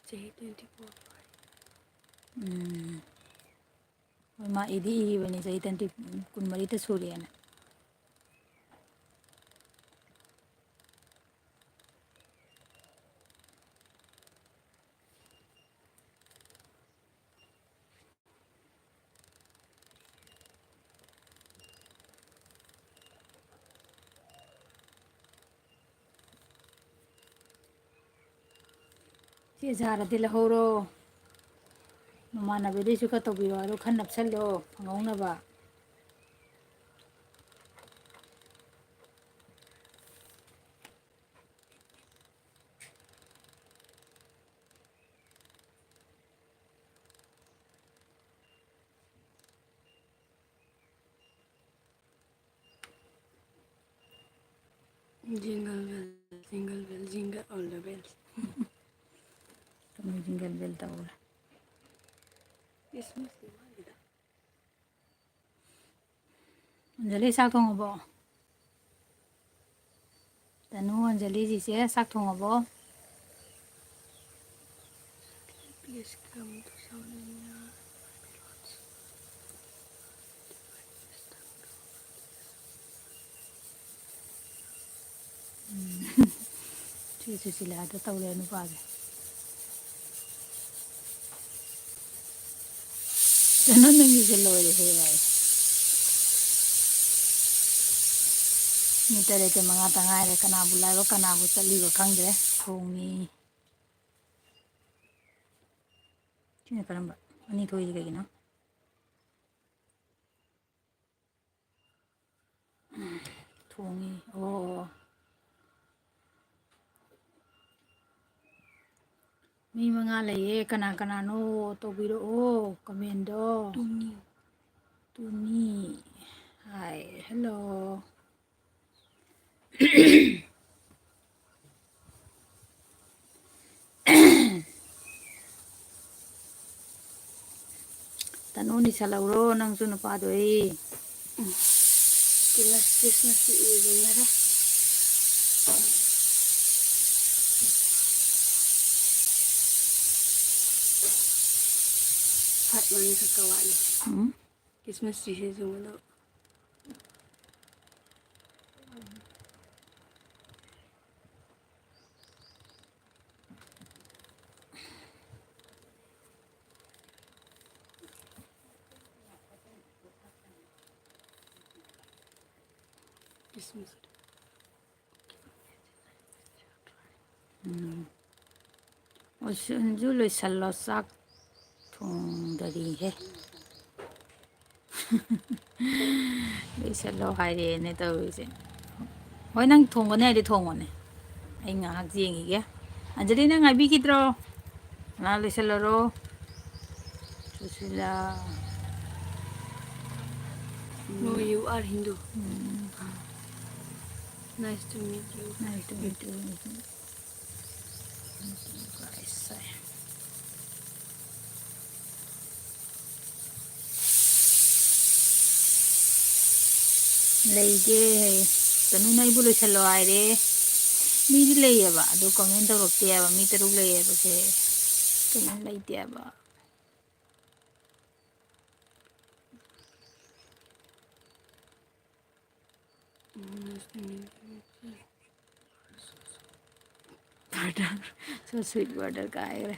ꯆꯍꯤ twenty four ꯐꯥꯔꯦ꯫ ꯎꯝ꯫ ꯍꯣꯏ, ꯃꯥ ꯏꯗꯤ ꯏꯔꯤꯕꯅꯤ, ꯆꯍꯤ twenty, ꯀꯨꯟꯃꯔꯤꯇ ꯁꯨꯔꯦꯅ꯫ ꯁꯤ ꯖꯥꯔꯗꯤ ꯂꯧꯍꯧꯔꯣ꯫ ꯃꯃꯥꯟꯅꯕꯗꯩꯁꯨ ꯈꯔ ꯇꯧꯕꯤꯔꯣ, ꯑꯗꯣ ꯈꯔ ꯅꯞꯁꯜꯂꯣ ꯐꯪꯍꯧꯅꯕ꯫ Jingle bell, jingle bell, jingle all the bells. ꯀꯩꯅꯣ jingle bell ꯇꯧꯔꯦ꯫ Christmas ꯗꯤ ꯋꯥꯠꯂꯤꯗ꯫ ꯑꯟꯖꯂꯤ, ꯆꯥꯛ ꯊꯣꯡꯉꯕꯣ? ꯇꯅꯨ, ꯑꯟꯖꯂꯤ, ꯆꯤꯆꯦ, ꯆꯥꯛ ꯊꯣꯡꯉꯕꯣ? Please come to South India. ꯎꯝ꯫ ꯁꯤ ꯁꯨꯁꯤꯂꯥꯗ ꯇꯧꯔꯦ ꯅꯨꯄꯥꯁꯦ꯫ ꯅꯪꯒꯤꯁꯦ ꯂꯣꯏꯔꯦꯍꯦ ꯚꯥꯏ꯫ ꯃꯤ ꯇꯔꯦꯠꯀ ꯃꯉꯥꯇ ꯉꯥꯏꯔꯦ꯫ ꯀꯅꯥꯕꯨ ꯂꯥꯏꯕ, ꯀꯅꯥꯕꯨ ꯆꯠꯂꯤꯕ ꯈꯪꯗ꯭ꯔꯦ꯫ ꯊꯣꯡꯉꯤ꯫ ꯁꯤꯅ ꯀꯔꯝꯕ? ꯑꯅꯤ ꯊꯣꯛꯏꯁꯤ ꯀꯩꯒꯤꯅꯣ? ꯎꯝ, ꯊꯣꯡꯉꯤ꯫ ꯑꯣ, ꯑꯣ꯫ ꯃꯤ ꯃꯉꯥ ꯂꯩꯌꯦ꯫ ꯀꯅꯥ ꯀꯅꯥꯅꯣ? ꯇꯧꯕꯤꯔꯛꯑꯣ ꯀꯃꯦꯟꯗꯣ꯫ ꯇꯨꯅꯤ꯫ ꯇꯨꯅꯤ꯫ ꯍꯥꯏ, ꯍꯦꯜꯂꯣ꯫ ꯇꯅꯨ, ꯅꯤꯁꯜꯍꯧꯔꯣ ꯅꯪꯁꯨ ꯅꯨꯄꯥꯗꯣ ꯑꯩ꯫ ꯎꯝ꯫ ꯀ꯭ꯔꯤꯁꯃꯁ, ꯀ꯭ꯔꯤꯁꯃꯁꯀꯤ ꯎꯗꯨꯅꯔꯦ꯫ ꯐꯥꯏꯚ ꯃꯤꯅꯤꯠ ꯈꯛꯇ ꯋꯥꯠꯂꯤ꯫ ꯎꯝ꯫ ꯀ꯭ꯔꯤꯁꯃꯁ ꯇ꯭ꯔꯤꯁꯦ ꯌꯦꯡꯉꯨꯗꯣ꯫ ꯎꯝ꯫ ꯑꯣ, ꯁꯤꯡꯖꯨ ꯂꯣꯏꯁꯜꯂꯣ, ꯆꯥꯛ ꯊꯣꯡꯗꯔꯤꯍꯦ꯫ ꯂꯣꯏꯁꯜꯂꯣ ꯍꯥꯏꯔꯦꯅꯦ ꯇꯧꯔꯤꯁꯦ꯫ ꯍꯣꯏ, ꯅꯪ ꯊꯣꯡꯒꯅꯤ ꯍꯥꯏꯗꯤ ꯊꯣꯡꯉꯣꯅꯦ꯫ ꯑꯩ ꯉꯥꯏꯍꯥꯛ ꯌꯦꯡꯈꯤꯒꯦ꯫ ꯑꯟꯖꯂꯤ, ꯅꯪ ꯉꯥꯏꯕꯤꯈꯤꯗ꯭ꯔꯣ? ꯉꯥꯏꯍꯥꯛ ꯂꯣꯏꯁꯜꯂꯔꯣ꯫ Sushila. No, you are Hindu. Um. Nice to meet you. Nice to meet you. ꯂꯩꯒꯦ ꯍꯥꯏꯌꯦ꯫ ꯇꯅꯨꯅ ꯑꯩꯕꯨ ꯂꯣꯏꯁꯜꯂꯣ ꯍꯥꯏꯔꯦ꯫ ꯃꯤꯗꯤ ꯂꯩꯌꯦꯕ, ꯑꯗꯨ comment ꯇꯧꯔꯛꯇꯦꯕ꯫ ꯃꯤ ꯇꯔꯨꯛ ꯂꯩꯌꯦꯕ ꯁꯦ꯫ Comment ꯂꯩꯇꯦꯕ꯫ Brother, so sweet brother ꯀꯥꯏꯈ꯭ꯔꯦ꯫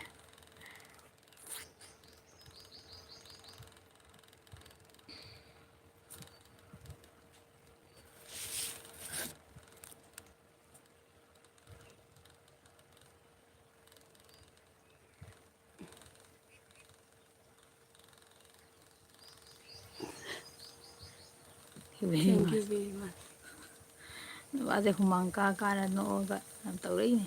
Thank you very much. ꯅꯨꯄꯥꯁꯦ ꯍꯨꯃꯥꯡ ꯀꯥ ꯀꯥꯅ ꯅꯣꯛꯑꯒ ꯌꯥꯝ ꯇꯧꯔꯛꯏꯅꯦ꯫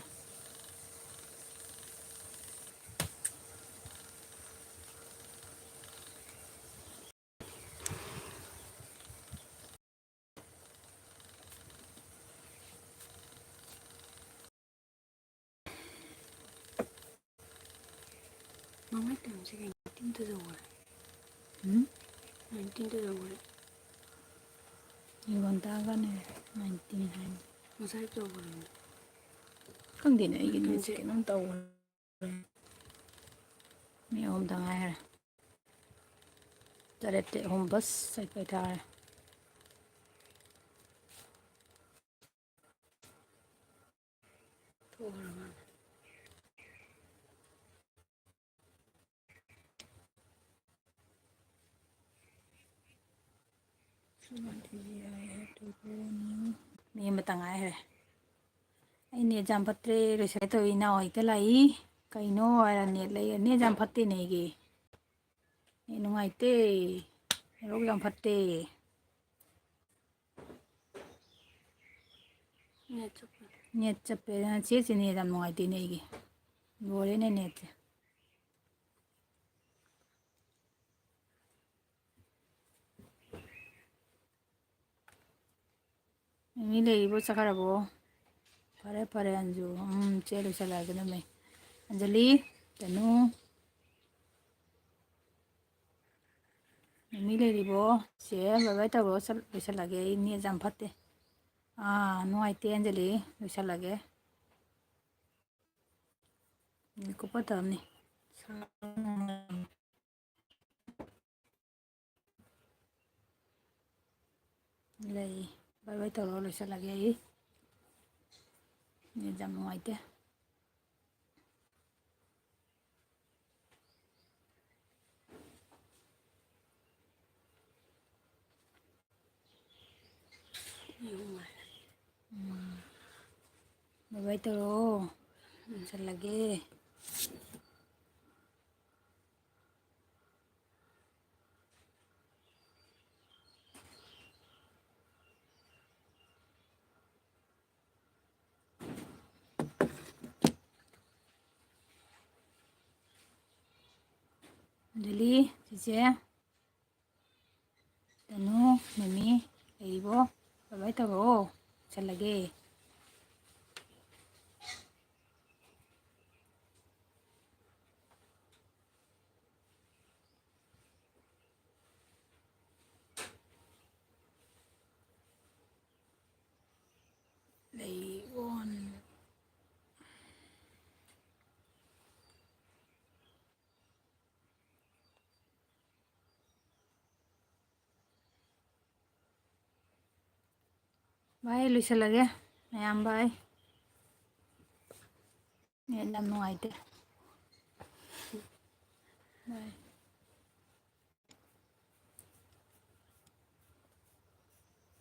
ꯃꯃꯥꯏ ꯇꯝꯁꯦ ꯀꯩꯅꯣ? ꯅꯥꯏꯟꯇꯤꯟꯗ ꯌꯧꯈ꯭ꯔꯦ꯫ ꯎꯝ? ꯅꯥꯏꯟꯇꯤꯟꯗ ꯌꯧꯈ꯭ꯔꯦ꯫ ꯌꯣꯟ ꯇꯥꯒꯅꯦ ꯅꯥꯏꯟꯇꯤꯟ ꯍꯥꯏꯅꯤ꯫ ꯉꯁꯥꯏ ꯇꯧꯈ꯭ꯔꯕꯅꯦ꯫ ꯈꯪꯗꯦꯅꯦ, ꯑꯩꯒꯤ ꯅꯦꯠꯁꯦ ꯅꯥꯏꯟꯇꯤꯟꯁꯦ ꯀꯩꯅꯣꯝ ꯇꯧꯈ꯭ꯔꯦ꯫ ꯃꯤ ꯑꯍꯨꯝꯗ ꯉꯥꯏꯔꯦ꯫ ꯇꯔꯦꯠꯇꯤ ꯑꯍꯨꯝ ꯕꯁ ꯆꯠꯄꯩ ꯊꯥꯔꯦ꯫ ꯊꯣꯛꯈ꯭ꯔ ꯃꯥꯜꯂꯦ꯫ ꯃꯤ ꯑꯃꯇ ꯉꯥꯏꯈ꯭ꯔꯦ꯫ ꯑꯩ ꯅꯦꯠ ꯌꯥꯝ ꯐꯠꯇ꯭ꯔꯦ, ꯂꯣꯏꯁꯤꯜꯂꯦ ꯇꯧꯏ, ꯏꯅꯥꯎ ꯍꯣꯏꯗ ꯂꯥꯛꯏ꯫ ꯀꯩꯅꯣ ꯍꯥꯏꯔ ꯅꯦꯠ ꯂꯩ, ꯅꯦꯠ ꯌꯥꯝ ꯐꯠꯇꯦꯅꯦ ꯑꯩꯒꯤ꯫ ꯅꯦꯠ ꯅꯨꯡꯉꯥꯏꯇꯦ, ꯅꯦꯠꯋꯥꯛ ꯌꯥꯝ ꯐꯠꯇꯦ꯫ ꯅꯦꯠ ꯆꯞꯄꯦ꯫ ꯅꯦꯠ ꯆꯞꯄꯦ꯫ ꯅꯆꯦꯁꯦ ꯅꯦꯠ ꯌꯥꯝ ꯅꯨꯡꯉꯥꯏꯇꯦꯅꯦ ꯑꯩꯒꯤ꯫ ꯂꯣꯏꯔꯦꯅꯦ ꯅꯦꯠꯁꯦ꯫ ꯃꯤ ꯂꯩꯔꯤꯕꯣ? ꯆꯠꯈ꯭ꯔꯕꯣ? ꯐꯔꯦ, ꯐꯔꯦ, ꯑꯟꯖꯨ꯫ ꯎꯝ, ꯆꯦ ꯂꯣꯏꯁꯜꯂꯛꯑꯒꯦ ꯅꯝꯃꯦ꯫ ꯑꯟꯖꯂꯤ, ꯇꯅꯨ꯫ ꯃꯤ ꯂꯩꯔꯤꯕꯣ? ꯆꯦ, ꯕꯥꯏ ꯕꯥꯏ ꯇꯧꯔꯣ, ꯆꯠ-, ꯂꯣꯏꯁꯜꯂꯒꯦ꯫ ꯑꯩ ꯅꯦꯠ ꯌꯥꯝ ꯐꯠꯇꯦ꯫ ꯑꯥ, ꯅꯨꯡꯉꯥꯏꯇꯦ, ꯑꯟꯖꯂꯤ꯫ ꯂꯣꯏꯁꯜꯂꯒꯦ꯫ ꯃꯤꯀꯨꯞ ꯄꯠꯇꯕꯅꯤ꯫ ꯂꯩ꯫ ꯕꯥꯏ ꯕꯥꯏ ꯇꯧꯔꯒ ꯂꯣꯏꯁꯤꯜꯂꯒꯦ ꯑꯩ꯫ ꯅꯦꯠ ꯌꯥꯝ ꯅꯨꯡꯉꯥꯏꯇꯦ꯫ ꯎꯝ꯫ ꯕꯥꯏ ꯕꯥꯏ ꯇꯧꯔꯣ꯫ ꯂꯣꯏꯁꯤꯜꯂꯒꯦ꯫ ꯑꯗꯨꯗꯤ ꯆꯤꯆꯦ, ꯇꯅꯨ, ꯃꯃꯤ, ꯂꯩꯔꯤꯕꯣ? ꯕꯥꯏ ꯕꯥꯏ ꯇꯧꯔꯛꯑꯣ꯫ ꯆꯠꯂꯒꯦ꯫ ꯂꯩ ꯑꯣꯟ꯫ ꯚꯥꯏ, ꯂꯣꯏꯁꯤꯜꯂꯒꯦ ꯃꯌꯥꯝ, ꯚꯥꯏ꯫ ꯅꯦꯠ ꯌꯥꯝ ꯅꯨꯡꯉꯥꯏꯇꯦ꯫ ꯚꯥꯏ꯫